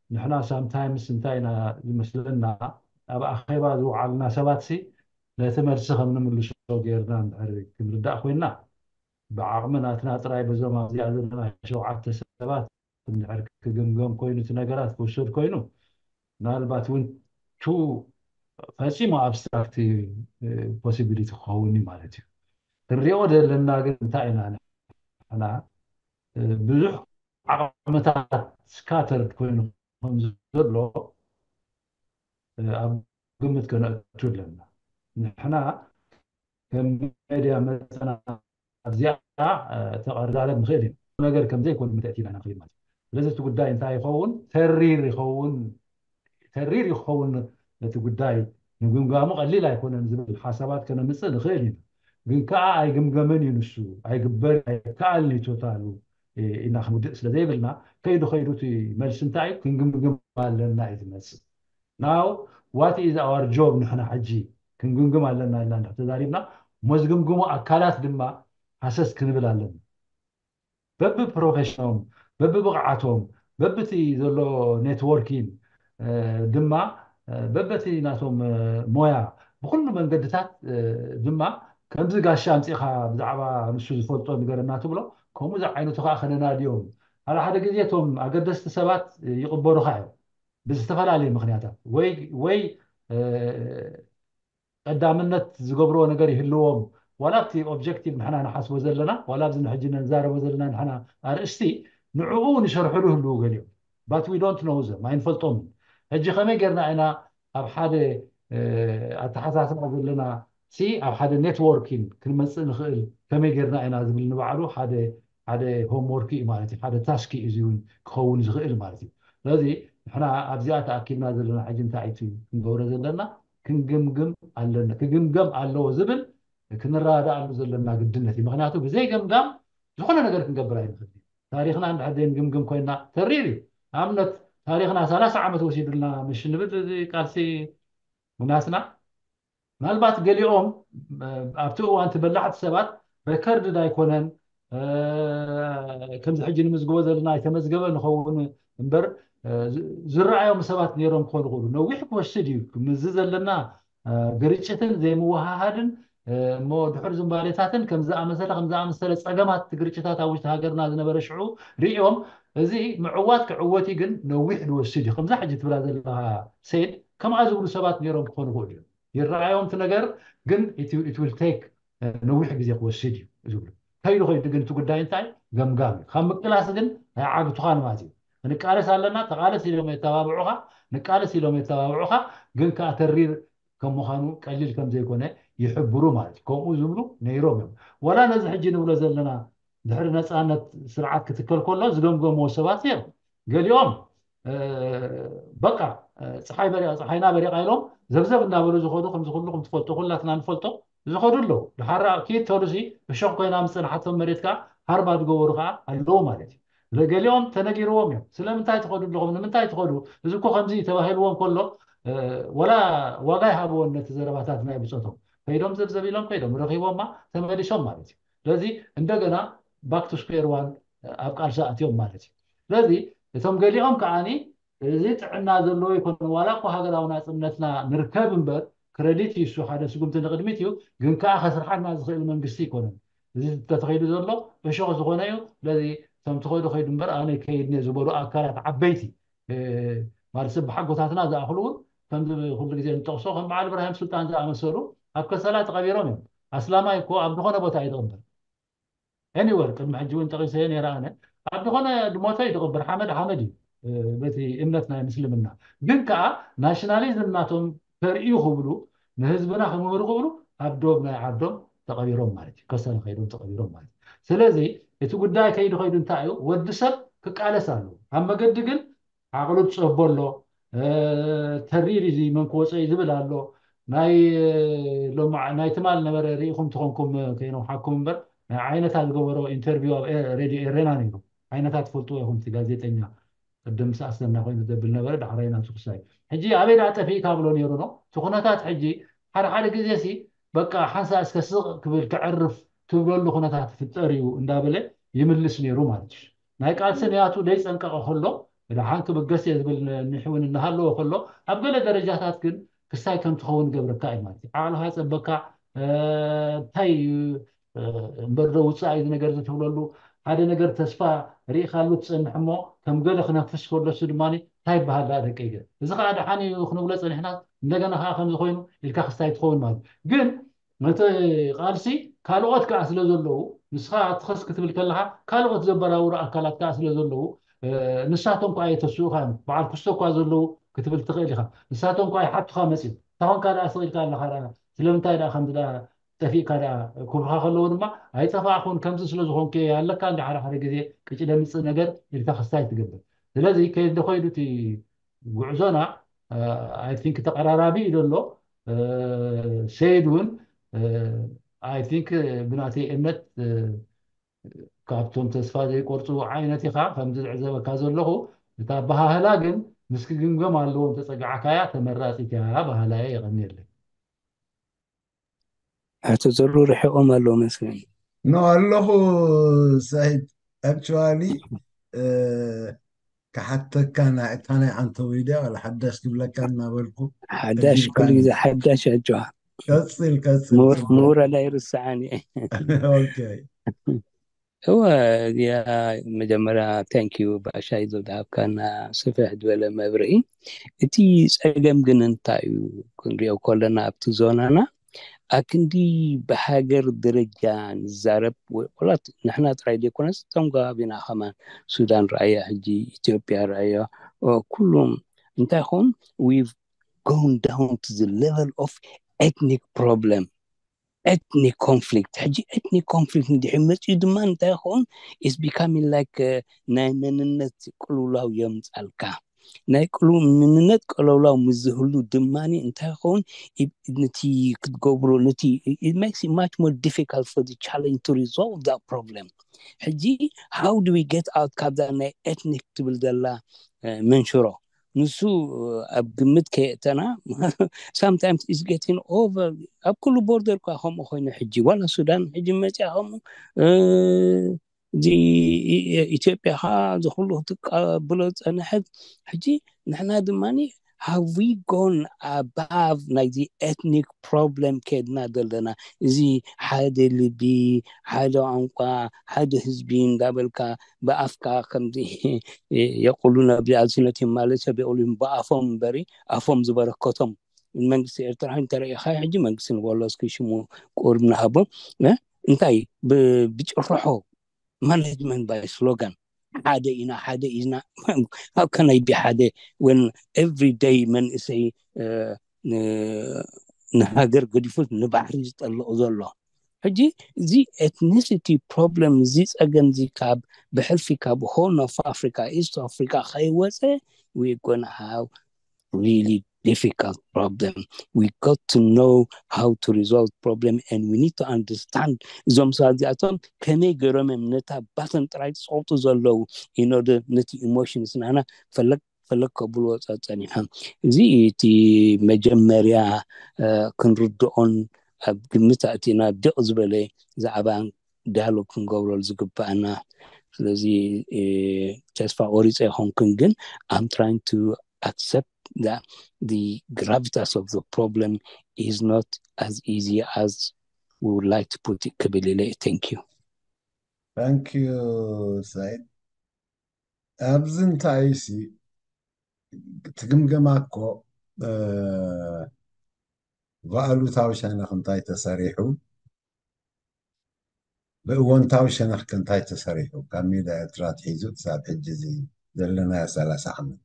ንሕና ሳምታይምስ እንታይ ኢና ዝመስለና፣ ኣብ ኣኼባ ዝወዓልና ሰባት ሲ ነቲ መልሲ ከም ንምልሶ ጌርና እንድሕር ክንርዳእ ኮይና፣ ብዓቕሚ ናትና ጥራይ በዞም ኣብዚኣ ዘለና ሸውዓተ ሰባት እንድሕር ክግምገም ኮይኑ፣ እቲ ነገራት ክውሰድ ኮይኑ፣ ምናልባት እውን ቱ ፈጺሙ ኣብስትራክት ፖሲቢሊቲ ክኸውን እዩ ማለት እዩ። ክንሪኦ ዘለና ግን እንታይ ኢና ንሕና፣ እ፣ ብዙሕ ዓቕምታት ስካተርድ ኮይኑ ከም ዘሎ፣ እ፣ ኣብ ግምት ከነእቱ ኣለና። ንሕና ከም ሜድያ መጠና ኣብዚኣ፣ እ፣ ተቐራረብ ንኽእል ኢና። ነገር ከም ዘይኮነ ምትእቲ ኢና ንኽእል ማለት እዩ። ስለዚ እቲ ጉዳይ እንታይ ይኸውን? ተሪር ይኸውን፣ ተሪር ይኸውን። እቲ ጉዳይ ንምግምጋሙ ቀሊል ኣይኮነን ዝብል ሓሳባት ከነምጽእ ንኽእል ኢና። ግን ከኣ ኣይግምገምን እዩ ንሱ፣ ኣይግበር ኣይከኣልን እዩ ቶታሉ፣ እ፣ ኢና ክንውድእ ስለ ዘይብልና፣ ከይዱ ከይዱ እቲ መልሲ እንታይ እዩ? ክንግምግም ኣለና እዩ ዝመጽእ። Now, what is our job? ንሕና ሕጂ ክንግምግም ኣለና ኢልና እንድሕር ተዛሪብና፣ እሞ ዝግምግሙ ኣካላት ድማ ሃሰስ ክንብል ኣለና። በብፕሮፌሽኖም፣ በብብቕዓቶም፣ በብቲ ዘሎ ኔትወርኪን፣ እ፣ ድማ፣ እ፣ በበቲ ናቶም፣ እ፣ ሞያ፣ ብኹሉ መንገድታት፣ እ፣ ድማ ከምዚ ጋሻ ኣምጺኻ ብዛዕባ ንሱ ዝፈልጦ ንገረና ትብሎ፣ ከምኡ ዝዓይነቱ ከዓ ከነናድዮም። ሓደ ሓደ ግዜ እቶም ኣገደስቲ ሰባት ይቕበሩኻ እዮም ብዝተፈላለየ ምኽንያታት። ወይ፣ ወይ፣ እ፣ ቀዳምነት ዝገብርዎ ነገር ይህልዎም። ዋላ ኣብቲ ኦብጀክቲቭ ንሕና ንሓስቦ ዘለና፣ ዋላ ኣብዚ ንሕጂ ንዛረቦ ዘለና ንሕና ኣርእስቲ፣ ንዕኡ ንሰርሕሉ ህልው ገሊኦም። But we don't know them፣ ኣይንፈልጦምን። ሕጂ ከመይ ጌርና ኢና ኣብ ሓደ፣ እ፣ ኣተሓሳስባ ዘለና ሲ ኣብ ሓደ ኔትወርኪንግ ክንመጽእ ንኽእል ከመይ ጌርና ኢና ዝብል ንባዕሉ ሓደ፣ ሓደ ሆምወርክ እዩ ማለት እዩ፣ ሓደ ታስክ እዩ። እዚ እውን ክኸውን ዝኽእል ማለት እዩ። ስለዚ ንሕና ኣብዚኣ ተኣኪብና ዘለና ሕጂ እንታይ እዩ ክንገብሮ ዘለና? ክንግምግም ኣለና። ክግምገም ኣለዎ ዝብል ክንረዳዳኣሉ ዘለና ግድነት እዩ። ምኽንያቱ ብዘይ ገምጋም ዝኾነ ነገር ክንገብር ኣይንኽእል። ታሪኽና እንድሕር ዘይንግምግም ኮይና ተሪር እዩ። ንኣብነት ታሪኽና ሰላሳ ዓመት ወሲዱልና ምሽ ንብል፣ እዚ ቃልሲ ምናስና ምናልባት ገሊኦም፣ እ፣ ኣብቲ እዋን እቲ በላሕቲ ሰባት ሬከርድድ ኣይኮነን፣ እ፣ ከምዚ ሕጂ ንምዝግቦ ዘለና ኣይተመዝገበ ንኸውን እምበር፣ እ፣ ዝ-፣ ዝረኣዮም ሰባት ነይሮም ክኾኑ ይኽእሉ። ነዊሕ ክወስድ እዩ። ምስዚ ዘለና፣ እ፣ ግርጭትን ዘይምውሃሃድን፣ እሞ ድሕር ዝንባሌታትን ከም ዝኣመሰለ ከም ዝኣመሰለ ጸገማት ግርጭታት ኣብ ውሽጢ ሃገርና ዝነበረ ሽዑ ርእዮም፣ እዚ ምዕዋት ክዕወት እዩ ግን ነዊሕ ዝወስድ እዩ። ከምዛ ሕጂ ትብላ ዘለኻ ሰይድ፣ ከምኣ ዝብሉ ሰባት ነይሮም ክኾኑ ይኽእሉ እዮም። ይረኣዮም እቲ ነገር ግን it will take ነዊሕ ግዜ ክወስድ እዩ ዝብሉ። ከይዱ ከይዱ ግን እቲ ጉዳይ እንታይ ገምጋም እዩ። ካብ ምቅላስ ግን ኣይዓግቱኻን ማለት እዩ። ንቃለስ ኣለና፣ ተቃለስ ኢሎም የተባብዑኻ፣ ንቃለስ ኢሎም የተባብዑኻ፣ ግን ከዓ ተሪር ከም ምዃኑ ቀሊል ከም ዘይኮነ ይሕብሩ ማለት እዩ። ከምኡ ዝብሉ ነይሮም እዮም። ወላ ነዚ ሕጂ ንብሎ ዘለና ድሕሪ ነፃነት ስርዓት ክትከል ከሎ ዝገምገምዎ ሰባት እዮም። ገሊኦም በቃ ፀሓይ በሪቃ ፀሓይና በሪቃ ኢሎም ዘብዘብ እናበሉ ዝኸዱ ከምዚ ኩሉ ከም ትፈልጦ ኩላትና ንፈልጦ ዝኸዱ ኣለዉ። ድሓራ ኪድ ተሉሲ እሾክ ኮይና ምፅንሓቶም መሬት ከዓ ሃርባ ዝገበሩ ከዓ ኣለዉ ማለት እዩ። ገሊኦም ተነጊርዎም እዮም። ስለምንታይ ትኸዱ ኣለኹም? ንምንታይ ትኸዱ? እዚ እኮ ከምዚ ተባሂልዎም ከሎ ወላ ዋጋ ይሃብዎን ነቲ ዘረባታት ናይ ብፆቶም። ከይዶም ዘብዘብ ኢሎም ከይዶም ረኺቦማ ተመሊሶም ማለት እዩ። ስለዚ እንደገና back to square one ኣብ ቃልሲ ኣትዮም ማለት እዩ። ስለዚ እቶም ገሊኦም ከዓኒ እዚ ጥዕና ዘለዎ ይኮነ ዋላ እኮ ሃገራዊ ናፅነትና ንርከብ እምበር ክረዲት እዩ እሱ ሓደ ስጉምቲ ንቅድሚት እዩ። ግን ከዓ ከስርሓና ዝኽእል መንግስቲ ይኮነን እዚ ተተኸይዱ ዘሎ እሾኽ ዝኾነ እዩ። ስለዚ እቶም ትኸዱ ከይዱ እምበር ኣነ ከይድነ ዝበሉ ኣካላት ዓበይቲ ማለት ሰብ ብሓጎታትና ዝኣኽሉ እውን ከምዚ ኩሉ ግዜ ንጠቕሶ ከም በዓል እብራሂም ሱልጣን ዝኣመሰሉ ኣብ ከሰላ ተቐቢሮም እዮም። ኣስላማይ እኮ ኣብ ዝኾነ ቦታ እዩ ዝቕበር። Anywhere ቅድሚ ሕጂ እውን ጠቒሰዮ ነይረ ኣነ ኣብ ዝኾነ ድሞተ እዩ ዝቕበር። ሓመድ ሓመድ እዩ በቲ እምነት ናይ ምስልምና። ግን ከዓ ናሽናሊዝም ናቶም ከርእዩ ክብሉ ንህዝብና ክምህሩ ክብሉ ኣብ ዶብ ናይ ዓዶም ተቐቢሮም ማለት እዩ። ከሰላ ከይዶም ተቐቢሮም ማለት እዩ። ስለዚ እቲ ጉዳይ ከይዱ ከይዱ እንታይ እዩ ወዲ ሰብ ክቃለስ ኣለዎ። ኣብ መገዲ ግን ዓቕሉ ትፀቦ ኣሎ። ተሪር እዚ መን ክወፀ እዩ ዝብል ኣሎ። ናይ ሎማ ናይ ትማል ነበረ ርኢኹም ትኾንኩም ከይነውሓኩም እምበር ናይ ዓይነታ ዝገበሮ ኢንተርቪው ኣብ ሬድዮ ኤሬና ነይሩ። ዓይነታ ትፈልጥዎ ኢኹም እቲ ጋዜጠኛ ቅድም ምስ ኣስለና ኮይኑ ዘብል ነበረ ዳሕራይ ናቱ ክሳይ ሕጂ ኣበይ ደኣ ጠፊእካ ብሎ ነይሩ ነው እቲ ኩነታት ሕጂ ሓደ ሓደ ግዜ ሲ በቃ ሓንሳ እስከ ስቕ ክብል ክዕርፍ ትብለሉ ኩነታት ፍጠር እዩ እንዳበለ ይምልስ ነይሩ ማለት እዩ። ናይ ቃልሲ ንያቱ ደይፀንቀቐ ከሎ ደሓን ክብገስ እየ ዝብል ኒሕ እውን እናሃለዎ ከሎ ኣብ ገለ ደረጃታት ግን ክስታይ ከም ትኸውን ገብረካ እዩ ማለት እዩ። ዓቕልኻ ፀበካ እንታይ እምበር ዶ ውፃእ እዩ ነገር ዝትብለሉ ሓደ ነገር ተስፋ ርኢኻሉ ትፀንሕ እሞ ከም ገለ ክነፍስ ከሎ እሱ ድማ እንታይ ይበሃል ደኣ ደቂ ገ እዚ ከዓ ደሓን እዩ ክንብሎ ፀኒሕና እንደገና ከዓ ከምዚ ኮይኑ ኢልካ ክስታይ ትኸውን ማለት ግን ነቲ ቃልሲ ካልኦት ከዓ ስለ ዘለዉ ንስኻ ትኸስ ክትብል ከለኻ ካልኦት ዘበራብሩ ኣካላት ከዓ ስለ ዘለዉ ንሳቶም ከዓ የተስኡኻ እዮም በዓል ክስቶ እኳ ዘለዉ ክትብል ትኽእል ኢኻ። ንሳቶም ከዓ ይሓቱኻ መፅኡ ታኾንካ ደኣ ስቕ ኢልካ ኣለኻ ስለምንታይ ደኣ ከምዚ ደኣ ጠፊእካ ደኣ ክብሉኻ ከለዉ ድማ ኣይጠፋእኹን ከምዚ ስለ ዝኾንኩ ኣለካ እንዲ ሓደ ሓደ ግዜ ቅጭ ደምፅእ ነገር ኢልካ ክስታይ ትገብር። ስለዚ ከይዱ ከይዱ እቲ ጉዕዞና I think ተቐራራቢ እዩ ዘሎ። ሰይድ እውን I think ብናተይ እምነት ካብቶም ተስፋ ዘይቆርፁ ዓይነት ኢኻ ከምዚ ዝዕዘበካ ዘለኹ። እታ ኣበሃህላ ግን ምስ ክግምገም ኣለዎ እንተፀጋዕካያ ተመራፂት እያ በሃላይ። የቐንየለይ። ኣቶ ዘሩ ርሒቖም ኣለዉ መስለኒ። ኖ ኣለኹ ሰይድ actually ክሓተካ ናይ እታ ናይ ኣንተወይ ድያ ዋላ ሓዳሽ ክብለካ እናበልኩ ሓዳሽ ኩሉ ግዜ ሓዳሽ ኣጆዋ ቀፅል ቀፅል ምውረዳ ይርስዓኒ ኦኬ እወ እዚኣ መጀመርያ thank you ባሻይ ዝሃብካና ስፍሕ ዝበለ መብርሂ። እቲ ፀገም ግን እንታይ እዩ ክንሪኦ ከለና ኣብቲ ዞናና ኣክንዲ ብሃገር ደረጃ ንዛረብ ወላት ንሕና ጥራይ ዘይኮነስ እቶም ከባቢና ከማን ሱዳን ረኣያ ሕጂ ኢትዮጵያ ረኣያ ኩሉም እንታይ ኾን we've gone down to the level of ethnic problem, ethnic conflict. ሕጂ ethnic conflict እንድሕር መፅኡ ድማ እንታይ ኾን is becoming like ናይ መንነት ቅልውላው የምፃልካ። ናይ ቅሉ ምንነት ቀለውላው ምስ ዝህሉ ድማ እንታይ ኸውን ነቲ ክትገብሮ ነቲ it makes it much more difficult for the challenge to resolve that problem. ሕጂ how do we get out ካብዛ ናይ ethnic ትብል ዘላ መንሽሮ ንሱ ኣብ ግምት ከየእተና sometimes is getting over ኣብ ኩሉ border እኳ ከምኡ ኮይኑ ሕጂ ዋላ ሱዳን ሕጂ መፅያ ከምኡ እዚ ኢትዮጵያ ከዓ ዝኩሉ ክትቀብሎ ዝፀንሐት ሕጂ ንሕና ድማ have we gone above ናይዚ ethnic problem ከድና ዘለና? እዚ ሓደ ልቢ፣ ሓደ ቋንቋ፣ ሓደ ህዝቢ እንዳበልካ ብኣፍካ ከምዚ የቁሉነ ብኣልሲነትም ማለት ሰብ የቁሉን ብኣፎም እምበሪ ኣፎም ዝበረከቶም መንግስቲ ኤርትራ እንተረኢኻ ሕጂ መንግስቲ ንበሎ እስኪ ሽሙ ቁርብ ንሃቦ እንታይ ብጭርሖ management by slogan ሓደ ኢና ሓደ ኢና how can I be ሓደ when every day መንእሰይ ንሃገር ገዲፉ ንባሕሪ ዝጠልቕ ዘሎ ሕጂ እዚ ethnicity problem እዚ ፀገም እዚ ካብ ብሕልፊ ካብ Horn of Africa East Africa ከይወፀ we gonna have really difficult problem. We got to know how to resolve problem and we need to understand እዞም ሰባት እዚኣቶም ከመይ ገይሮም እዮም ነታ ባተም ጥራይ ዝፀውጡ ዘለዉ in order ነቲ emotions ናና ፈለግ ፈለግ ከብልዎ ፀፀኒሖም። እዚ እቲ መጀመርያ ክንርድኦን ኣብ ግምት ኣእቲና ድቕ ዝበለ ዛዕባ dialogue ክንገብረሉ ዝግባኣና። ስለዚ ተስፋ ቆሪፀ ይኾንኩን ግን I'm trying to accept that the gravitas of the problem is not as easy as we would like to put it ክብል ኢለ። Thank you. Thank you, Said. ኣብዚ እንታይ ሲ ትግምገማ እኮ ብኣሉታዊ ሸነኽ እንታይ ተሰሪሑ ብእወንታዊ ሸነኽ ከ እንታይ ተሰሪሑ ካብ ሜዳ ኤርትራ ትሒዙ ክሳብ ሕጂ እዚ ዘለናዮ ሰላሳ ዓመት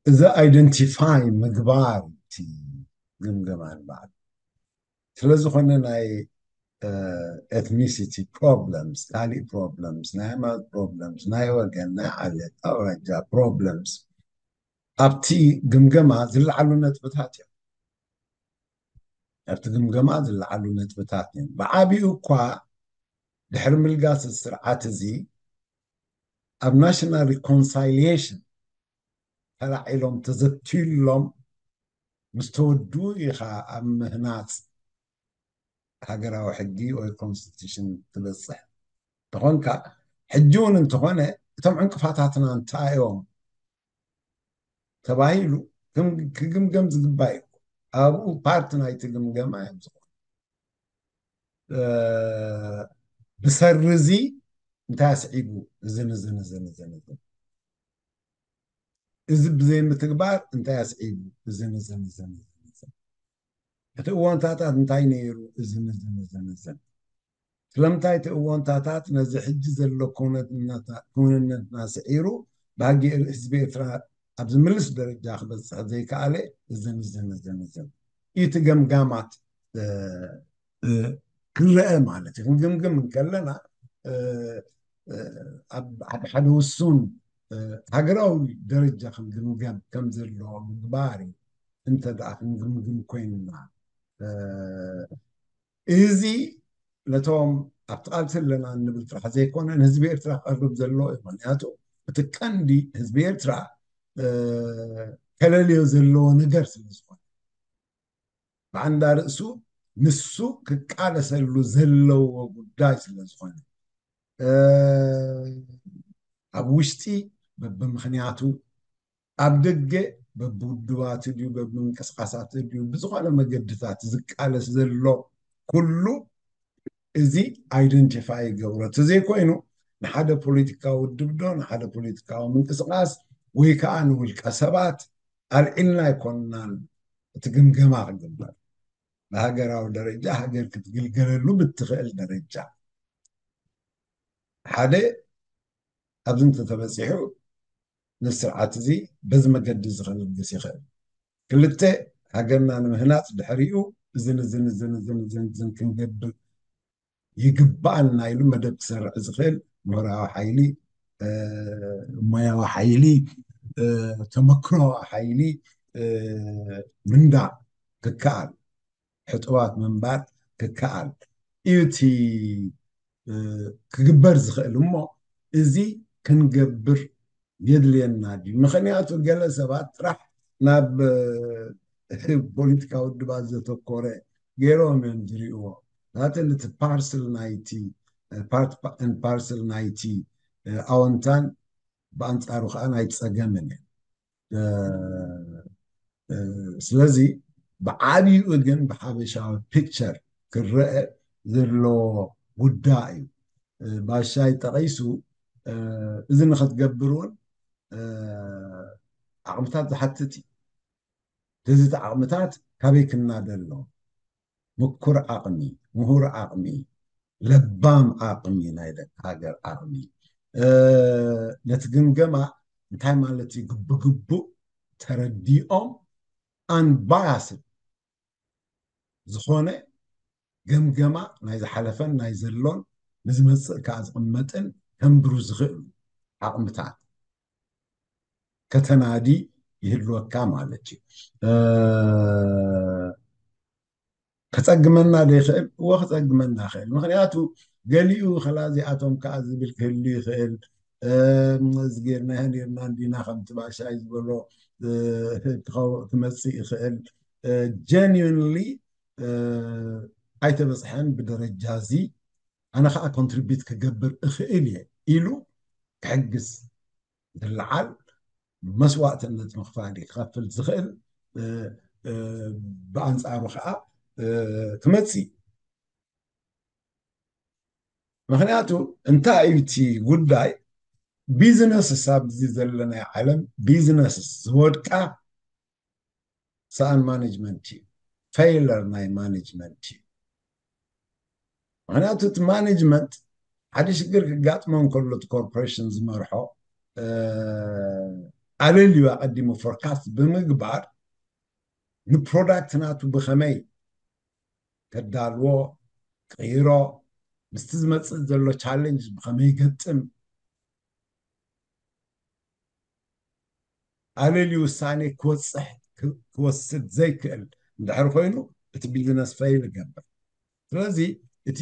እዚ identify ምግባር እቲ ግምገማ ንባዕሉ ስለዝኾነ ናይ ethnicity problems ካሊእ problems ናይ ሃይማኖት problems ናይ ወገን ናይ ዓሌት ኣውራጃ problems ኣብቲ ግምገማ ዝለዓሉ ነጥብታት እዮም ኣብቲ ግምገማ ዝለዓሉ ነጥብታት እዮም ብዓብኡ እኳ ድሕሪ ምልጋስ ስርዓት እዚ ኣብ national reconciliation ተላዒሎም ተዘትዩሎም ምስ ተወድኡ ኢኻ ኣብ ምህናፅ ሃገራዊ ሕጊ ወይ constitution ትበፅሕ እንተኾንካ ሕጂ እውን እንተኾነ እቶም ዕንቅፋታትና እንታይ እዮም ተባሂሉ ክግምገም ዝግባእ እዩ ኣብኡ part ናይቲ ግምገማ እዮም ዝኾኑ ብሰሪ እዚ እንታይ ኣስዒቡ እዝን እዝን እዝን እዝን እዝን እዚ ብዘይምትግባር እንታይ ኣስዒቡ እዝን እዝን እዝን እዝን እዝን እቲ እወንታታት እንታይ ነይሩ እዝን እዝን እዝን እዝን ስለምንታይ እቲ እወንታታት ነዚ ሕጂ ዘሎ ክውንነትና ስዒሩ ብሃጊ ህዝቢ ኤርትራ ኣብ ዝምልስ ደረጃ ክበፅሕ ዘይከኣለ እዝን እዝን እዝን እዝን እቲ ገምጋማት ክረአ ማለት እዩ ክንግምግም እንከለና ኣብ ሓደ ሓደ ውሱን ሃገራዊ ደረጃ ክንግምገም ከም ዘለዎ ምግባር እዩ እንተ ደኣ ክንግምግም ኮይንና እዚ ነቶም ኣብቲ ቃልሲ ኣለና እንብል ጥራሕ ዘይኮነ ንህዝቢ ኤርትራ ክቐርብ ዘለዎ እዩ ምክንያቱ እቲ ቀንዲ ህዝቢ ኤርትራ ከለልዮ ዘለዎ ነገር ስለ ዝኾነ ብዓንዳ ርእሱ ንሱ ክቃለሰሉ ዘለዎ ጉዳይ ስለ ዝኾነ ኣብ ውሽጢ በብምኽንያቱ ኣብ ደገ በብውድባቱ ድዩ በብምንቅስቃሳት ድዩ ብዝኾነ መገድታት ዝቃለስ ዘሎ ኩሉ እዚ identify ይገብሮ ተዘይኮይኑ ንሓደ ፖለቲካዊ ውድብ ዶ ንሓደ ፖለቲካዊ ምንቅስቃስ ወይ ከዓ ንውልቀ ሰባት ኣልዒልና ኣይኮንናን እቲ ግምገማ ክግበር ብሃገራዊ ደረጃ ሃገር ክትግልገለሉ ብትኽእል ደረጃ ሓደ ኣብዚ እንተተበፂሑ ነዚ ስርዓት እዚ በዚ መገዲ እዚ ከልግስ ይኽእል ክልተ ሃገርና ንምህናፅ ድሕሪኡ እዝን እዝን እዝን እዝን እዝን እዝን ክንገብር ይግባኣና ኢሉ መደብ ክሰርዕ ዝኽእል ምሁራዊ ሓይሊ ሞያዊ ሓይሊ ተመክሮዊ ሓይሊ ምንዳእ ክከኣል ሕጡባት ምንባር ክከኣል እዩ እቲ ክግበር ዝኽእል እሞ እዚ ክንገብር የድልየና ድዩ ምኽንያቱ ገለ ሰባት ጥራሕ ናብ ፖለቲካ ውድባት ዘተኮረ ገይሮም እዮም ዝርእዎ ናተን እቲ ፓርስል ናይቲ part and parcel ናይቲ ኣወንታን ብኣንፃሩ ከዓ ናይ ፀገምን እዩ ስለዚ ብዓብይኡ ግን ብሓበሻዊ ፒክቸር ክረአ ዘለዎ ጉዳይ እዩ። ባሻይ ጠቒሱ፣ እዚ ንኽትገብር እውን ዓቕምታት ዝሓትት እዩ። እዚ ዓቕምታት ካበይ ክናደ ኣሎ? ምኩር ዓቕሚ፣ ምሁር ዓቕሚ፣ ለባም ዓቕሚ፣ ናይ ደቂ ሃገር ዓቕሚ፣ ነቲ ግምገማ እንታይ ማለት እዩ፣ ግብግቡእ ተረዲኦም፣ ኣንባያስድ ዝኾነ ገምገማ ናይ ዝሓለፈን ናይ ዘሎን ንዝመፅእ ከዓ ዝቕመጥን ከንብሩ ዝኽእሉ ዓቕምታት ከተናዲ ይህልወካ ማለት እዩ። ከፀግመና ዶ ይኽእል? እዎ፣ ከፀግመና ይኽእል። ምክንያቱ ገሊኡ ከላ እዚኣቶም ከዓ ዝብል ክህሉ ይኽእል። እዚ ጌርና፣ ይህን ጌርና እንዲና፣ ከምቲ ባሻይ ዝበሎ ክመፅእ ይኽእል። ጀኒንሊ ኣይተበፅሐን ብደረጃ እዚ፣ ኣነ ከዓ ኮንትሪቢት ክገብር እኽእል እየ ኢሉ ክሕግዝ ዝለዓል መስዋእትነት ምኽፋል እዩ ክኸፍል ዝኽእል። ብኣንፃሩ ከዓ ክመፅእ። ምክንያቱ እንታይ እዩ እቲ ጉዳይ? ቢዝነስስ፣ ኣብዚ ዘለናይ ዓለም ቢዝነስስ ዝወድቃ ሰኣን ማኔጅመንት እዩ፣ ፌይለር ናይ ማኔጅመንት እዩ። ምክንያቱ እቲ ማኔጅመንት ሓደ ሽግር ክጋጥሞ እንከሎ፣ እቲ ኮርፖሬሽን ዝመርሖ ኣለልዩ ኣቐዲሙ ፎርካስት ብምግባር ንፕሮዳክት ናቱ ብኸመይ ከዳልዎ፣ ክቕይሮ፣ ምስቲ ዝመፅእ ዘሎ ቻሌንጅ ብኸመይ ይገጥም፣ ኣለልዩ ውሳኔ ክወፅሕ፣ ክወስድ ዘይክእል እንድሕር ኮይኑ፣ እቲ ቢዝነስ ፌይል ይገብር። ስለዚ እቲ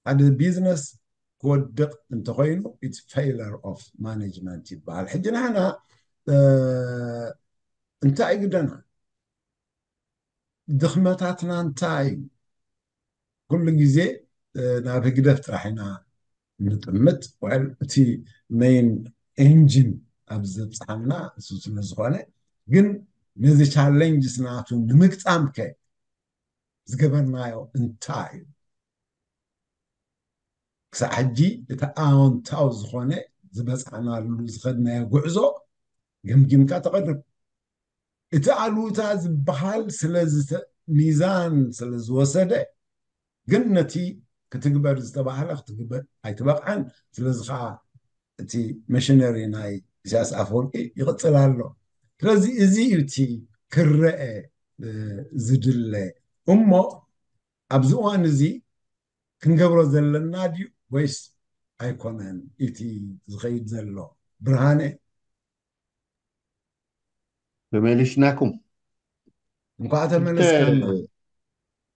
ሓደ ቢዝነስ ክወድቕ እንተኮይኑ፣ it's failure of management ይበሃል። ሕጂ ንሕና እንታይ ግደና? ድኽመታትና እንታይ እዩ? ኩሉ ግዜ ናብ ህግደፍ ጥራሕ ኢና ንጥምት። ወል እቲ ሜይን ኤንጂን ኣብ ዘብፅሓና እሱ ስለ ዝኾነ፣ ግን ነዚ ቻሌንጅስ ናቱ ንምግጣም ከ ዝገበርናዮ እንታይ እዩ? ክሳዕ ሕጂ እቲ ኣዎንታዊ ዝኾነ ዝበፃዕናሉ ዝኸድናዮ ጉዕዞ ገምጊምካ ተቐርብ። እቲ ኣሉታ ዝበሃል ስለ ሚዛን ስለ ዝወሰደ፣ ግን ነቲ ክትግበር ዝተባህለ ክትግበር ኣይተበቕዐን። ስለዚ ከዓ እቲ መሽነሪ ናይ ኢሳያስ ኣፈወርቂ ይቕፅል ኣሎ። ስለዚ እዚ እዩ እቲ ክረአ ዝድለ እሞ፣ ኣብዚ እዋን እዚ ክንገብሮ ዘለና ድዩ ወይስ ኣይኮነን? እቲ ዝኸይድ ዘሎ ብርሃነ ተመሊስናኩም። እንኳዕ ተመለስካና።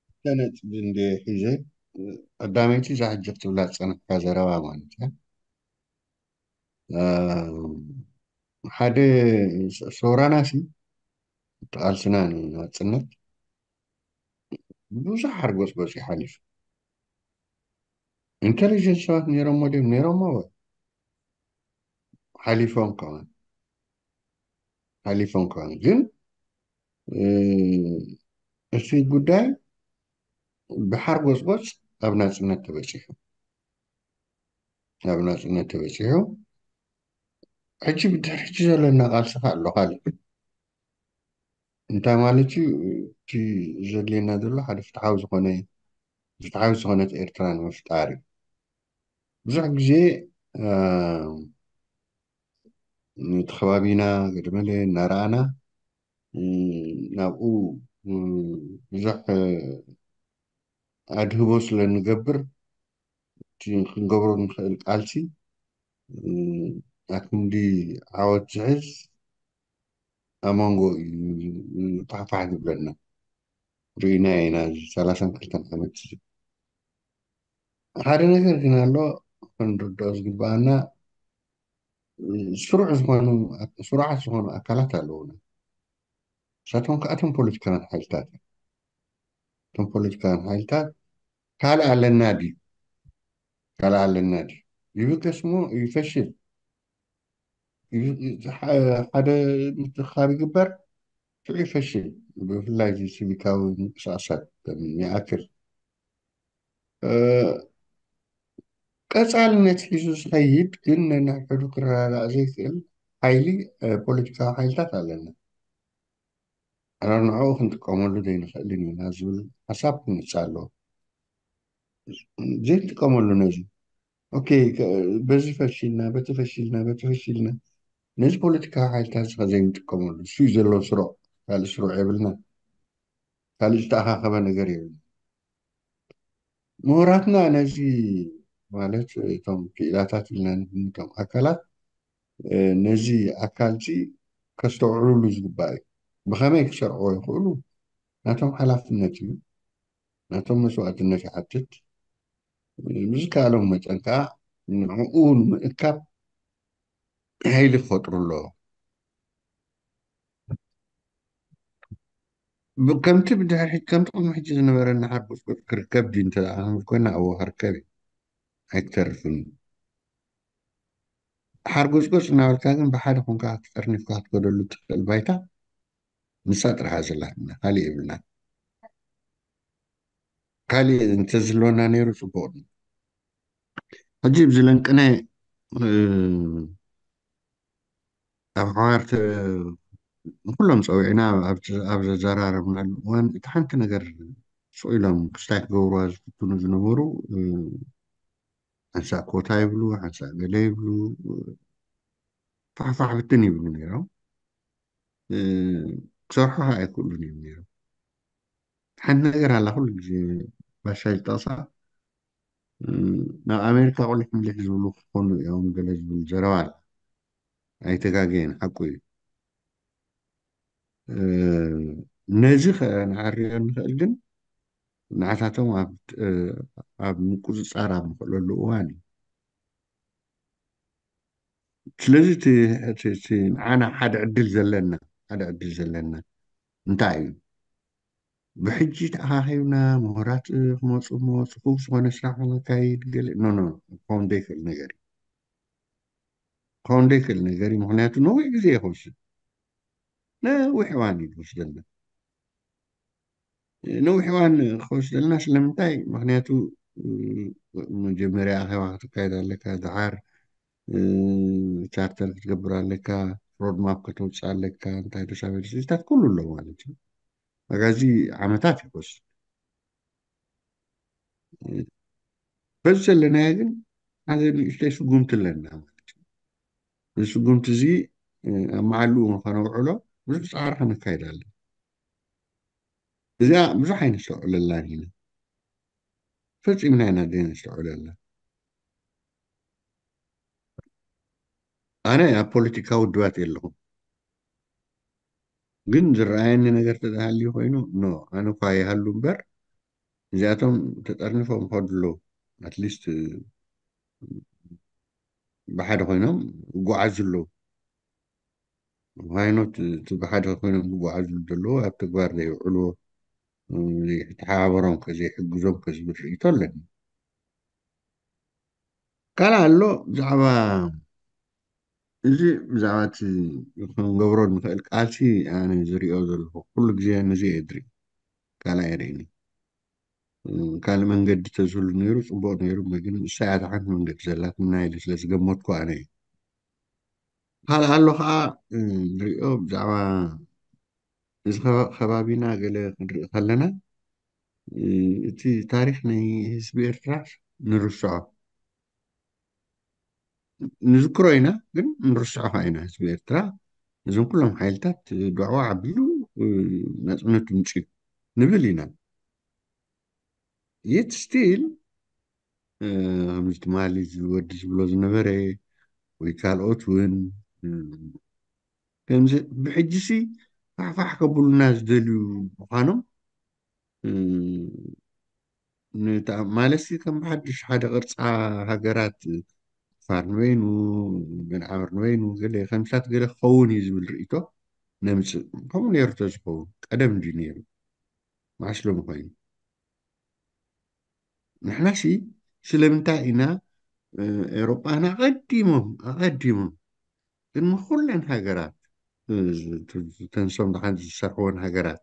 ክልተ ነጥቢ እንደ ሒዘ፣ ቀዳመይቲ እዛ ሕጂ ክትብላ ዝጸናሕካ ዘረባ ማለት እያ። ሓደ ሰውራና ሲ፣ እቲ ቃልስና ንናጽነት ብዙሕ ሓርጎጽጎጽ እዩ ሓሊፉ። ኢንተሊጀንስ ሰባት ነይሮሞ ድዮም? ነይሮሞ ወይ ሓሊፎም ከማን ሓሊፎም ከማን ግን እቲ ጉዳይ ብሓርጎጽጎጽ ኣብ ናጽነት ተበጺሑ ኣብ ናጽነት ተበጺሑ ሕጂ ብድሕሪ ሕጂ ዘለና ቃልሲ ከ ኣሎ ካልእ እንታይ ማለት እዩ? እቲ ዘድልየና ዘሎ ሓደ ፍትሓዊ ዝኾነ ፍትሓዊ ዝኾነት ኤርትራ ንምፍጣር እዩ። ብዙሕ ግዜ እቲ ከባቢና ገደመለ እናረኣና ናብኡ ብዙሕ ኣድህቦ ስለ እንገብር እቲ ክንገብሮ ንኽእል ቃልሲ ኣክንዲ ዓወት ዝሕዝ ኣብ መንጎ እዩ ፋሕፋሕ ዝብለና ርኢና ኢና። ሰላሳን ክልተን ዓመት ሓደ ነገር ግን ኣሎ ክንርድኦ ዝግበኣና ስሩዕ ዝኾኑ ስሩዓት ዝኾኑ ኣካላት ኣለዉና። ንሳቶም ከዓ እቶም ፖለቲካውያን ሓይልታት እዮም። እቶም ፖለቲካውያን ሓይልታት ካልእ ኣለና ድዩ ካልእ ኣለና ድዩ ይብገስ እሞ ይፈሽል ሓደ ምትኻብ ይግበር። ሽዑ ይፈሽል። ብፍላይ እዚ ሲቪካዊ ምንቅስቃሳት ከም ይኣክል ቀፃልነት ሒዙ ዝኸይድ ግን ነንሕድሕዱ ክረዳዳእ ዘይክእል ሓይሊ ፖለቲካዊ ሓይልታት ኣለና። ኣና ንዕኡ ክንጥቀመሉ ዘይንኽእልን ኢና ዝብል ሓሳብ ክምፅእ ኣለዎ። ዘይንጥቀመሉ ነዚ ኦኬ፣ በዚ ፈሺልና፣ በቲ ፈሺልና፣ በቲ ፈሺልና፣ ነዚ ፖለቲካዊ ሓይልታት እዚ ከ ዘይንጥቀመሉ፣ እሱ እዩ ዘለዎ ስሩዕ፣ ካልእ ስሩዕ የብልና፣ ካልእ ዝተኣኻኸበ ነገር የብልና። ምሁራትና ነዚ ማለት እቶም ክኢላታት ኢልና ንግምቶም ኣካላት ነዚ ኣካል እዚ ከስተውዕሉሉ ዝግባእ እዩ። ብኸመይ ክሰርዕዎ ይኽእሉ? ናቶም ሓላፍነት እዩ፣ ናቶም መስዋእትነት ይሓትት። ብዝከኣሎም መጠን ከዓ ንዕኡ ንምእካብ ሓይሊ ክፈጥሩ ኣለዎ። ከምቲ ብድሕሪ ከምቲ ቅድሚ ሕጂ ዝነበረና ሓርጎፅጎፅ ክርከብ ድዩ እንተ ደኣ ክንብል ኮይና፣ እዎ ክርከብ እዩ፣ ኣይክተርፍን እዩ። ሓርጎፅጎፅ እናበልካ ግን ብሓደ ኮንካ ክትጠርኒፍካ ክትከደሉ ትኽእል ባይታ ንሳ ጥራሕ ዘላትና፣ ካሊእ የብልና። ካሊእ እንተዝህልወና ነይሩ ፅቡቅ። ሕጂ ብዝለንቅነ ኣብ ሓዋር ንኩሎም ፀዊዕና ኣብ ዘዘራረብናሉ እዋን እቲ ሓንቲ ነገር ስቕ ኢሎም ክስታይ ክገብርዋ ዝፍትኑ ዝነበሩ ሓንሳእ ኮታ ይብሉ፣ ሓንሳእ ገለ ይብሉ፣ ፋሕፋሕ ብትን ይብሉ ነይሮም። ክሰርሑ ኣይክእሉን እዮም ነይሮም። ሓንቲ ነገር ኣላ ኩሉ ግዜ ባሻይ ዝጠቕሳ፣ ናብ ኣሜሪካ ቁሊሕ ምሊሕ ዝብሉ ክኾኑ እዮም ገለ ዝብል ዘረባ ኣላ። ኣይተጋገየን፣ ሓቁ እዩ። ነዚ ከነዕርዮ እንኽእል ግን ንዓታቶም ኣብ ምቁፅፃር ኣብ ንኽእለሉ እዋን እዩ። ስለዚ እቲ ንዓና ሓደ ዕድል ዘለና ሓደ ዕድል ዘለና እንታይ እዩ? ብሕጂ ተኣኻኺብና ምሁራት ክመፁ እሞ ፅፉፍ ዝኾነ ስራሕ ነካይድ ገለ ኖ ኖ ክኸውን ዘይክእል ነገር እዩ። ክኸውን ዘይክእል ነገር እዩ። ምክንያቱ ነዊሕ ግዜ ይኸውስድ ነዊሕ እዋን እዩ ዝወስደልና። ነዊሕ እዋን ክወስደልና ስለምንታይ? ምክንያቱ መጀመርያ ኣኼባ ከተካይድ ኣለካ፣ ድሓር ቻርተር ክትገብር ኣለካ፣ ሮድማፕ ከተውፅእ ኣለካ፣ እንታይ ተሳበ ዲሲታት ኩሉ ኣሎ ማለት እዩ። ዋጋ እዚ ዓመታት ይወስድ። በዚ ዘለናዮ ግን ሓደ ንእሽተይ ስጉምቲ ኣለና ማለት እዩ። እዚ ስጉምቲ እዚ ኣብ መዓልኡ ንኸነውዕሎ ብዙሕ ፃዕሪ ከነካይድ ኣለና። እዚኣ ብዙሕ ኣይነስተውዕለላን ኢና። ፈፂምና ኢና ዘይነስተውዕለላ። ኣነ ኣብ ፖለቲካ ውድባት የለኹም፣ ግን ዝረኣየኒ ነገር ተተሃልዩ ኮይኑ ኖ ኣነ እኳ ይሃሉ እምበር እዚኣቶም ተጠርኒፎም ይኸዱ ኣለዉ። ኣትሊስት ብሓደ ኮይኖም ይጓዓዙ ኣለዉ። ዋይኖት እቲ ብሓደ ኮይኖም ዝጓዓዙ ዘለዉ ኣብ ተግባር ዘይውዕልዎ፣ ዘይተሓባበሮም ከ ዘይሕግዞም ከ ዝብል ርእይቶ ኣለኒ። ካልእ ኣሎ ብዛዕባ እዚ ብዛዕባ እቲ ክንገብሮ ንኽእል ቃልሲ ኣነ ዝሪኦ ዘለኹ ኩሉ ግዜ ነዚ እየ ዝርኢ፣ ካልእ ኣይርእይን። ካልእ መንገዲ ተዝህሉ ነይሩ ፅቡቅ ነይሩ፣ ግን ንሳ እያ እታ ሓንቲ መንገዲ ዘላትና ኢለ ስለ ዝገመትኩ ኣነ እየ። ካልእ ኣሎ ከዓ ንሪኦ ብዛዕባ እዚ ከባቢና ገለ ክንርኢ ከለና እቲ ታሪክ ናይ ህዝቢ ኤርትራ ንርስዖ ንዝክሮ ኢና፣ ግን ንርስዖ ከዓ ኢና ህዝቢ ኤርትራ። እዞም ኩሎም ሓይልታት ዳዕዋ ዓቢሉ ናፅነት ምፅኡ ንብል ኢና። የት ስቲል ከምዚ ትማሊ ዝወዲ ዝብሎ ዝነበረ ወይ ካልኦት እውን ከምዚ ብሕጂሲ ፋሕፋሕ ከብሉና ዝደልዩ ምዃኖም ማለትሲ ከም ብሓድሽ ሓደ ቅርፃ ሃገራት ፋር ንበይኑ ገንዓመር ንበይኑ ገለ ከምሳት ገለ ክኸውን እዩ ዝብል ርእቶ ነምፅእ። ከምኡ ነይሩ ተዝኸውን ቀደም እንዲ ነይሩ ማዕስሎም ኮይኑ ንሕናሲ ስለምንታይ ኢና ኤሮጳና ኣቐዲሞም ኣቐዲሞም ግን ንኹለን ሃገራት፣ እ፣ ዝ-፣ ት-፣ ተንሶም ደሓን ዝሰርሕወን ሃገራት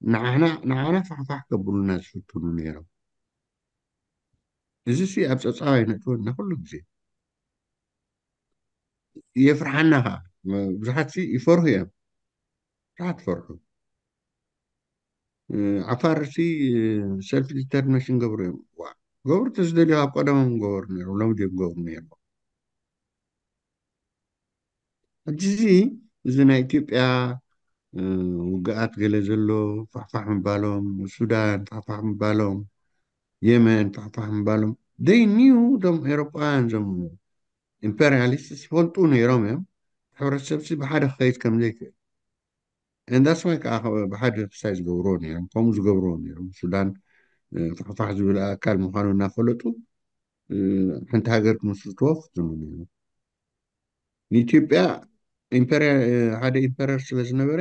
ንዓና፣ ንዓና ፋሕፋሕ ከብሉና ዝፍትኑ ነይሮም። እዚ ሲ ኣብ ጸብጻብ ኣይነእትወን ኩሉ ግዜ። የፍርሓና ኸዓ። ብዙሓት ሲ ይፈርሁ እዮም። ብዙሓት ይፈርሑ። እ፣ ዓፋር ሲ፣ እ፣ ሰልፍ ዲተርሚኔሽን ገብሩ እዮም። ዋ፣ ገብሩ ተዝደልዩ ኣብ ቀደሞም ገበሩ ነይሮም፣ ሎሚ ድዮም ገብሩ ነይሮም። ሕጂ እዚ፣ እዚ ናይ ኢትዮጵያ፣ እ፣ ውግኣት ገለ ዘሎ ፋሕፋሕ ምባሎም፣ ሱዳን ፋሕፋሕ ምባሎም፣ የመን ፋሕፋሕ ምባሎም፣ they knew፣ እቶም ኤውሮጳውያን፣ እዞም ኢምፔሪያሊስት ይፈልጡ ነይሮም እዮም። ሕብረተሰብ ሲ ብሓደ ክኸይድ ከም ዘይክእል። And that's why ከዓ ብሓደ ክሳይ ዝገብርዎ ነይሮም፣ ከምኡ ዝገብርዎ ነይሮም። ሱዳን፣ እ፣ ፋሕፋሕ ዝብል ኣካል ምዃኑ እናፈለጡ፣ እ፣ ሓንቲ ሃገር ክምስርትዎ ፍትኑ ነይሮም። ንኢትዮጵያ ኢምፐርያ-፣ እ፣ ሓደ ኢምፐረር ስለ ዝነበረ፣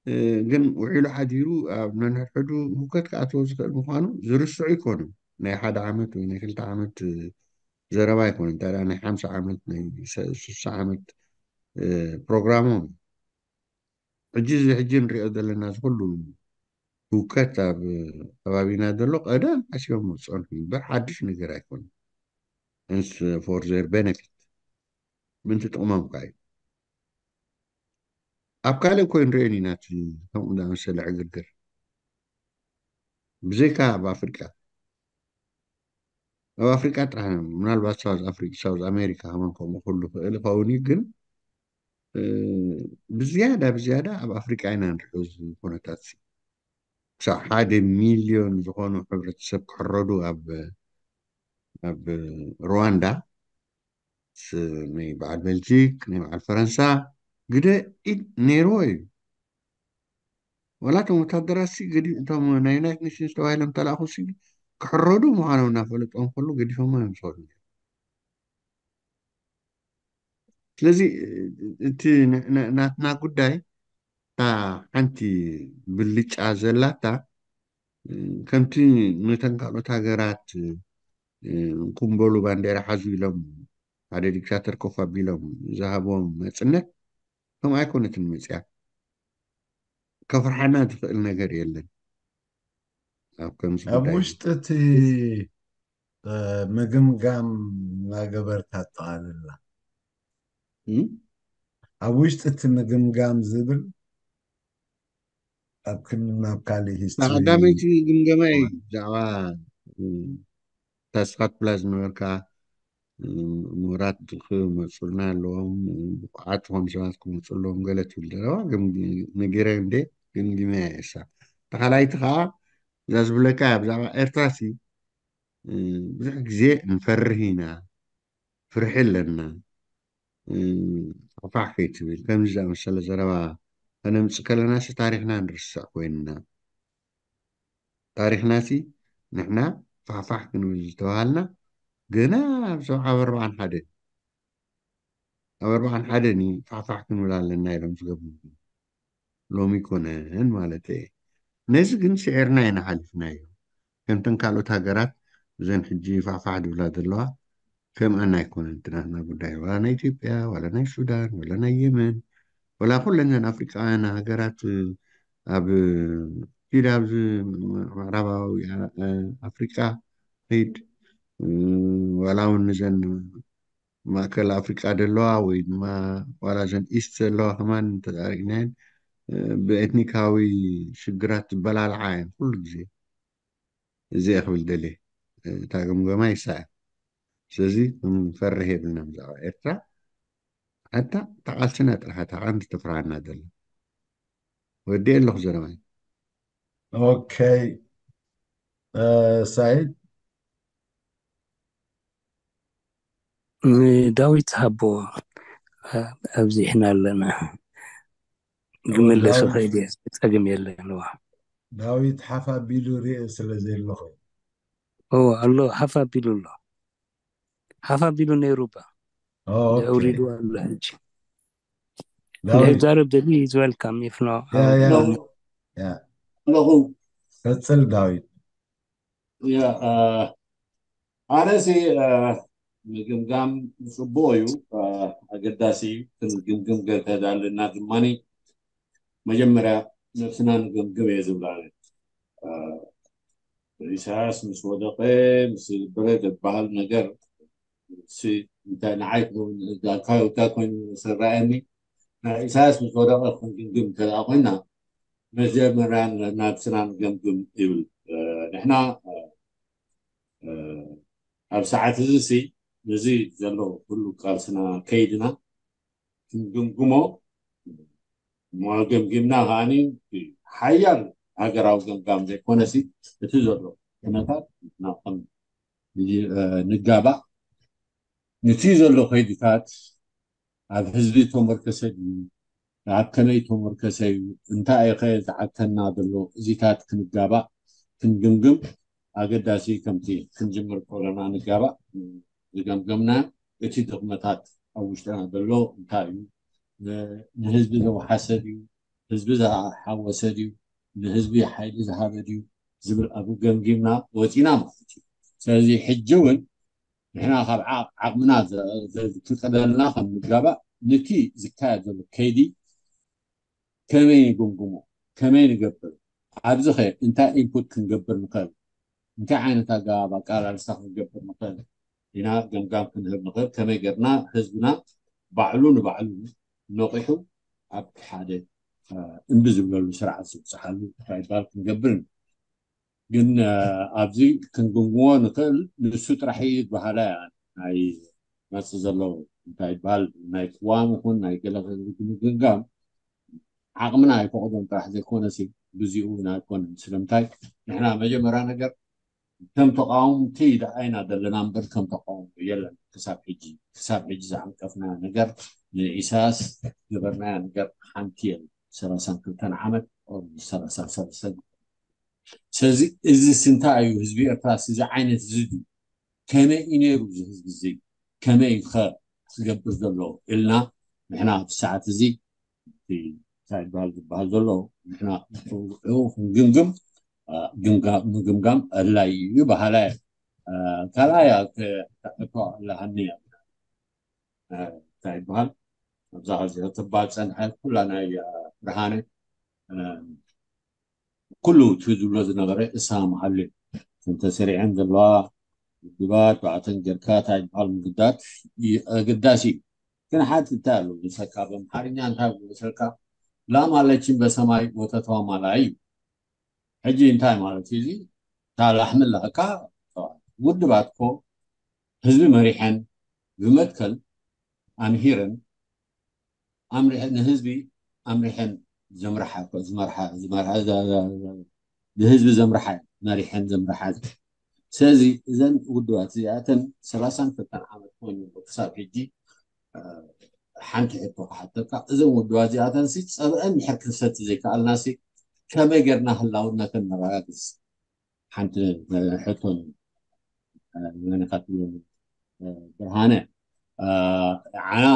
እ፣ ግን ውዒሉ ሓዲሩ ኣብ ነንሕድሕዱ ህውከት ክኣትዎ ዝኽእል ምዃኑ ዝርስዑ ኣይኮኑን። ናይ ሓደ ዓመት ወይ ናይ ክልተ ዓመት፣ እ፣ ዘረባ ኣይኮነን። እንታይ ደኣ ናይ ሓምሳ ዓመት፣ ናይ ሰ-፣ ስሳ ዓመት፣ እ፣ ፕሮግራሞም። ሕጂ እዚ ሕጂ ንሪኦ ዘለና እዚ ኩሉ ህውከት ኣብ ከባቢና ዘሎ ቀደም ሓሲቦም ዝጸንሑ እምበር ሓድሽ ነገር ኣይኮነን። It's for their benefit። ምእንቲ ጥቕሞም ከኣ እዩ። ኣብ ካልእ እኮ ንሪኦን ኢና እቲ ከምኡ ዝኣመሰለ ዕግርግር። ብዘይካ ኣብ ኣፍሪቃ። ኣብ ኣፍሪቃ ጥራሕ፣ ምናልባት ሳውዝ ኣፍሪቃ፣ ሳውዝ ኣሜሪካ ከማን ከምኡ ክህሉ ይኽእል ይኸውን እዩ፣ ግን፣ እ፣ ብዝያዳ፣ ብዝያዳ ኣብ ኣፍሪቃ ኢና ንሪኦ እዚ ኩነታት እዚ። ክሳብ ሓደ ሚልዮን ዝኾኑ ሕብረተሰብ ክሕረዱ ኣብ፣ ኣብ ሩዋንዳ፣ ስ-፣ ናይ በዓል ቤልጂክ፣ ናይ በዓል ፈረንሳ ግደ ኢድ ነይርዎ እዩ። ዋላ እቶም ወታደራት ሲ ገዲ-፣ እቶም ናይ ዩናይትድ ኔሽንስ ተባሂሎም ተላእኹ ሲ ክሕረዱ ምዃኖም እናፈለጦም ከሉ ገዲፎሞ እዮም ዝኸዱ። ስለዚ እቲ ን-፣ ን-፣ ናትና ጉዳይ፣ እታ ሓንቲ ብልጫ ዘላታ፣ ከምቲ ነተን ካልኦት ሃገራት፣ እንኩም በሉ ባንዴራ ሓዙ ኢሎም ሓደ ዲክታተር ኮፍ ኣቢሎም ዝሃብዎም ናጽነት፣ ከምኡ ኣይኮነትን መጽያ። ከፍርሓና ዝኽእል ነገር የለን። ኣብ ከምዚ ኣብ ጉዳይ ውሽጢ እቲ፣ እ፣ ምግምጋም እናገበርካ ኣጠቓልላ። እም? ኣብ ውሽጢ እቲ ምግምጋም ዝብል ኣብ ክል-፣ ናብ ካልእ ሂስትሪ ቀዳመይቲ ግምገማይ እዋን። ብዛዕባ፣ እም፣ እታ ስኻ ትብላ ዝነበርካ፣ እም፣ ምሁራት ክመጹልና ኣለዎም፣ እም፣ ብቑዓት ዝኾኑ ሰባት ክመጹ ኣለዎም ገለ ትብል ዘለዋ፣ ግን ነጊረ እንዴ፣ ግን ግመያ እሳ። እታ ካልኣይቲ ኸዓ፣ እዛ ዝብለካ እያ፣ ብዛዕባ ኤርትራ ሲ፣ እም፣ ብዙሕ ግዜ ንፈርህ ኢና፣ ፍርሒ ኣለና፣ እም፣ ፋሕፋሕ ከይትብል፣ ከምዚ ዝኣመሰለ ዘረባ ከነምጽእ ከለና ሲ ታሪኽና ንርስዕ ኮይንና። ታሪኽና ሲ ንሕና ፋሕፋሕ ክንብል ዝተባሃልና ገና ኣብ ሰብዓ ኣብ ኣርብዓን ሓደ፣ ኣብ ኣርብዓን ሓደን እዩ ፋሕፋሕ ክንብል ኣለና ኢሎም ዝገቡ። ሎሚ ኣይኮነን ማለት እየ። ነዚ ግን ስዒርና ኢና ሓሊፍናዮ። ከምተን ካልኦት ሃገራት እዘን ሕጂ ፋሕፋሕ ዝብላ ዘለዋ ከምኣን ኣይኮነን እቲ ናትና ጉዳይ። ዋላ ናይ ኢትዮጵያ፣ ዋላ ናይ ሱዳን፣ ዋላ ናይ የመን፣ ዋላ ኩለን እዘን ኣፍሪቃውያን ሃገራት ኣብ፣ ኪድ ኣብዚ ምዕራባዊ ኣፍሪቃ ኺድ፣ ዋላ እውን እዘን ማእከል ኣፍሪቃ ዘለዋ ወይ ድማ ዋላ እዘን ኢስት ዘለዋ ከማን እንተሪእናየን፣ እ፣ ብኤትኒካዊ ሽግራት ዝበላልዓ እየን ኩሉ ግዜ። እዚ እየ ክብል ደልየ። እ፣ እታ ግምገማ ይሳ እያ። ስለዚ ክንፈርህ የብልናን ብዛዕባ ኤርትራ። ሓታ እታ ቃልስና ጥራሕ እታ ቀንዲ ተፍርሃና ዘላ። ወዲኤ ኣለኹ ዘረባይ። ኦኬ። እ፣ ሳይድ? ንዳዊት ሃቦ፣ እ፣ ኣብዚሕና ኣለና። ኦ፣ ክምለስ ዳዊት፣ ይኽእል እየ፣ ጸገም የለን። እዋ። ዳዊት ሓፍ ኣቢሉ ሪእ ስለ ዘለኹ። ኦ፣ ኣሎ፣ ሓፍ ኣቢሉ ኣሎ። ሓፍ ኣቢሉ ነይሩ እባ። ኦ፣ ኦኬ። ኣውሪዱ ኣሎ ሕጂ። ዳዊት። ዛረብ ደሊ is welcome, if no, ያ፣ ያ። No. ያ። ኣለኹ። ቀጽል ዳዊት። ያ፣ እ፣ ኣነ ሲ፣ እ፣ ምግምጋም ጽቡቕ እዩ፣ ኣገዳሲ እዩ። ክንግምግም ገርተዳልና ድማ መጀመርያ ነብስና ንገምግም እየ ዝብላ። ኢሳያስ ምስ ወደቐ ምስ ዝበረ ዝበሃል ነገር እንታይ ንዓይ ዳካዮታ ኮይኑ ዝረኣየኒ፣ ኢሳያስ ምስ ወደቐ ክንግምግም እንተ ኮይና መጀመርያ ነብስና ንገምግም ይብል። ንሕና ኣብ ሰዓት እዚ ሲ ነዚ ዘሎ ኩሉ ቃልስና ከይድና ክንግምግሞ፣ ገምጊምና ከዓኒ ሓያል ሃገራዊ ገምጋም ዘይኮነሲ እቲ ዘሎ ኩነታት ንጋባእ፣ ንቲ ዘሎ ከይድታት ኣብ ህዝቢ ተመርከሰ ድዩ፣ ኣብ ከመይ ተመርከሰ እዩ፣ እንታይ እኸ ዝዓተና ዘሎ፣ እዚታት ክንጋባእ ክንግምግም ኣገዳሲ። ከምቲ ክንጅምር ከለና ንጋባእ ዝገምገምና እቲ ድኽመታት ኣብ ውሽጥና ዘሎ እንታይ እዩ፣ ንህዝቢ ዘውሓሰ ድዩ፣ ህዝቢ ዝሓወሰ ድዩ፣ ንህዝቢ ሓይሊ ዝሃበ ድዩ ዝብል ኣብ ገምጊምና ወፂና ማለት እዩ። ስለዚ ሕጂ እውን ንሕና ካብ ዓቕምና ክቀደልና ከም ንጋባእ ንቲ ዝካየድ ዘሎ ከይዲ ከመይ ንግምግሞ፣ ከመይ ንገብር፣ ኣብዚ ኸ እንታይ ኢንፑት ክንገብር ንኽእል፣ እንታይ ዓይነት ኣገባብ ኣቃላልሳ ክንገብር ንኽእል ኢና ገምጋም ክንህብ ንኽእል። ከመይ ገርና ህዝብና ባዕሉ ንባዕሉ ነቂሑ ኣብ ሓደ እምቢ ዝብለሉ ስርዓት ዝብፅሓሉ እንታይ ይበሃል ክንገብር ግን ኣብዚ ክንግምግሞ ንኽእል ንሱ ጥራሕ እዩ ዝበሃላ ናይ መፅእ ዘሎ እንታይ ይበሃል ናይ ቅዋም ይኹን ናይ ገለ ምግምጋም ዓቕምና ኣይፈቕዶን ጥራሕ ዘይኮነሲ ግዜኡ ኣይኮነን። ስለምንታይ ንሕና መጀመርያ ነገር ከም ተቃወምቲ ደኣ ኢና ዘለና እምበር ከም ተቃወሞ የለን። ክሳብ ሕጂ ክሳብ ሕጂ ዝዓንቀፍና ነገር ንኢሳያስ ገበርናያ ነገር ሓንቲ የለን። ሰላሳን ክልተን ዓመት ሰላሳ ሰለስተን ስለዚ እዚ ስንታ እዩ ህዝቢ ኤርትራ እዚ ዓይነት እዚ ድዩ ከመይ እዩ ነይሩ እዚ ህዝቢ እዚ ከመይ እዩ ከ ክገብር ዘለዎ ኢልና ንሕና ኣብቲ ሰዓት እዚ እንታይ ይበሃል ዝበሃል ዘሎ ንሕና ክንግምግም ምግምጋም ኣድላይ እዩ በሃላይ ካልኣይ ተሕቶ ኣለሃኒ እንታይ ይበሃል ኣብዛ ሕዚ ክትባል ፀንሐ ኩላ ናይ ብርሃነ ኩሉ እቲ ዝብሎ ዝነበረ እሳም ኣለ እንተሰሪዐን ዘለዋ ውድባት ብኣተን ጌርካ እንታይ ይበሃል ምግዳት ኣገዳሲ እዩ ግን ሓንቲ እንታይ ኣሎ ዝሰካ ብኣምሓርኛ እንታይ ዝሰካ ላም ኣለችን በሰማይ ወተተዋ ማላ እዩ ሕጂ እንታይ ማለት እዩ እዚ እታ ላሕሚ ኣለካ ውድባት ኮ ህዝቢ መሪሐን ብመትከል ኣምሂረን ንህዝቢ ኣምሪሐን ዘምርሓ ዝመርሓ ዝመርሓ ንህዝቢ ዘምርሓ መሪሐን ዘምርሓ ስለዚ እዘን ውድባት እዚኣተን ሰላሳን ክልተን ዓመት ኮይኑ ክሳብ ሕጂ ሓንቲ ሕቶ ክሓተካ እዘን ውድባት እዚኣተን ሲ ፀብአን ድሕር ክንሰቲ ዘይከኣልና ሲ ከመይ ጌርና ህላውነተን ነረጋግፅ ሓንቲ ሕቶ ንመነካት ብርሃነ ዓና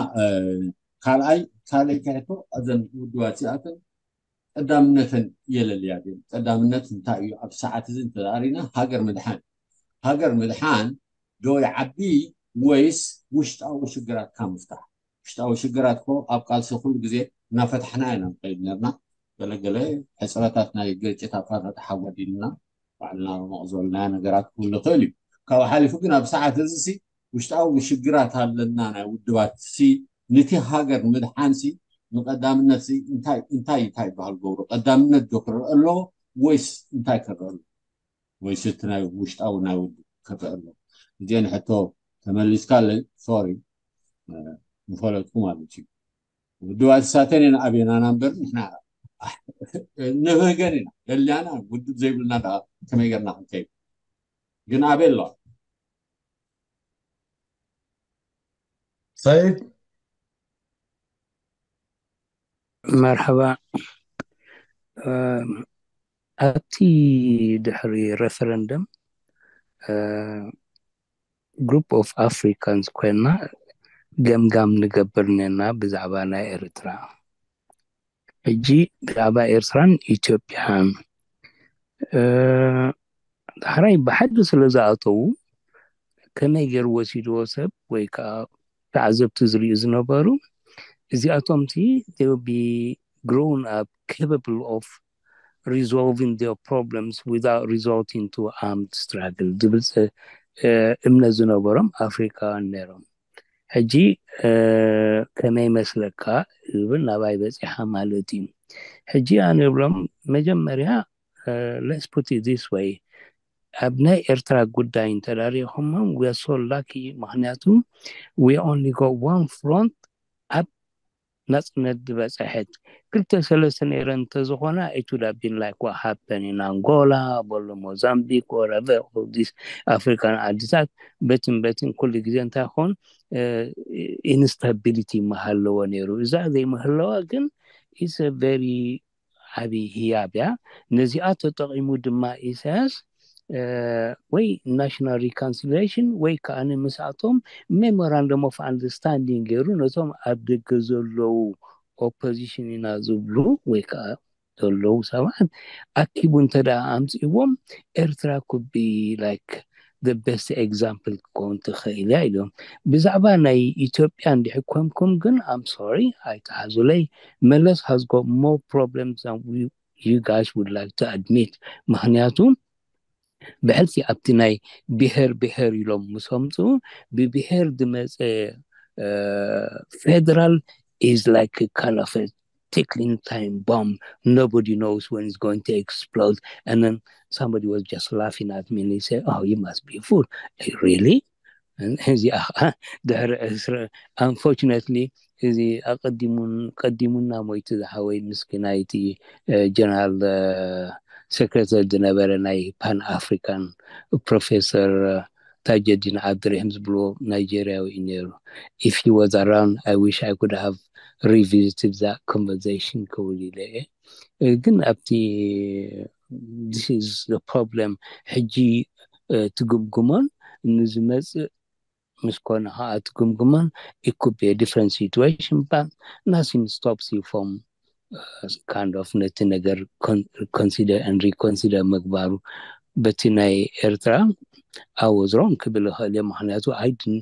ካልኣይ ካልኣይ ሕቶ እዘን ውድባት እዚኣተን ቀዳምነተን የለልያ ድን ቀዳምነት እንታይ እዩ ኣብ ሰዓት እዚ እንተዛሪና ሃገር ምድሓን ሃገር ምድሓን ዶ ይዓቢ ወይስ ውሽጣዊ ሽግራትካ ምፍታሕ ውሽጣዊ ሽግራት ኮ ኣብ ቃልሲ ኩሉ ግዜ እናፈታሕና ኢና ንኸይድ ነርና ገለገለ ሕፅረታት ናይ ግርጭት ኣፋታትሓ ጎዲልና ባዕልና መቕ ዝበልናዮ ነገራት ክህሉ ይኽእል እዩ ካብ ሓሊፉ ግን ኣብ ሰዓት እዚ ሲ ውሽጣዊ ሽግራት ኣለና ናይ ውድባት ሲ ንቲ ሃገር ምድሓን ሲ ንቀዳምነት ሲ እንታይ እንታይ እንታይ ይበሃል ገብሩ ቀዳምነት ዶ ክረአ ኣለዎ ወይስ እንታይ ክረአ ኣለዎ ወይስ እቲ ናይ ውሽጣዊ ናይ ውድብ ክረአ ኣለዎ እዚአን ሕቶ ተመሊስካለይ ሶሪ ምፈለጥኩ ማለት እዩ ውድባት ሳተን ኢና ኣበናና እምበር ንሕና ንህገን ኢና ደልያና ውድብ ዘይብልና ከመይ ገርና ክንከይድ ግን ኣበይ ኣለዋ ሰይድ መርሓባ ኣብቲ ድሕሪ referendum group of Africans ኮይና ገምጋም ንገብር ኔና ብዛዕባ ናይ ኤርትራ ሕጂ ብዛዕባ ኤርትራን ኢትዮጵያን ዳሕራይ ብሓደ ስለ ዝኣተዉ ከመይ ገይሩ ወሲድዎ ሰብ ወይ ከዓ ተዓዘብቲ ዝርእዩ ዝነበሩ እዚኣቶም ሲ they will be grown up capable of resolving their problems without resorting to armed struggle ዝብል እምነት ዝነበሮም ኣፍሪካውያን ነይሮም። ሕጂ ከመይ መስለካ ዝብል ናባይ በፂሓ ማለት እዩ። ሕጂ ኣነ ብሎም መጀመርያ let's put it this way ኣብ ናይ ኤርትራ ጉዳይ እንተዳሪኹሞም we are so lucky ምክንያቱ we only got one front ኣብ ናፅነት ዝበፀሐት ክልተ ሰለስተ ነይረን እንተዝኾና it would have been like what happened in Angola በሎ Mozambique whatever all these African ዓድታት በትን በትን ኩሉ ግዜ እንታይ ኾን instability ምሃለዎ ነይሩ። እዛ ዘይምህለዋ ግን it's a very ዓብዪ ህያብ እያ። ነዚኣ ተጠቒሙ ድማ ኢሳያስ ወይ national reconciliation ወይ ከዓ ምስኣቶም memorandum of understanding ገይሩ ነቶም ኣብ ደገ ዘለዉ opposition ኢና ዝብሉ ወይ ከዓ ዘለዉ ሰባት ኣኪቡ እንተ ኣምፅእዎም ኤርትራ could be like the best example ክትከውን ትኽእል እያ ኢሎም። ብዛዕባ ናይ ኢትዮጵያ እንድሕር ኮንኩም ግን I'm sorry ኣይትሓዙለይ። መለስ has got more problems than we, you guys would like to admit። ምክንያቱ ብሕልፊ ኣብቲ ናይ ብሄር ብሄር ኢሎም ምስ ኣምፅኡ ብብሄር ዝመፀ federal is like kind of a tickling time bomb. Nobody knows when it's going to explode. And then somebody was just laughing at me and he said, "Oh, you must be a fool." Really? እዚኣ ከዓ ድሕሪ unfortunately እዚ ኣቀዲሙን ቀዲሙና ሞይቱ ዝሓወይ ምስኪናይቲ ጀነራል secretary ዝነበረ ናይ Pan African professor ታጀዲን ዓብድረሂም ዝብልዎ ናይጀርያዊ እዩ ነይሩ። If he was around, I wish I could have revisited that conversation ክብል ኢለ እየ። ግን ኣብቲ this is the problem ሕጂ ትግምግሞን ንዝመፅእ ምስ ኮነ ከዓ ትግምግሞን it could be a different situation but nothing stops you from kind of ነቲ ነገር consider and reconsider ምግባሩ። በቲ ናይ ኤርትራ I was wrong ክብል እኽእል እየ። ምክንያቱ ኣይድን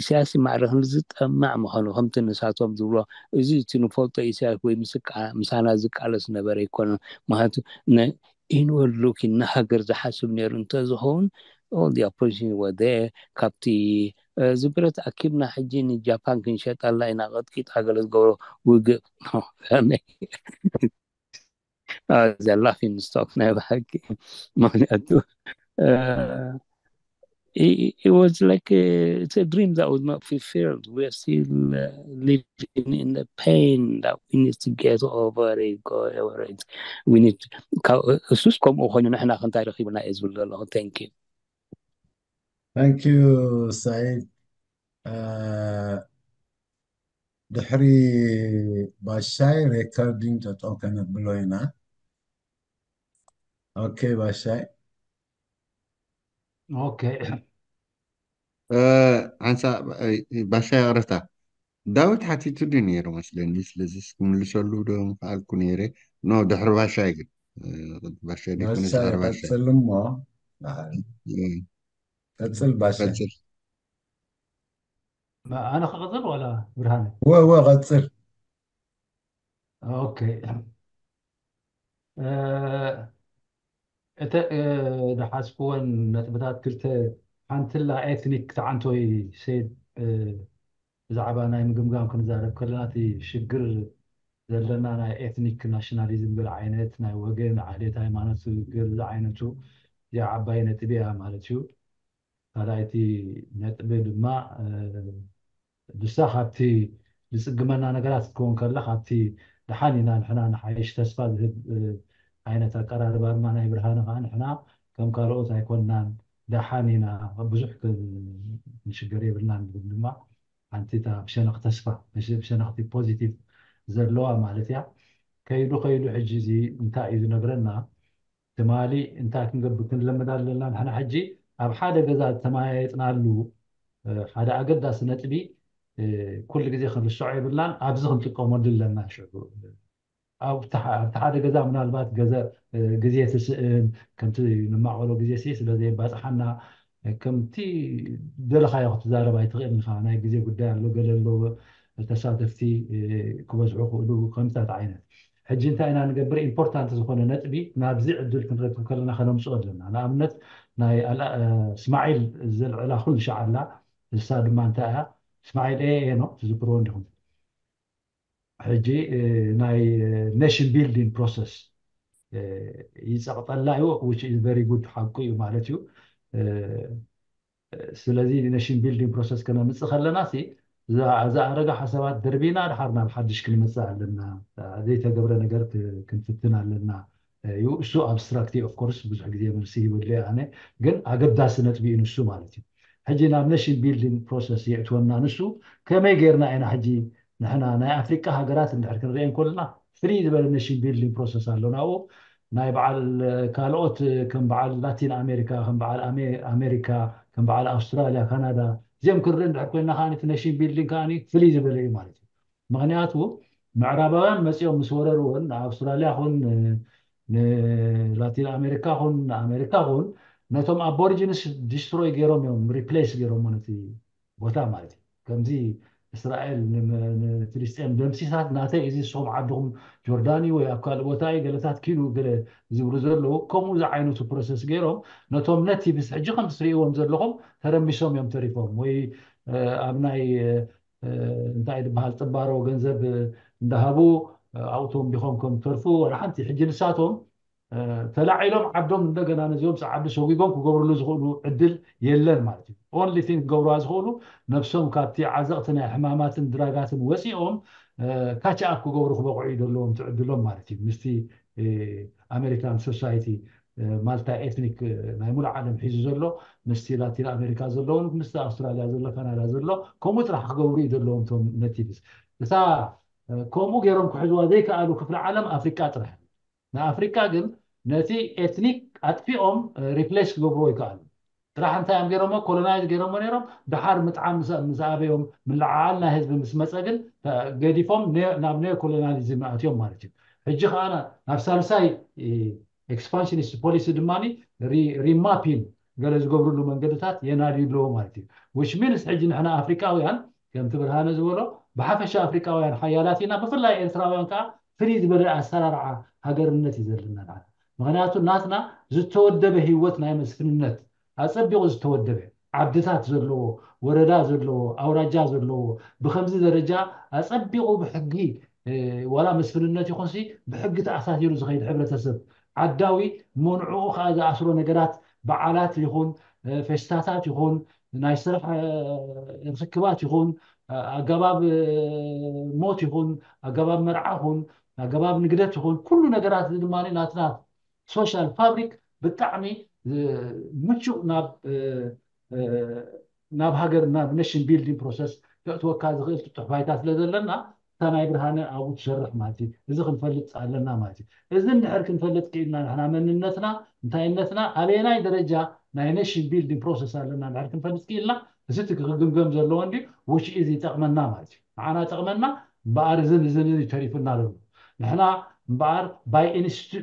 ኢሳያስ ማዕረ ክንዲ ዝጠማዕ ምዃኑ ከምቲ ንሳቶም ዝብሎ እዚ እቲ ንፈልጦ ኢሳያስ ወይ ምሳና ዝቃለስ ነበረ ኣይኮነን። ምክንያቱ inward looking ንሃገር ዝሓስብ ነይሩ እንተዝኸውን all the opposition were there። ካብቲ እዚ ብረት ኣኪብና ሕጂ ንጃፓን ክንሸጠላ ኢና ቀጥቂጣ ገለ ዝገብሮ ውግእ the laughing stock ናይ ብሓቂ ምክንያቱ it was like a, it's a dream that was not fulfilled. We are still uh, living in the pain that we need to get over it, go over it. We need to እሱስ ከምኡ ኮይኑ ንሕና ክንታይ ረኪብና እየ ዝብል ዘለኹ። Thank you. Thank you, Said. ድሕሪ ባሻይ ሬከርዲንግ ጠጠው ከነብሎ ኢና። ኦኬ ባሻይ። ኦኬ ሓንሳ ባሻይ ይቕረታ ዳዊት ሓቲቱ ድዩ ነይሩ መስለኒ። ስለዚ ክምልሰሉ ዶ ምኽኣልኩ ነይረ። ኖ ድሕሪ ባሻይ ግን ባሻይ ደይኮነ ድሕሪ ባሻይ ቀጽል እሞ ቀጽል ባሻይ። ኣነ ክቕጽል ዋላ ብርሃነ? ወ ወ ቀጽል። ኦኬ እተ ዝሓዝክወን ነጥብታት ክልተ ሓንትላ ኤትኒክ ተዓንቶይ ሴድ ብዛዕባ ናይ ምግምጋም ክንዛረብ ከለና እቲ ሽግር ዘለና ናይ ኤትኒክ ናሽናሊዝም ገለ ዓይነት ናይ ወገን ዓሌት ሃይማኖት ገለ ዝዓይነቱ እዚኣ ዓባይ ነጥቢ እያ ማለት እዩ። ካልኣይቲ ነጥቢ ድማ ንሳ ካብቲ ዝፅግመና ነገራት ክትከውን ከላ ካብቲ ደሓን ኢና ንሕና ንሓይሽ ተስፋ ዝህብ ዓይነት ኣቀራርባ ድማ ናይ ብርሃነ ከዓ ንሕና ከም ካልኦት ኣይኮንናን ደሓን ኢና ብዙሕ ንሽገር የብልናን ዝብል ድማ ሓንቲ እታ ብሸነኽ ተስፋ ብሸነኽቲ ፖዚቲቭ ዘለዋ ማለት እያ። ከይዱ ከይዱ ሕጂ እዚ እንታይ እዩ ዝነግረና? ትማሊ እንታይ ክንገብር ክንለምድ ኣለና? ንሕና ሕጂ ኣብ ሓደ ገዛ ዝተመያየጥናሉ ሓደ ኣገዳሲ ነጥቢ ኩሉ ግዜ ክንርስዖ የብልናን። ኣብዚ ክንጥቀመሉ ኣለና። ሽዑ ኣብቲ ሓደ ገዛ ምናልባት ግዜ ትስእን ከምቲ ንማዕበሎ ግዜ ሲ ስለ ዘየባፅሓና ከምቲ ደለኻዮ ክትዛረብ ኣይትኽእልን ኢኻ። ናይ ግዜ ጉዳይ ኣሎ፣ ገለ ኣሎ፣ ተሳተፍቲ ክበዝሑ ክእሉ፣ ከምታት ዓይነት። ሕጂ እንታይ ኢና ንገብር? ኢምፖርታንት ዝኾነ ነጥቢ ናብዚ ዕድል ክንረክብ ከለና ከነምፅኦ ኣለና። ንኣብነት ናይ እስማዒል ዘልዕላ ኩሉ ሻዓላ፣ እሳ ድማ እንታይ እያ? እስማዒል ኤ ኤ ነው፣ ትዝክርዎ እንዲኹም። ሕጂ ናይ ኔሽን ቢልዲንግ ፕሮሰስ ይፀቕጠላ እዩ። Which is very good፣ ሓቁ እዩ ማለት እዩ። ስለዚ ኔሽን ቢልዲንግ ፕሮሰስ ከነምፅእ ከለና ሲ፣ ዝኣረገ ሓሳባት ደርቢና ድሓር ናብ ሓድሽ ክንመፅእ ኣለና። ዘይተገብረ ነገር ክንፍትን ኣለና እዩ። እሱ ኣብስትራክት ኦፍ ኮርስ ብዙሕ ግዜ መልሲ ይብሉ ኣነ፣ ግን ኣገዳሲ ነጥቢ እዩ ንሱ ማለት እዩ። ሕጂ ናብ ኔሽን ቢልዲንግ ፕሮሰስ የእትወና ንሱ። ከመይ ጌርና ኢና ሕጂ ንሕና ናይ ኣፍሪቃ ሃገራት እንድሕር ክንሪኤን ከለና፣ ፍልይ ዝበለ ኔሽን ቢልዲንግ ፕሮሰስ ኣሎ ናብኡ። ናይ በዓል ካልኦት ከም በዓል ላቲን ኣሜሪካ፣ ከም በዓል ኣሜሪካ፣ ከም በዓል ኣውስትራሊያ፣ ካናዳ፣ እዚኦም ክንርኢ እንድሕር ኮይና ከዓኒ እቲ ኔሽን ቢልዲንግ ከዓኒ ፍልይ ዝበለ እዩ ማለት እዩ። ምክንያቱ ምዕራባውያን መፂኦም ምስ ወረርዎን ንኣውስትራሊያ ኹን ንላቲን ኣሜሪካ ኹን ንኣሜሪካ ኹን ነቶም ኣቦሪጂንስ ዲስትሮይ ገይሮም እዮም፣ ሪፕሌስ ገይሮም ነቲ ቦታ ማለት እዩ። ከምዚ እስራኤል ንፍልስጤም ደምሲሳት ናተይ እዚ ንስኹም ዓድኹም ጆርዳኒ ወይ ኣብ ካልእ ቦታ እዩ ገለታት ኪሉ ገለ ዝብሉ ዘለዉ፣ ከምኡ ዝዓይነቱ ፕሮሰስ ገይሮም ነቶም ነቲቭስ ሕጂ ከም ትርእይዎም ዘለኹም ተረሚሶም እዮም ተሪፎም። ወይ ኣብ ናይ እንታይ ዝበሃል ጥባሮ ገንዘብ እንዳሃቡ ኣብኡ ተወንቢኾም ከም ተርፉ ወላ ሓንቲ። ሕጂ ንሳቶም ተላዒሎም ዓዶም እንደገና ነዚኦም ፃዓዱ ሰጒጎም ክገብርሉ ዝኽእሉ ዕድል የለን ማለት እዩ። Only thing ክገብርዋ ዝኽእሉ ነብሶም ካብቲ ዓዘቕቲ ናይ ሕማማትን ድራጋትን ወፂኦም ካች ኣፕ ክገብሩ ክበቕዑ እዩ ዘለዎም እቲ ዕድሎም ማለት እዩ። ምስቲ ኣሜሪካን ሶሳይቲ ማልታ ኤትኒክ ናይ ሙሉእ ዓለም ሒዙ ዘሎ ምስቲ ላቲን ኣሜሪካ ዘለውን ምስቲ ኣውስትራሊያ ዘሎ ካናዳ ዘሎ ከምኡ ጥራሕ ክገብሩ እዩ ዘለዎም እቶም ነቲቭስ። እታ ከምኡ ገይሮም ክሕዝዋ ዘይከኣሉ ክፍለ ዓለም ኣፍሪቃ ጥራሕ። ንኣፍሪቃ ግን ነቲ ኤትኒክ ኣጥፊኦም ሪፕሌስ ክገብርዎ ይከኣሉ። ጥራሕ እንታይ እዮም ገይሮሞ? ኮሎናይዝ ገይሮሞ ነይሮም። ድሓር ምጥዓም ምስ ኣበዮም ምልዓዓል ናይ ህዝቢ ምስ መፀ ግን ገዲፎም ናብ ኔዮ ኮሎናሊዝም ኣትዮም ማለት እዩ። ሕጂ ከዓ ናብ ሳልሳይ ኤክስፓንሽኒስት ፖሊሲ ድማ ሪማፒን ገለ ዝገብርሉ መንገድታት የናድዩ ኣለዎ ማለት እዩ። Which means ሕጂ ንሕና ኣፍሪቃውያን ከምቲ ብርሃነ ዝበሎ ብሓፈሻ ኣፍሪቃውያን ሓያላት ኢና፣ ብፍላይ ኤርትራውያን ከዓ ፍልይ ዝበለ ኣሰራርዓ ሃገርነት እዩ ዘለና። ምክንያቱ ናትና ዝተወደበ ህይወት ናይ መስፍንነት ኣፀቢቑ ዝተወደበ ዓድታት ዘለዎ ወረዳ ዘለዎ ኣውራጃ ዘለዎ ብከምዚ ደረጃ ኣፀቢቑ ብሕጊ ዋላ መስፍንነት ይኹንሲ ብሕጊ ተኣሳሲሩ ዝኸይድ ሕብረተሰብ ዓዳዊ መንዕኡ ከዓ ዝኣስሮ ነገራት በዓላት ይኹን ፌስታታት ይኹን ናይ ስራሕ ርክክባት ይኹን ኣገባብ ሞት ይኹን ኣገባብ መርዓ ይኹን ኣገባብ ንግደት ይኹን ኩሉ ነገራት ድማ ናትና ሶሻል ፋብሪክ ብጣዕሚ ምቹእ ናብ ናብ ሃገር ናብ ኔሽን ቢልዲንግ ፕሮሰስ ከእትወካ ዝኽእል ጥጡሕ ባይታ ስለ ዘለና እታ ናይ ብርሃነ ኣብኡ ትሰርሕ ማለት እዩ። እዚ ክንፈልጥ ኣለና ማለት እዩ። እዚ እንድሕር ክንፈልጥ ክኢልና ንሕና መንነትና እንታይነትና ኣበየናይ ደረጃ ናይ ኔሽን ቢልዲንግ ፕሮሰስ ኣለና እንድሕር ክንፈልጥ ክኢልና እዚ እቲ ክግምገም ዘለዎ እንዲ ውሽ እዚ ይጠቕመና ማለት እዩ። ንዓና ጠቕመና እምበኣር እዝን እዝን እዩ ተሪፉና ዘሎ። ንሕና እምበኣር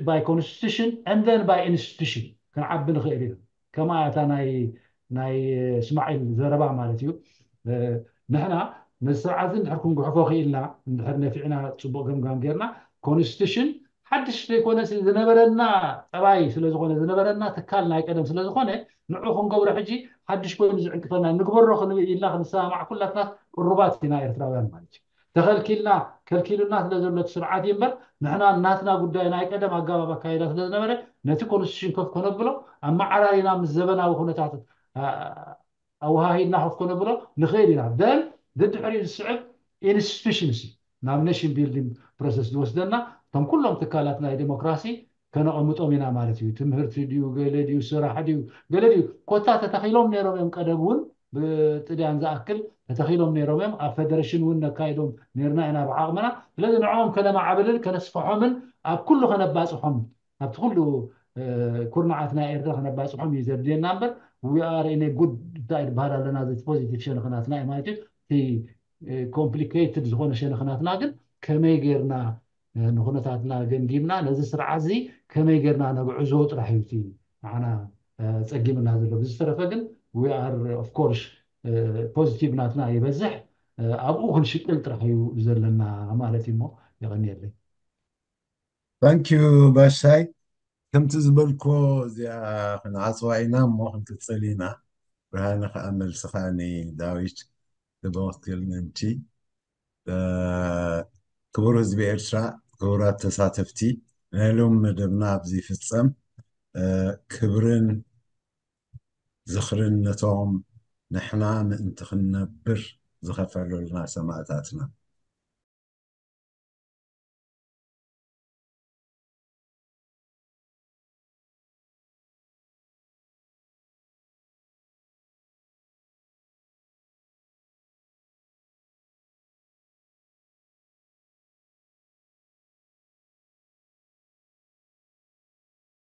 ባይ ኮንስቲቱሽን and then by institution ክንዓቢ ንኽእል ኢና። ከማ እታ ናይ ናይ እስማዒል ዘረባ ማለት እዩ። ንሕና ነዚ ስርዓት እንድሕር ክንጉሕፎ ክኢልና እንድሕር ነፊዕና ፅቡቅ ገምጋም ጌርና ኮንስቲቱሽን ሓድሽ ዘይኮነ ዝነበረና ጠባይ ስለዝኮነ ዝነበረና ትካል ናይ ቀደም ስለዝኮነ ንዑ ክንገብሮ ሕጂ ሓድሽ ኮይኑ ዝዕንቅፈና ንግበሮ ክንብል ኢልና ክንሰማማዕ ኩላትና ቅሩባት ኢና ኤርትራውያን ማለት እዩ። ተኸልኪልና ከልኪሉና ስለ ዘሎ እቲ ስርዓት እዩ እምበር ንሕና ናትና ጉዳይ ናይ ቀደም ኣገባብ ኣካይዳ ስለ ዝነበረ ነቲ ኮንስቲቱሽን ከፍ ከነብሎ ኣመዓራሪና ምስ ዘበናዊ ኩነታት ኣወሃሂድና ከፍ ከነብሎ ንኽእል ኢና። ደን ድድሕሪኡ ዝስዕብ ኢንስቲቱሽንስ እዩ ናብ ኔሽን ቢልዲንግ ፕሮሰስ ዝወስደና። እቶም ኩሎም ትካላት ናይ ዴሞክራሲ ከነቐምጦም ኢና ማለት እዩ። ትምህርቲ ድዩ ገለ ድዩ ስራሕ ድዩ ገለ ድዩ ኮታ ተተኺሎም ነይሮም እዮም። ቀደም እውን ብጥድያን ዝኣክል ተተኺሎም ነይሮም እዮም። ኣብ ፌደሬሽን እውን ነካይዶም ነይርና ኢና ብዓቕምና። ስለዚ ንዕኦም ከነማዕብልን ከነስፍሖምን ኣብ ኩሉ ከነባፅሖም ኣብቲ ኩሉ ኩርናዓት ናይ ኤርትራ ከነባፅሖም እዩ ዘድልየና እምበር we are in a good እንታይ ዝበሃል ኣለና እዚ ፖዚቲቭ ሸነኽናትና እዩ ማለት እዩ። እቲ ኮምፕሊኬትድ ዝኾነ ሸነኽናትና ግን ከመይ ጌርና ንኩነታትና ገምጊምና ነዚ ስርዓት እዚ ከመይ ጌርና ነግዕዞ ጥራሕ እዩ እቲ ንዓና ፀጊምና ዘሎ። ብዝተረፈ ግን we are of course positive ናትና ይበዝሕ። ኣብኡ ክንሽቅል ጥራሕ እዩ ዘለና ማለት እዩ። እሞ የቐንየለይ። Thank you ባሻይ። ከምቲ ዝበልኮ እዚኣ ክንዓፅዋ ኢና እሞ ክንቅፅል ኢና። ብርሃነ ከዓ መልስኻ ንዳዊት ክበክል ምእንቲ ክቡር ህዝቢ ኤርትራ፣ ክቡራት ተሳተፍቲ፣ ናይ ሎም መደብና ኣብዚ ይፍጸም። ክብርን ዝኽርን ነቶም ንሕና ምእንቲ ክንነብር ዝኸፈሉልና ሰማእታትና።